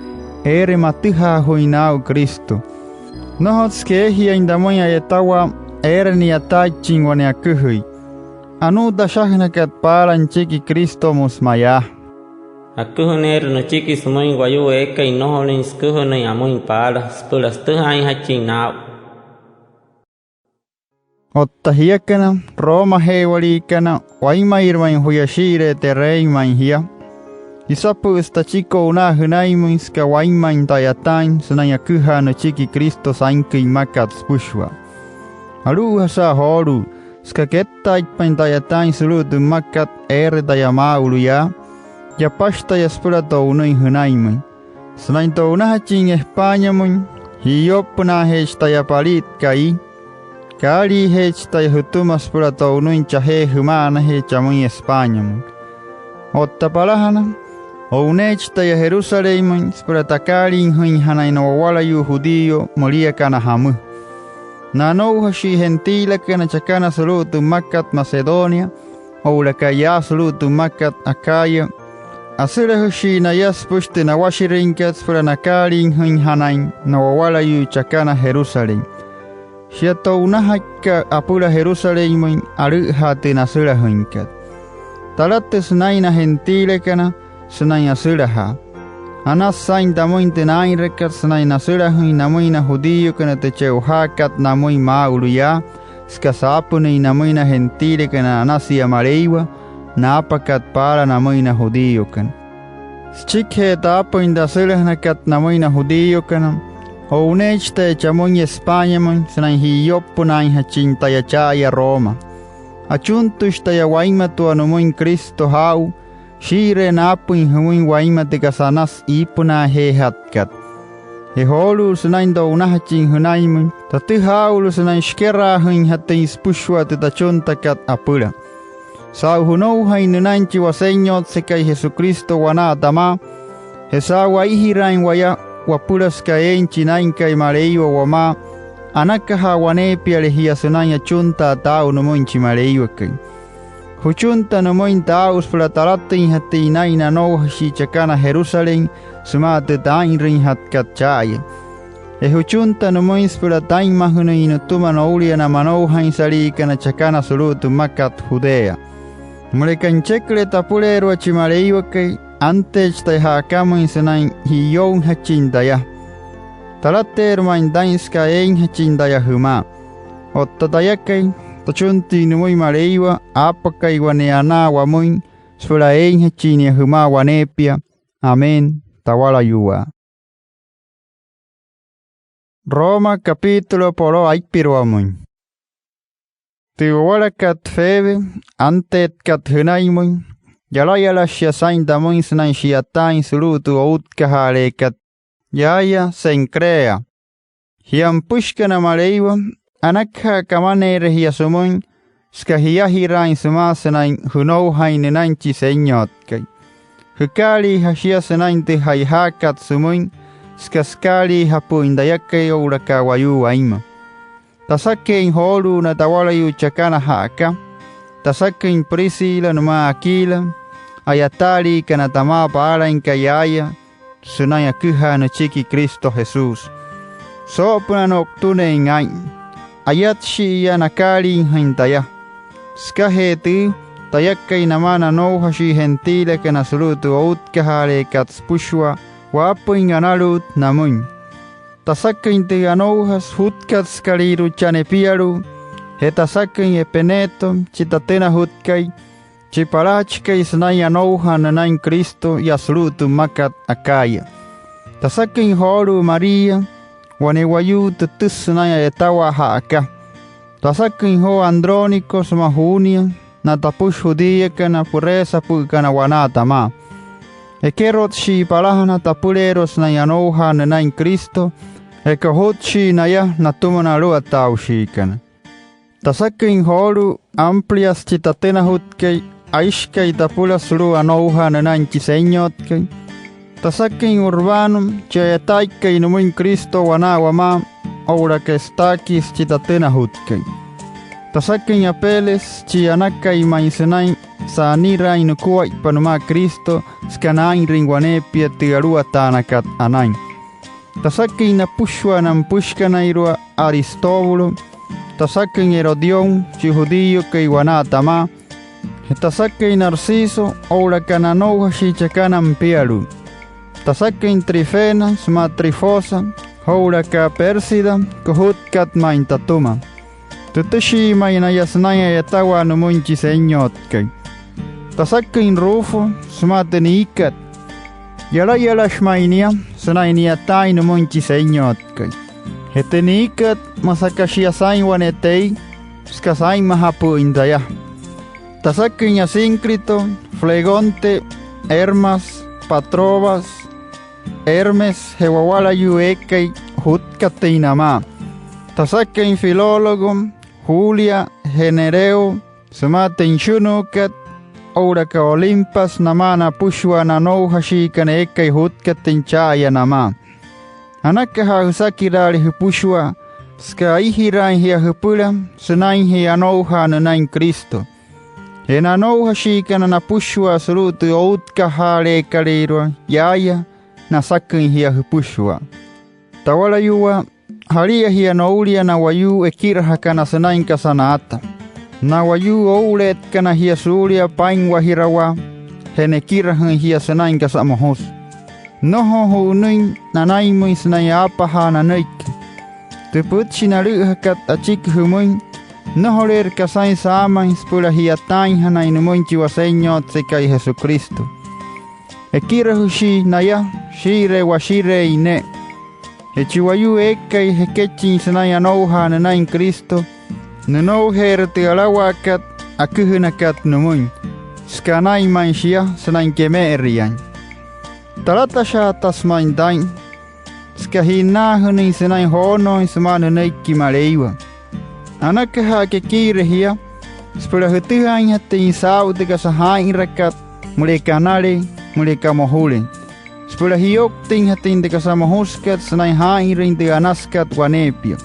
eere matüjaajuin naa'u Cristo. Nnojotsü keejiain tamüin a'yatawaa eere ni'yataaichin wane aküjüi. Anuu tü ashajünakat paala nüchiki Cristo, müsü mayaa: Aküjüneerü nüchiki sümüin wayuu eekai nnojolüin süküjünüin amüin paala süpüla sütüjaainjachin naa'u. Otta jiakana, Romaje'ewaliikana, wainmairü ma'i juya shii'iree te'reein ma'i jia. Isapü'üsü tachiki o'unaa jünainmüin süka wainmain ta'yataain sünain aküjaa nüchiki Cristo sainküin mmakat süpüshua. Alu'ujasa joolu'u, süka kettaaitpain ta'yataain sulu'u tü mmakat eere taya maa'ulu yaa, yapashi taya süpüla to'unüin jünainmüin. Sünain to'unajachin Españamüin, ji'iyo'upünaajeechi taya palit ka'i. kaaliijeechi taya jütüma süpüla to'unüin chajee jüma'anajee chamüin Españamüin. Otta palajana, o'uneechi taya Jerusalénmüin süpüla takaaliijüinjanain na wawalayuu judío müliakana jamü. Na anoujashii gentilekana chakana sulu'u tü mmakat Macedonia oo'ulaka yaa sulu'u tü mmakat Acaya, asülajüshii naya süpüshi tü nawashirüinkat süpüla nakaaliijüinjanain na wawalayuu chakana Jerusalén. Shia to'unajaika apüla Jerusalénmüin, alü'üjaa tü nasülajüinkat. Talatüsü naa'in na gentilekana sünain asülajaa. Anasü saa'in tamüin tü naa'inrakat sünain nasülajüin namüin na judíokana tü che'ojaakat namüin maa'ulu yaa, süka saapünüin namüin na gentilekana anasia Maleiwa naapakat paala namüin na judíokana. Süchikijee taapüin tü asülajünakat namüin na judíokana, o'uneechi taya chamüin Españamüin sünain ji'iyouppünaainjachin taya cha'aya Roma. Achuntüshi taya wainmatua nümüin Cristo jaa'u shii'iree naapüin jümüin wainma tü kasa anasü iipünaajeejatkat. Je joolu'u sünain to'unajachin jünainmüin, tatüjaa aa'ulu sünain shikeraajüinjatüin süpüshua tü tachuntakat apüla. Saa'u jünoujain nünain chi Wasenyotsekai Jesucristo wanaa tamaa, je saa'u aijiraain waya wapüla süka eein chi Naa'inkai Maleiwa wamaa, anakaja waneepiale jia sünain achuntaa taa'u nümüin chi Maleiwakai. Jüchunta nümüin taa'u süpüla talatüinjatüin naa'in na anoujashii chakana Jerusalén sümaa tü taa'inrüinjatkat cha'aya. Je jüchunta nümüin süpüla taa'inmajünüin nütüma noulia na manoujainsaliikana chakana sulu'u tü mmakat Judea. Müleka nücheküle tapüleerua chi Maleiwakai, anteechi taya ja'akamüin sünain ji'iyounjachin taya. Talateerü ma'i taa'in süka eeinjachin taya jümaa. Otta tayakai, tachuntüin nümüin Maleiwa aapakai wane anaa wamüin süpüla eeinjachin nia jümaa waneepia. Amén. Tawalayuwaa. Roma capítulo po'loo aipiruamüin. Tü wawalakat Febe, anteetkat jünainmüin, yalayalashi shia saa'in tamüin sünain shi'yataain sulu'u tü outkajaaleekat yaaya Cencrea. Jia nüpüshikana Maleiwa, anakaja kamaneere jia sümüin süka jiajiraain sümaa sünain jünoujain nünain chi Senyotkai. Jükaaliija shia sünain tü ja'ijaakat sümüin, süka sükaaliijapü'üin tayakai oo'ulaka wayuu wainma. Tasakeein joolu'u na tawalayuu chakana ja'aka. Tasaküin Priscila nümaa Aquila, a'yataaliikana tamaa paalainka yaaya, sünain aküjaa nüchiki Cristo Jesús. Soo'opünaa no'utüneein aa'in, ayatshi'iya nakaaliijain taya. Sükajee tüü, tayakai namaa na anoujashii gentilekana sulu'u tü outkajaaleekat süpüshua, waapüin analu'ut namüin. Tasaküin tü anoujasü jutkatsükalüirua chaa nepialu'u, je tasaküin Epeneto, chi tatünajutkai, chi palaachikai sünain anoujaa nünain Cristo yaa sulu'u tü mmakat Acaya. Tasaküin joolu'u María, wane wayuu tütüsü sünain a'yatawaa ja'aka. Tasaküin joo Andrónico sümaa Junia, na tapüshi judíokana püreesapü'ükana wanaa tamaa. Ekerotshii palajana tapüleerua sünain anoujaa nünain Cristo, je kojutshii naya natüma na aluwataaushiikana. Tasaküin joolu'u Amplias chi tatünajutkai, aishikai tapüla sulu'u anoujaa nünain chi Senyotkai. Tasaküin Urbano, chi a'yataaikai nümüin Cristo wanaa wamaa, oo'ulaka Estaquis chi tatünajutkai. Tasaküin Apeles, chi anakai ma'i sünain sa'aniraain nukuaippa nümaa Cristo, süka naa'inrüin waneepia tü aluwataanakat anain. Tasaküin napüshua na nüpüshikanairua Aristóbulo. Tasaküin Herodión, chi judíokai wanaa tamaa. Je tasaküin Narciso, oo'ulaka na anoujashii chakana nipialu'u. Tasaküin Trifena sümaa Trifosa, oo'ulaka Pérsida, kojutkat ma'i tatüma. Tütüshii ma'i naya sünain a'yatawaa nümüin chi Senyotkai. Tasaküin Rufo sümaa tü niikat. Yalayalashi ma'i nia sünain ni'yataain nümüin chi Senyotkai. Je tü niikat, müsü aka shia saa'in wane tei, süka saa'inmajapü'üin taya. Tasaküin Asíncrito, Flegonte, Hermas, Patrobas, Hermes je wawalayuu eekai jutkatüin namaa. Tasaküin Filólogo, Julia, je Nereo sümaa tü nüshunuukat, oo'ulaka Olimpas namaa napüshua na anoujashiikana eekai jutkatüin cha'aya namaa. Anakaja jüsakiraale jüpüshua, süka aijiraain jia jüpüla sünainjee anoujaa nünain Cristo. Je na anoujashiikana napüshua sulu'u tü outkajaaleekalüirua yaaya, nasaküin jia jüpüshua. Tawalayuwaa, jalia jia noulia na wayuu ekirajakana sünain kasa naata. Na wayuu oo'ule'etkana jia suulia paa'inwajirawaa, je nekirajüin jia sünain kasa mojusü. Nnojo ju'unüin nanainmüin sünain aapajaa nanüiki. Tü pütchi nalü'üjakat achiki jümüin, nnojoleerü kasain saamüin süpüla ji'yataainjanain nümüin chi Wasenyotsekai Jesucristo. Ekirajüshii naya shii'iree washireein ne'e. Je chi wayuu eekai jekechin sünain anoujaa nünain Cristo, nünoujeerü tü alawaakat aküjünakat nümüin, süka anain ma'i shia sünain keme'eriain. Talatashaatasü ma'i taa'in süka ji'nnaajünüin sünain joonooin sümaa nünüiki Maleiwa. Anakaja kekiire jia süpüla jütüjaainjatüin saa'u tü kasa jaa'inrakat, müleka anale, müleka mojule, süpüla jiyouktüinjatüin tü kasa mojusükat sünain jaa'inrüin tü anasükat waneepia.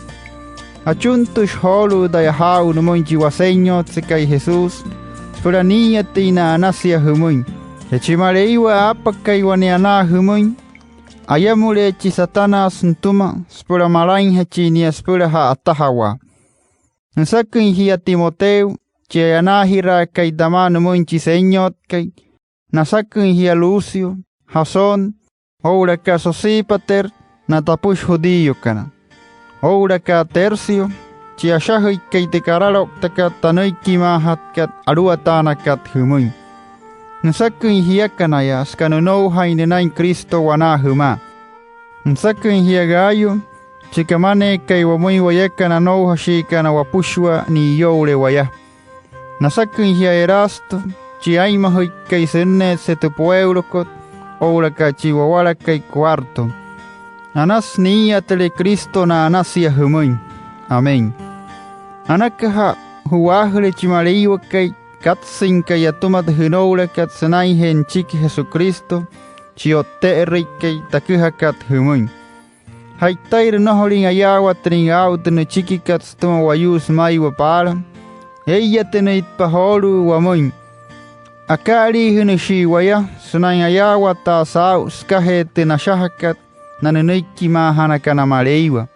Achuntüshi joolu'u taya jaa'u nümüin chi Wasenyotsekai Jesús süpüla nii'iyatüin na'anasia jümüin. Je chi Maleiwa aapakai wane anaa jümüin, ayamüleechi Satanás nütüma süpüla malainjachin nia süpüla ja'atajawaa. Nüsaküin jia Timoteo, chi a'yanaajiraakai tamaa nümüin chi Senyotkai. Nasaküin jia Lucio, Jasón, oo'ulaka Sosípater, na tapüshi judíokana, oo'ulaka Tercio, chi ashajüikai tü karalouktakat tanüikimaajatkat aluwataanakat jümüin. Nüsaküin jiakanaya süka nünoujain nünain Cristo wanaa jümaa. Nüsaküin jia Gayo, chi kamaneekai wamüin wayakana anoujashiikana wapüshua ni'iyoule waya. Nasaküin jia Erasto, chi aa'inmajüikai sünneetse tü pueulokot, oo'ulaka chi wawalakai Cuarto. Anasü nii'iyatüle Cristo na'anasia jümüin. Amén. Anakaja ju'waajüle chi Maleiwakai katsüinkai atüma tü jünoulakat sünainjee nüchiki Jesucristo, chi O'tte'erüikai taküjakat jümüin. Ja'itairü nnojolüin ayaawatünüin aa'u tü nüchikikat sütüma wayuu sümaiwa paala, ee'iyatünüitpa joolu'u wamüin. Aka'aliijünüshii waya sünain ayaawataa saa'u sükajee tü nashajakat na nünüikimaajanakana Maleiwa.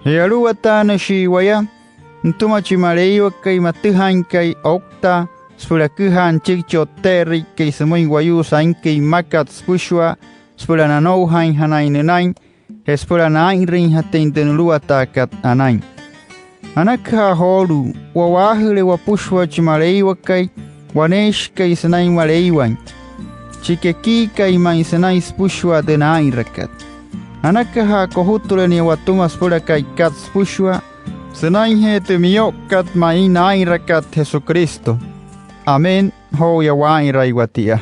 Je aluwataanüshii waya nütüma chi Maleiwakai matüjainkai ouktaa süpüla aküjaa nüchiki chi O'tte'erüikai sümüin wayuu sainküin mmakat süpüshua süpüla nanoujainjanain nünain je süpüla naa'inrüinjatüin tü nuluwataakat anain. Anakaja joolu'u wa'waajüle wapüshua chi Maleiwakai waneeshikai sünain Maleiwain, chi kekiikai ma'i sünain süpüshua tü naa'inrakat. Anakaja kojutüle nia watüma süpüla ka'ikat süpüshua sünainjee tü miyo'ukat ma'i naa'inrakat Jesucristo. Amén. Joo'uya waa'inraiwa tia.